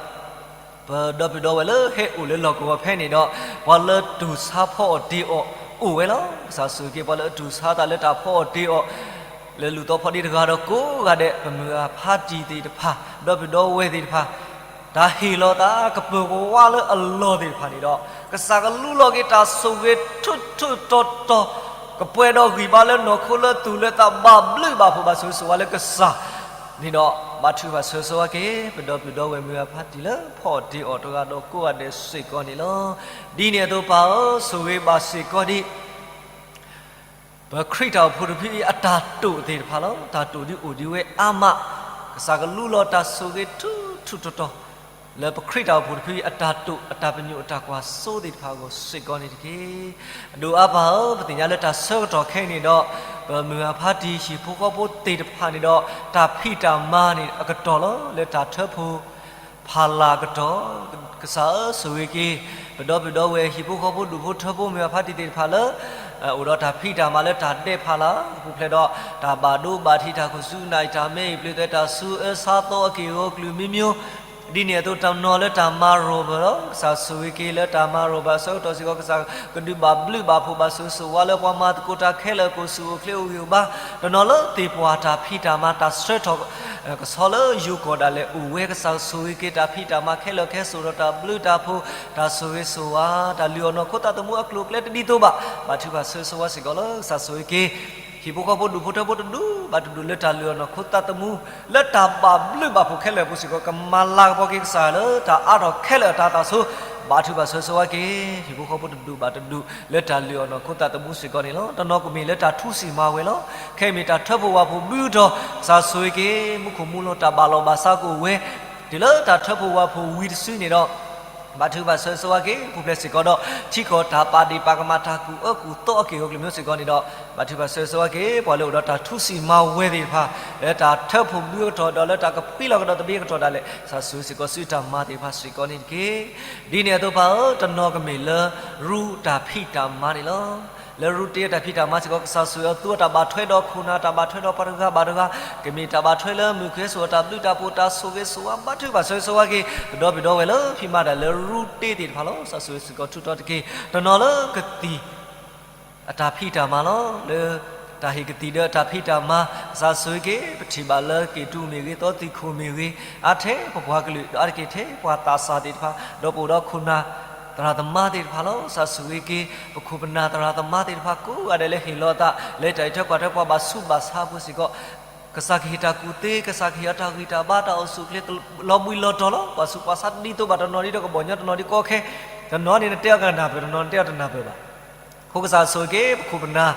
ပဒီပုၢ်ဒီဝဲၢ်လၢဟဲအိၣ်လၢလီၢ်ကဝီၤဖဲန့ၣ်ဒီး ပှၤလၢတူၢ်ဆါဖီအီၣ်တ့ၤအီၣ်အိၣ်ဝဲလီၤ. ကစၢ်ဆိၣ်ဂ့ၤက့ၤ ပှၤလၢအတူၢ်ဆါသးလၢတၢ်ဖီအီၣ်တ့ၤအီၣ် လၢလူၢ်သီဖီဒ့တဂၤဒီးကိးဂၤဒဲး ပမုၢ်အဖါတံၢ်သ့ၣ်တဖၣ် ဒီပုၢ်ဒီဝဲၢ်သ့ၣ်တဖၣ် တၢ်ဟ့ၣ်လီၤသးကပၢၤကဝါလၢအလီၢ်သ့ၣ်တဖၣ်န့ၣ်ဒီး ကစၢ်ကလူလီၤက့ၤတၢ်ဆိၣ်ဂ့ၤထူထူတီတီ ကပှဲၤဒီးဂံၢ်ဘါလၢနီၢ်ခိလၢသူၣ်လၢသးဘၣ်ဘျုးဘၣ်ဖှိၣ်ဘၣ်ဆိၣ်ဂ့ၤဆိၣ်ဝါလၢကစၢ်န့ၣ်ဒီး ဘါထုကဖၣ်ဆၢဂ့ၤဆၢဝါက့ၤ ပဒီပုၢ်ဒီဝဲၢ်မုၢ်အဖါတံၢ်လၢဖီအီၣ်တ့ၤအီၣ်တဂၤဒီးကိးဂၤဒဲးစ့ၢ်ကီးန့ၣ်လီၤ. ဒ်န့ၣ်အသိးပၢ်ဧၢ ဆိၣ်ဂ့ၤဘၣ်စ့ၢ်ကီးဒံး ပခရံာ်တၢ်အိၣ်ဖှိၣ်တဖုအံၤအတၢ်တိာ်သ့ၣ်တဖၣ်လီၤ. တၢ်တိာ်ဒ်အိၣ်ဒံးဝဲအါမး ကစၢ်ကလူလီၤတၢ်ဆိၣ်ဂ့ၤထူထူတီတီ လၢပခရံာ်တၢ်အိၣ်ဖှိၣ်တဖုအံၤ အတၢ်တိာ်အတၢ်ပညိၣ်အတၢ်ကွၢ်စိသ့ၣ်တဖၣ်အဂီၢ်စ့ၢ်ကီးန့ၣ်တက့ၢ်. အဒိၣ်အါပၢ်ဧၢ ပသ့ၣ်ညါလၢတၢ်ဆၢကတီၢ်ခဲအံၤန့ၣ်ဒီး ပမုၢ်အဖါတံၢ်ဟံၣ်ဖိဃီဖိသ့ၣ်တဖၣ်န့ၣ်ဒီး တၢ်ဖံးတၢ်မၤန့ၣ်အကတီၢ်လီၤ. လၢတၢ်ထၢဖှိၣ်ဖးလၢ်အကတီၢ် ကစၢ်ဧၢ ဆိၣ်ဂ့ၤက့ၤ ပဒီပုၢ်ဒီဝဲၢ်ဟံၣ်ဖိဃီဖိဒူၣ်ဖိထၢဖိမုၢ်အဖါတံၢ်သ့ၣ်တဖၣ်လၢ အိၣ်ဒီးတၢ်ဖံးတၢ်မၤလၢတၢ်ဒဲးဖးလၢ် ပူၤဖျဲးဒီးတၢ်ဘၣ်ဒိဘၣ်ထံး တၢ်ခိၣ်ဆူနၢ်အံၤ တၢ်မဲအံၤ ပျ့ၤသွဲတၢ်ဆူအၢဆါသီအက့ၢ်အဂီၤ ကလုာ်မံမံ ဒ်န့ၣ်အသိးတနီၤလၢတၢ်မၤရိၢ်ဘၢၣ်လီၤ. ကစၢ်ဆိၣ်ဂ့ၤက့ၤလၢတၢ်မၤရိၢ်ဘၢၣ်အဆၢကတီၢ်စ့ၢ်ကီး ကစၢ်ကဒုးဘၣ်ဘျုးဘၣ်ဖှိၣ်ဘၣ်ဆိၣ်ဂ့ၤဆိၣ်ဝါလၢပှၤမၤသကိးတၢ်ခဲလၢာ်အကိာ်ဆူၣ်အိၣ်ချ့အိၣ်ဂံၢ်အိၣ်ဘါ တနီၤလၢသ့ၣ်ပှၢ်တၢ်ဖံးတၢ်မၤ တၢ်ဆှၢထီၣ် ကဆီလၢယိၤကီၢ်ဒၣ်လဲာ်အိၣ်ဝဲ ကစၢ်ဆိၣ်ဂ့ၤက့ၤတၢ်ဖံးတၢ်မၤခဲလၢာ်ခဲဆ့ဒီးတၢ်ဘျုးတၢ်ဖှိၣ် တၢ်ဆိၣ်ဂ့ၤဆိၣ်ဝါ တၢ်လုၢ်အီၣ်နီၢ်ခိသးသမူအကျိၤအကျဲတဒ်သိးဘၣ် ဘါထုကဖၣ်ဆၢဂ့ၤဆိၣ်ဝါစ့ၢ်ကီးလီၤ. ကစၢ်ဆိၣ်ဂ့ၤက့ၤ ဟံၣ်ဖိဃီဖိဒူၣ်ဖိထၢဖိတဒူၣ်ဘၣ်တဒူၣ်လၢတၢ်လုၢ်အီၣ်နီၢ်ခိသးသမူ လၢတၢ်ဘၣ်ဘျုးဘၣ်ဖှိၣ်ခဲလၢာ်အပူၤစ့ၢ်ကီး ကမၤလၤကပီၤက့ၤကစၢ်လၢတၢ်အါထီၣ်ခဲလၢာ်အတၢ်သးဆိ ဘါထုကဖၣ်ဆၢဂ့ၤဆိၣ်ဝါက့ၤ ဟံၣ်ဖိဃီဖိတဒူၣ်ဘၣ်တဒူၣ်လၢတၢ်လုၢ်အီၣ်နီၢ်ခိသးသမူစ့ၢ်ကီးန့ၣ်လီၤ. တနီၤကမ့ၢ်လၢတၢ်ထူစံၣ်မၤဝဲလီၤ. ခဲအံၤမ့ၢ်တၢ်ထၢဖှိၣ်ဝၣ်ဖှိၣ်ဘုကတီၢ် ကစၢ်ဆိၣ်ဂ့ၤက့ၤ မူခိၣ်မူလီၤတၢ်ဘၣ်လီၤဘၣ်စးကအိၣ်ဝဲ တုၤလၢတၢ်ထၢဖှိၣ်ဝၣ်ဖှိၣ်ဝံၤတစုန့ၣ်ဒီး ဘါထုကဖၣ်ဆၢဂ့ၤဆိၣ်ဝါက့ၤ ပူၤဖျဲးစ့ၢ်ကီးဒီး ထံကီၢ်တၢ်ပာ်ဒ့ၣ်ပာ်ကမၣ်တၢ်ကူၣ်အၢကူၣ်သီအက့ၢ်အဂီၤကလုာ်မံစ့ၢ်ကီးန့ၣ်ဒီး ဘါထုကဖၣ်ဆၢဂ့ၤဆိၣ်ဝါက့ၤ ပှၤလၢအိၣ်ဒီးတၢ်ထူစံၣ်မၤဝဲသ့ၣ်တဖၣ် လၢတၢ်ထၢဖှိၣ်ဘုအကတီၢ်ဒီးလၢတၢ်ကဖှံလီၤကဒီးသဘံအကတီၢ်ဒၣ်လဲာ် ကစၢ်ဆိၣ်ဂ့ၤစ့ၢ်ကီးစုတၢ်မၤသ့ၣ်တဖၣ်စ့ၢ်ကီးန့ၣ်တက့ၢ်. ဒ်န့ၣ်အသိးပၢ်ဧၢ တနီၤကမ့ၢ်လၢရူတၢ်ဖံးတၢ်မၤန့ၣ်လီၤ. လၢရူတ့အတၢ်ဖံးတၢ်မၤစ့ၢ်ကီး ကစၢ်ဆိၣ်ဂ့ၤအီၤ သူအတၢ်ဘၣ်ထွဲဒီးခိၣ်နၢ် တၢ်ဘၣ်ထွဲဒီးပှၤတဂၤဘၣ်တဂၤ ကမ့ၢ်တၢ်ဘၣ်ထွဲလၢမုၢ်ကဲဆိၣ်အတၢ်ဘျုးတၢ်ဖှိၣ် တၢ်ဆိၣ်ဂ့ၤဆိၣ်ဝါ ဘါထုကဖၣ်ဆၢဂ့ၤဆိၣ်ဝါက့ၤ ပဒီပုၢ်ဒီဝဲၢ်လၢဖံးမၤတၢ်လၢရူတ့သ့ၣ်တဖၣ်လီၤ. ကစၢ်ဆိၣ်ဂ့ၤစ့ၢ်ကီးထူးထီးတက့ၢ်. တနီၤလၢကသံၣ် အတၢ်ဖံးတၢ်မၤလီၤ. လၢတၢ်ဟ့ၣ်ကသံၣ်ဒီးတၢ်ဖံးတၢ်မၤ ကစၢ်ဆိၣ်ဂ့ၤက့ၤ ပထံၣ်ဘၣ်လၢက့ၤတူမ့ၢ်ဂ့ၤ သီသံၣ်ခိၣ်မ့ၢ်ဂ့ၤ အါထဲပပှၤကလုာ် ဒီးအါတက့ၢ်ထဲပှၤသးစၢ်သ့ၣ်တဖၣ် ဒီးပအိၣ်ဒီးခိၣ်နၢ် သရၣ်သမါသ့ၣ်တဖၣ်လီၤ. ကစၢ်ဆိၣ်ဂ့ၤက့ၤ ပခိၣ်ပနၢ်သရၣ်သမါသ့ၣ်တဖၣ်ကိးဂၤဒဲးလၢဟ့ၣ်လီၤအသး လၢတၢ်အံးထွဲကွၢ်ထွဲပှၤဘၣ်ဆူးဘၣ်ဆါအပူၤစ့ၢ်ကီး ကစၢ်ကဟ့ၣ်တၢ်ကူၣ်သ့ ကစၢ်ကဟ့ၣ်အီၤတၢ်ဂံၢ်တၢ်ဘါ တၢ်အိၣ်ဆူၣ်အိၣ်ချ့ လီၤဘှံးလီၤတီၤလီၤ. ပှၤဆူးပှၤဆါတဒ်သိးဘၣ် တနီၤဒ်ဒီးကဘီၣ်ညီ တနီၤဒ်ကီခဲ တနီၤန့ၣ်နတဲအီၤကနၣ်ပၢၢ် တနီၤနတဲအီၤတနၢ်ပၢၢ်ဘၣ်. အဃိကစၢ်ဆိၣ်ဂ့ၤက့ၤ ပခိၣ်ပနၢ်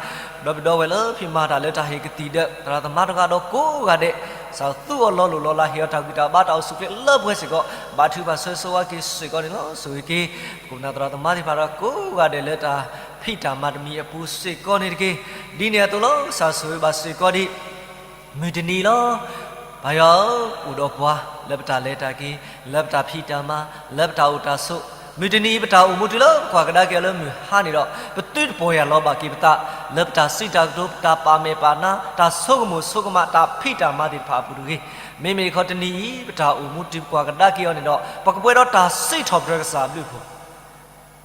ဒီပုၢ်ဒီဝဲၢ်လၢဖံးမၤတၢ်လၢတၢ်ဟ့ၣ်ကသံၣ်ဒီး သရၣ်သမါတဂၤဒီးကိးဂၤဒဲး ကစၢ်သူအီၤလီၤလိၢ်လီၤလး ဟ့ၣ်အီၤတၢ်ဂံၢ်တၢ်ဘါ တၢ်အိၣ်ဆူၣ်အိၣ်ချ့လၢပှဲၤစ့ၢ်ကီး ဘါထုကဖၣ်ဆၢဂ့ၤဆိၣ်ဝါက့ၤစ့ၢ်ကီးန့ၣ်လီၤ. ဆိၣ်ဂ့ၤက့ၤ ပခိၣ်ပနၢ်သရၣ်သမါသ့ၣ်တဖၣ်ဒီးကိးဂၤဒဲးလၢတၢ်ဖံးတၢ်မၤတမံၤအပူၤစ့ၢ်ကီးန့ၣ်တက့ၢ်. ဒ်န့ၣ်အသိးလီၤ. ကစၢ်ဆိၣ်ဂ့ၤဘၣ်စ့ၢ်ကီးဒံး မုၢ်တနံၤလီၤ. ပၢ်ယွၤဧၢ, အိၣ်ဒီးပှၤလၢပတၢ်လဲၤတၢ်က့ၤ, လၢပတၢ်ဖံးတၢ်မၤ, လၢပတၢ်အိၣ်တၢ်ဆိး, မုၢ်တနံၤအံၤ ပတၢ်အိၣ်မူတုၤလၢပကွၢ်ကဒါက့ၤအီၤလၢမုၢ်ဟါန့ၣ်ဒီး ပသုတပီၢ်ယၢ်လီၤဘၣ်က့ၤပသး လၢပတၢ်စံးတၢ်ကတိၤ, ပတၢ်ပာ်မဲာ်ပာ်နါ, တၢ်ဆိကမိၣ်ဆိကမး, တၢ်ဖံးတၢ်မၤသ့ၣ်တဖၣ်အပူၤတဂ့ၤ. မ့မ့ၢ်တခီတနံၤအံၤ ပတၢ်အိၣ်မူတုၤပကွၢ်ကဒါက့ၤအီၤန့ၣ်ဒီး ပကပှဲၤဒီးတၢ်စံးထီၣ်ပတြၢၤကစၢ်အဘျုးအဖှိၣ်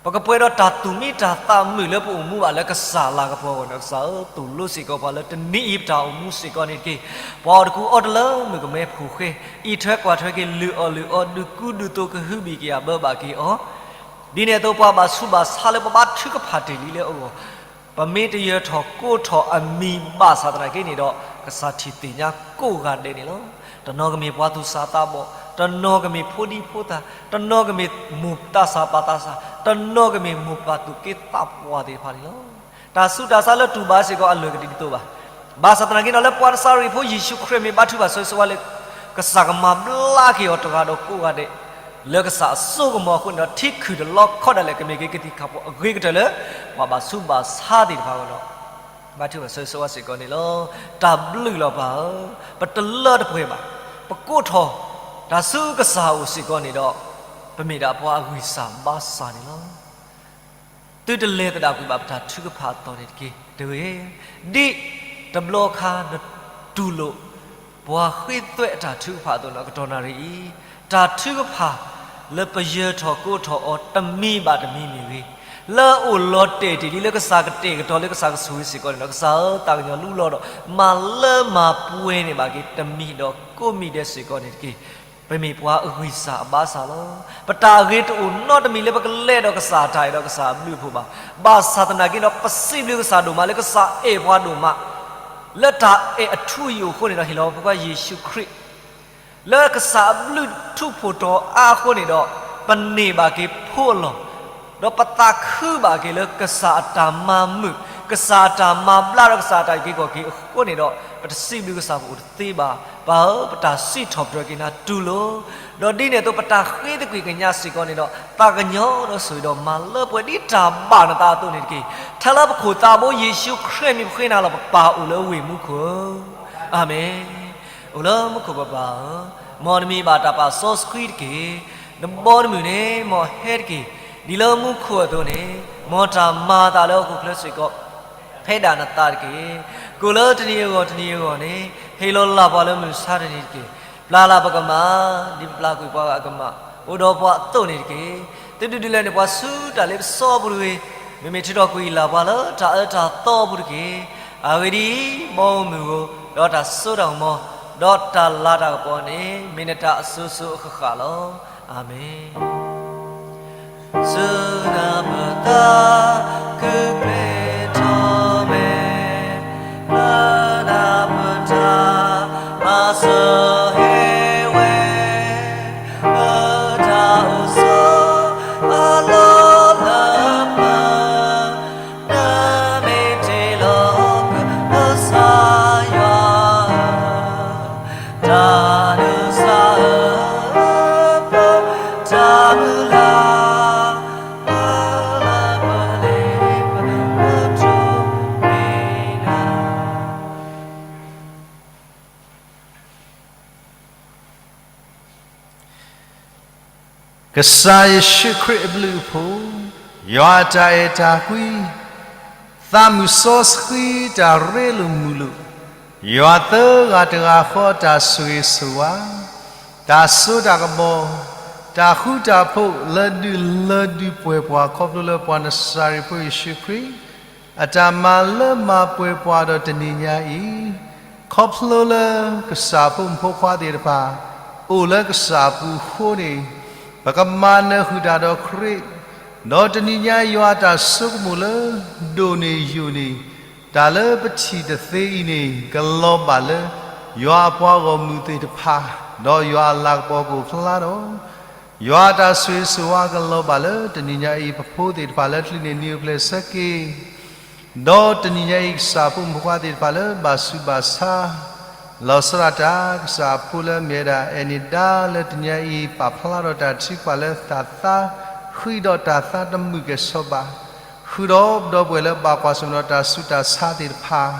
ပကပှဲၤဒီးတၢ်သူၣ်မံတၢ်သးမုာ်လၢပအိၣ်မူဘၣ်လၢကစၢ်လၤကပီၤအဂီၢ်န့ၣ် ကစၢ်ဧၢ, သိၣ်လိစ့ၢ်ကီးပှၤလၢတနံၤအံၤပတၢ်အိၣ်မူစ့ၢ်ကီးန့ၣ်တက့ၢ်. ပှၤအီၣ်တကူအီတလၢ မုၣ်ကမဲဖိဃဲ, အံးထွဲကွၢ်ထွဲက့ၤ လုၢ်အီၣ်လုၢ်အီ, ဒုးကူဒုးသိးကဟုဘံၣ်က့ၤအဘၢဘၣ်က့ၤအီၤ, ဒ်န့ၣ်အသိးပှၤဘၣ်ဆူးဘၣ်ဆါလၢပဘါထုကဖၣ်တ့ၢ်လံလၢအဂီၢ် ပမ့ၢ်တယၢၤထီၣ်ကိးထီၣ်အမံၤဘၣ်ဆၣ်သနာ်က့န့ၣ်ဒီး ကစၢ်ထံၣ်သ့ၣ်ညါကိးဂၤဒဲးန့ၣ်လီၤ. တနီၤကမ့ၢ်ပှၤသူၣ်စၢ်သးဘီၣ်, တနီၤကမ့ၢ်ဖိဒံဖိသၣ်, တနီၤကမ့ၢ်မိၢ်သးစၢ်ပၢ်သးစၢ်, တနီၤကမ့ၢ်မိၢ်ပၢ်သူၣ်က့သးပှၢ်သ့ၣ်တဖၣ်န့ၣ်လီၤ. တၢ်ဆူးတၢ်ဆါလၢတူၢ်ဘၣ်စ့ၢ်ကီးအလၢာ်ကဒံးဒ်သိးဘၣ်. ဘၣ်ဆၣ်သနာ်က့ဒီး လၢပှၤတစၢ်ရံၣ်ဖိယ့ၣ်ၡူးခရံာ်မ့ၢ်ဘါထုကဖၣ်ဆိၣ်ဂ့ၤဆိၣ်ဝါလၢ ကစၢ်ကမၤဘျါက့ၤအီၤတဂၤဒီးကိးဂၤဒဲး လၢကစၢ်အစိကမီၤအဃိန့ၣ်ဒီး ထံခုၣ်တလီခီဒၣ်လဲာ် ကမ့ၢ်က့ၤကသံၣ်ခါဖိအဂ့ၤကတၢၢ်လၢ ပှၤဘၣ်ဆူးဘၣ်ဆါသ့ၣ်တဖၣ်အဂီၢ်ဒီး ဘါထုကဖၣ်ဆိၣ်ဂ့ၤဆိၣ်ဝါစ့ၢ်ကီးန့ၣ်လီၤ. တၢ်ဘျုးလီၤပၢ်ဧၢ, ပတလၢတပှဲၤဘၣ်, ပကိးထီၣ် တၢ်ဆူကစၢ်အအိၣ်စ့ၢ်ကီးန့ၣ်ဒီး ပမ့ၢ်ဒၣ်ပှၤအဂံၢ်စၢ်ဘါစၢ်န့ၣ်လီၤ. သုတလဲၤသဒၣ်ကွံာ်ဘၣ်ပတၢ်ထုကဖၣ်အသီၣ်န့ၣ်တက့ၢ်. တဂ့ၤ, ဒ်တဘျီခါနတူၢ်လိာ် ပှၤဃ့သွဲအတၢ်ထုကဖၣ်အသိးန့ၣ် အကတီၢ်နၣ်ရံၣ်အံၤ, တၢ်ထုကဖၣ်လၢပယၢၤထီၣ်ကိးထီၣ်အီၤတမံၤဘၣ်တမံၤမ့ၢ်ဂ့ၤ, လၢအအိၣ်လီၤတဲာ်တ့ၢ်လံလၢကစၢ်ကတဲာ်ကတီၤလၢကစၢ်ကဆိၣ်ဂ့ၤစ့ၢ်ကီးန့ၣ်ဒီး ကစၢ်ဧၢ သးကညီၤလူလီၤဒီး မၤလၢမၤပှဲၤန့ၢ်ဘၣ်က့ၤတမံၤဒီးကိးမံၤဒဲးစ့ၢ်ကီးန့ၣ်တက့ၢ်. ပမ့ၢ်ပှၤအဂံၢ်စၢ်အဘါစၢ်လီၤ. ပတၢ်အဂ့ၤတအိၣ်နီတမံၤလၢပကလဲၤဒီးကစၢ်အတၢ်အဲၣ်ဒီးကစၢ်အဘျုးအဖှိၣ်ဘၣ်. ဘၣ်ဆၣ်သနာ်က့ဒီး ပစံးဘျုးကစၢ်ဒိၣ်မးလၢကစၢ်အဲၣ်ပှၤဒိၣ်မး လၢတၢ်အဲၣ်အထူအယိာ်အဃိန့ၣ်ဒီး ဟ့ၣ်လီၤပှၤယ့ၣ်ၡူးခရံာ် လၢကစၢ်အဘျုးထူးဖှိၣ်ထီၣ်အါအဃိန့ၣ်ဒီး ပန့ၢ်ဘၣ်က့ၤဖိအလီၢ်, ဒီးပသးခုဘၣ်က့ၤလၢကစၢ်အတၢ်မၤမုာ်, ကစၢ်အတၢ်မၤဘျါဒီးကစၢ်အတၢ်အုၣ်က့ၤခီၣ်က့ၤအဃိန့ၣ်ဒီး ပတစံးဘျုးကစၢ်ပအိၣ်တသ့ဘၣ်. ပၢ်ဧၢ, ပတၢ်စံးထီၣ်ပတြၢၤက့ၤနၤတူၢ်လိာ်, ဒီးဒ်န့ၣ်အသိး ပတၢ်ဃ့သကွံာ်ကညးစ့ၢ်ကီးန့ၣ်ဒီး သးကညီၤဒီးဆိၣ်ဂ့ၤဒီးမၤလၢပှဲၤဒ်တၢ်ဘၣ်နသးအသိးန့ၣ်တက့ၢ်. ထဲလၢပခိၣ်သးဘိယ့ၣ်ၡူးခရံာ်အမံၤပဃ့နၤလီၤ ပပၢ်အိၣ်လၢဝ့ၢ်မူခိၣ်ဧၢ, အၤမ့ၣ်. အိၣ်လၢမူခိၣ်ပပၢ်ဧၢ, မ်နမံၤဘၣ်တၢ်ပာ်စီဆှံတက့ၢ်. နဘီနမုၢ်န့ၣ် မ်ဟဲတက့ၢ်. ဒ်လၢမူခိၣ်အသိးန့ၣ် မ်တၢ်မၤအသးလၢဟီၣ်ခိၣ်ချၢစ့ၢ်ကီး ဖဲဒၣ်နသးတက့ၢ်. ကိၣ်လၢတနံၤအဂီၢ်တနံၤအဂီၢ်န့ၣ် ဟ့ၣ်လီၤလၢ်ပှၤလၢမုၢ်မဆါတနံၤတက့ၢ်. ပျၢ်လၢ်ပကမၢ် ဒ်ပပျၢ်ကွံာ်ပှၤဂၤအကမၢ်, အိၣ်ဒီးပှၤအသိးန့ၣ်တက့ၢ်. သုဒုးဒုးလဲန့ၣ် ပှၤဆူတၢ်လ့ပစီအပူၤတဂ့ၤ, မ့မ့ၢ်ထုးထီၣ်ကွံာ်လၢ်ပှၤလၢတၢ်အၢတၢ်သီအပူၤတက့ၢ်. အဂ့ၢ်ဒ်အံၤ, မ်မုၢ်ဧိၤ ဒီးတၢ်စိတၢ်ကမီၤ, ဒီးတၢ်လၤတၢ်ကပီၤန့ၣ် မ့ၢ်နတၢ်အစိၤစိၤအဃၣ်ဃၣ်လီၤ. အၤမ့ၣ်. စူနပသး ကပျဲထီၣ်မဲာ် လၢနပတၢ်မၤစၢၤဟ့ဝဲ လၢတၢ်အိၣ်ဆိးအလီၢ်လၢပျၢၤ နမ့ၢ်တ့ၢ်လီၤက့ၤ ကစၢ်ယွၤဧၢ, တၢ်ဒိးစၢ်အၢ ပတၢ်မုၢ်လၢ် လၢပလ့ပလၢတိၢ်မ့ၢ်နၤ ကစၢ်ယ့ၣ်ၡူးခရံာ်အဘျုးအဖှိၣ်, ယွၤအတၢ်အဲၣ်တၢ်ကွံ, သးမုၢ်စီဆှံတၢ်ရ့လိာ်မုာ်လိာ်, ယွၤသၢဂၤတဂၤဃီတၢ်ဆိၣ်ဂ့ၤဆိၣ်ဝါ, တၢ်စိတၢ်ကမီၤ, တၢ်ဃူတၢ်ဖိးလၢဒုးလၢဒုးပှဲၤပှၤခီဖျိလၢပှၤနစၤရ့းဖိယ့ၣ်ၡူးခရံာ် အတၢ်မၤလၢမၤပှဲၤပှၤဒီးတနံၤညါအံၤ, ခီဖျိလၢကစၢ်ဖိမုၣ်ဖိခွါသ့ၣ်တဖၣ် အိၣ်လၢကစၢ်အပူၤအဃိန့ၣ်, ပကမၤနၢၤဃုာ်တၢ်ဒီးခရံာ်, ဒီးတနံၤညါယွၤအတၢ်ဆိကမိၣ်လၢ ဒိၣ်န့ၢ်ယိာ်န့ၢ် တၢ်လၢပထံၣ်တသ့အံၤန့ၣ် ကလီၤဘၣ်လၢ ယွၤအပှၤဂီၢ်မုၢ်သ့ၣ်တဖၣ်, ဒီးယွၤအလၤကပီၤကအိၣ်ဖျါဒီး ယွၤအတၢ်ဆိၣ်ဂ့ၤဆိၣ်ဝါကလီၤဘၣ်လၢတနံၤညါအံၤ ပဖိသ့ၣ်တဖၣ်လၢချုးန့ၢ်နံၤအိၣ်ဖျဲၣ်ဆၢက့ၤ, ဒီးတနံၤညါအံၤ ကစၢ်ဖိမုၣ်ဖိခွါသ့ၣ်တဖၣ်လၢဘၣ်ဆူးဘၣ်ဆါ လီၤဆီဒၣ်တၢ် ကစၢ်အဖိလၢအမ့ၢ်ဝဲဒၣ် အဲၣ်နံၣ်ဒါ လၢတနံၤညါအံၤ ပာ်ဖျါထီၣ်တၢ်ထုကဖၣ်လၢတၢ်သး, ဃံဒီးတၢ်သးတမုာ်ကဲၣ်ဆိးဘၣ်, ဃုာ်ဒီးပဒီပုၢ်ဝဲၢ်လၢဘၣ်ကွၢ်ဆၢၣ်မဲာ်ဒီးတၢ်ဆူးတၢ်ဆါသ့ၣ်တဖၣ်,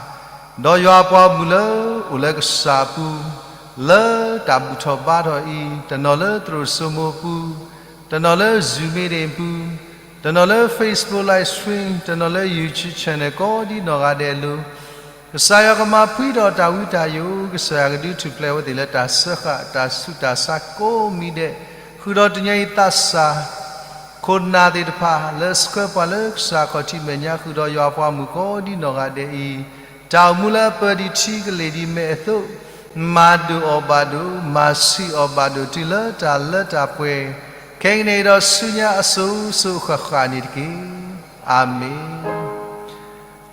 ဒီးယွၤအပှၤဂီၢ်မုၢ်လၢအိၣ်လၢကစၢ်အပူၤ လၢတၢ်ဘူၣ်ထီၣ်ဘါထီၣ်အံၤ, တနီၤလၢသရိာ်စိမိၤအပူၤ, တနီၤလၢ Zoom meeting အပူၤ, တနီၤလၢ Facebook live stream, တနီၤလၢ YouTube channel ကိးဒ်နီၢ်ဂၤဒဲးအလိၤ, ကစၢ်ယွၤကမၤဖှံထီၣ်တၢ်ဝံတၢ်ယိး, ကစၢ်ယွၤကဒုးထူၣ်ဖျဲးအဝဲသ့ၣ်လၢတၢ်စၢဃာ်တၢ်ဆူးတၢ်ဆါကိးမံၤဒဲး, ဃုာ်ဒီးတနံၤညါအံၤသးစၢ် ခိၣ်နၢ်သ့ၣ်တဖၣ် လၢဆှၢပှၤလၢကစၢ်ခီၣ်ထံးမဲာ်ညါ ဃုာ်ဒီးယွၤအပှၤဂီၢ်မုၢ်ကိးဒ်နီၢ်ဂၤဒဲးအံၤ, တၢ်အိၣ်မူလၢအပၢၤဒံးထံကလ့ၢ်ဒံးမဲာ်အသိး, မၤဒိၣ်အီၣ်ဘၣ်ဒိၣ်, မၤဆံးအီၣ်ဘၣ်ဒိၣ် တုၤလၢတၢ်လၢတၢ်ပှဲၤ, ခဲကနံၣ်အံၤဒီးဆူညါအစိၤစိၤအဃၣ်ဃၣ်န့ၣ်တက့ၢ်. အၤမ့ၣ်.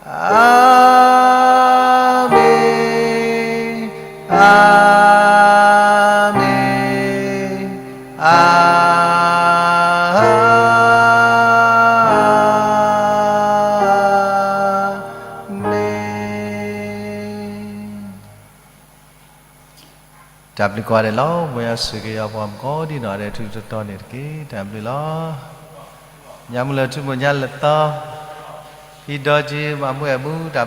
အၤမ့ၣ်, အၤမ့ၣ်, အၤမ့ၣ်. တၢ်ဘျုးကိးဂၤဒဲးလီၤ. မ်ယွၤဆိၣ်ဂ့ၤက့ၤပှၤမုၣ်ကိးဒံနီၢ်ဂၤဒဲး ထူထူတီတီန့ၣ်တက့ၢ်. တၢ်ဘျုးလီၤ. ညါမုၢ်လၢ်ထူၣ်မိၢ်ညါလၢသီ, ဖံဒီက့ၤမၤမူအဲၣ်မူ တၢ်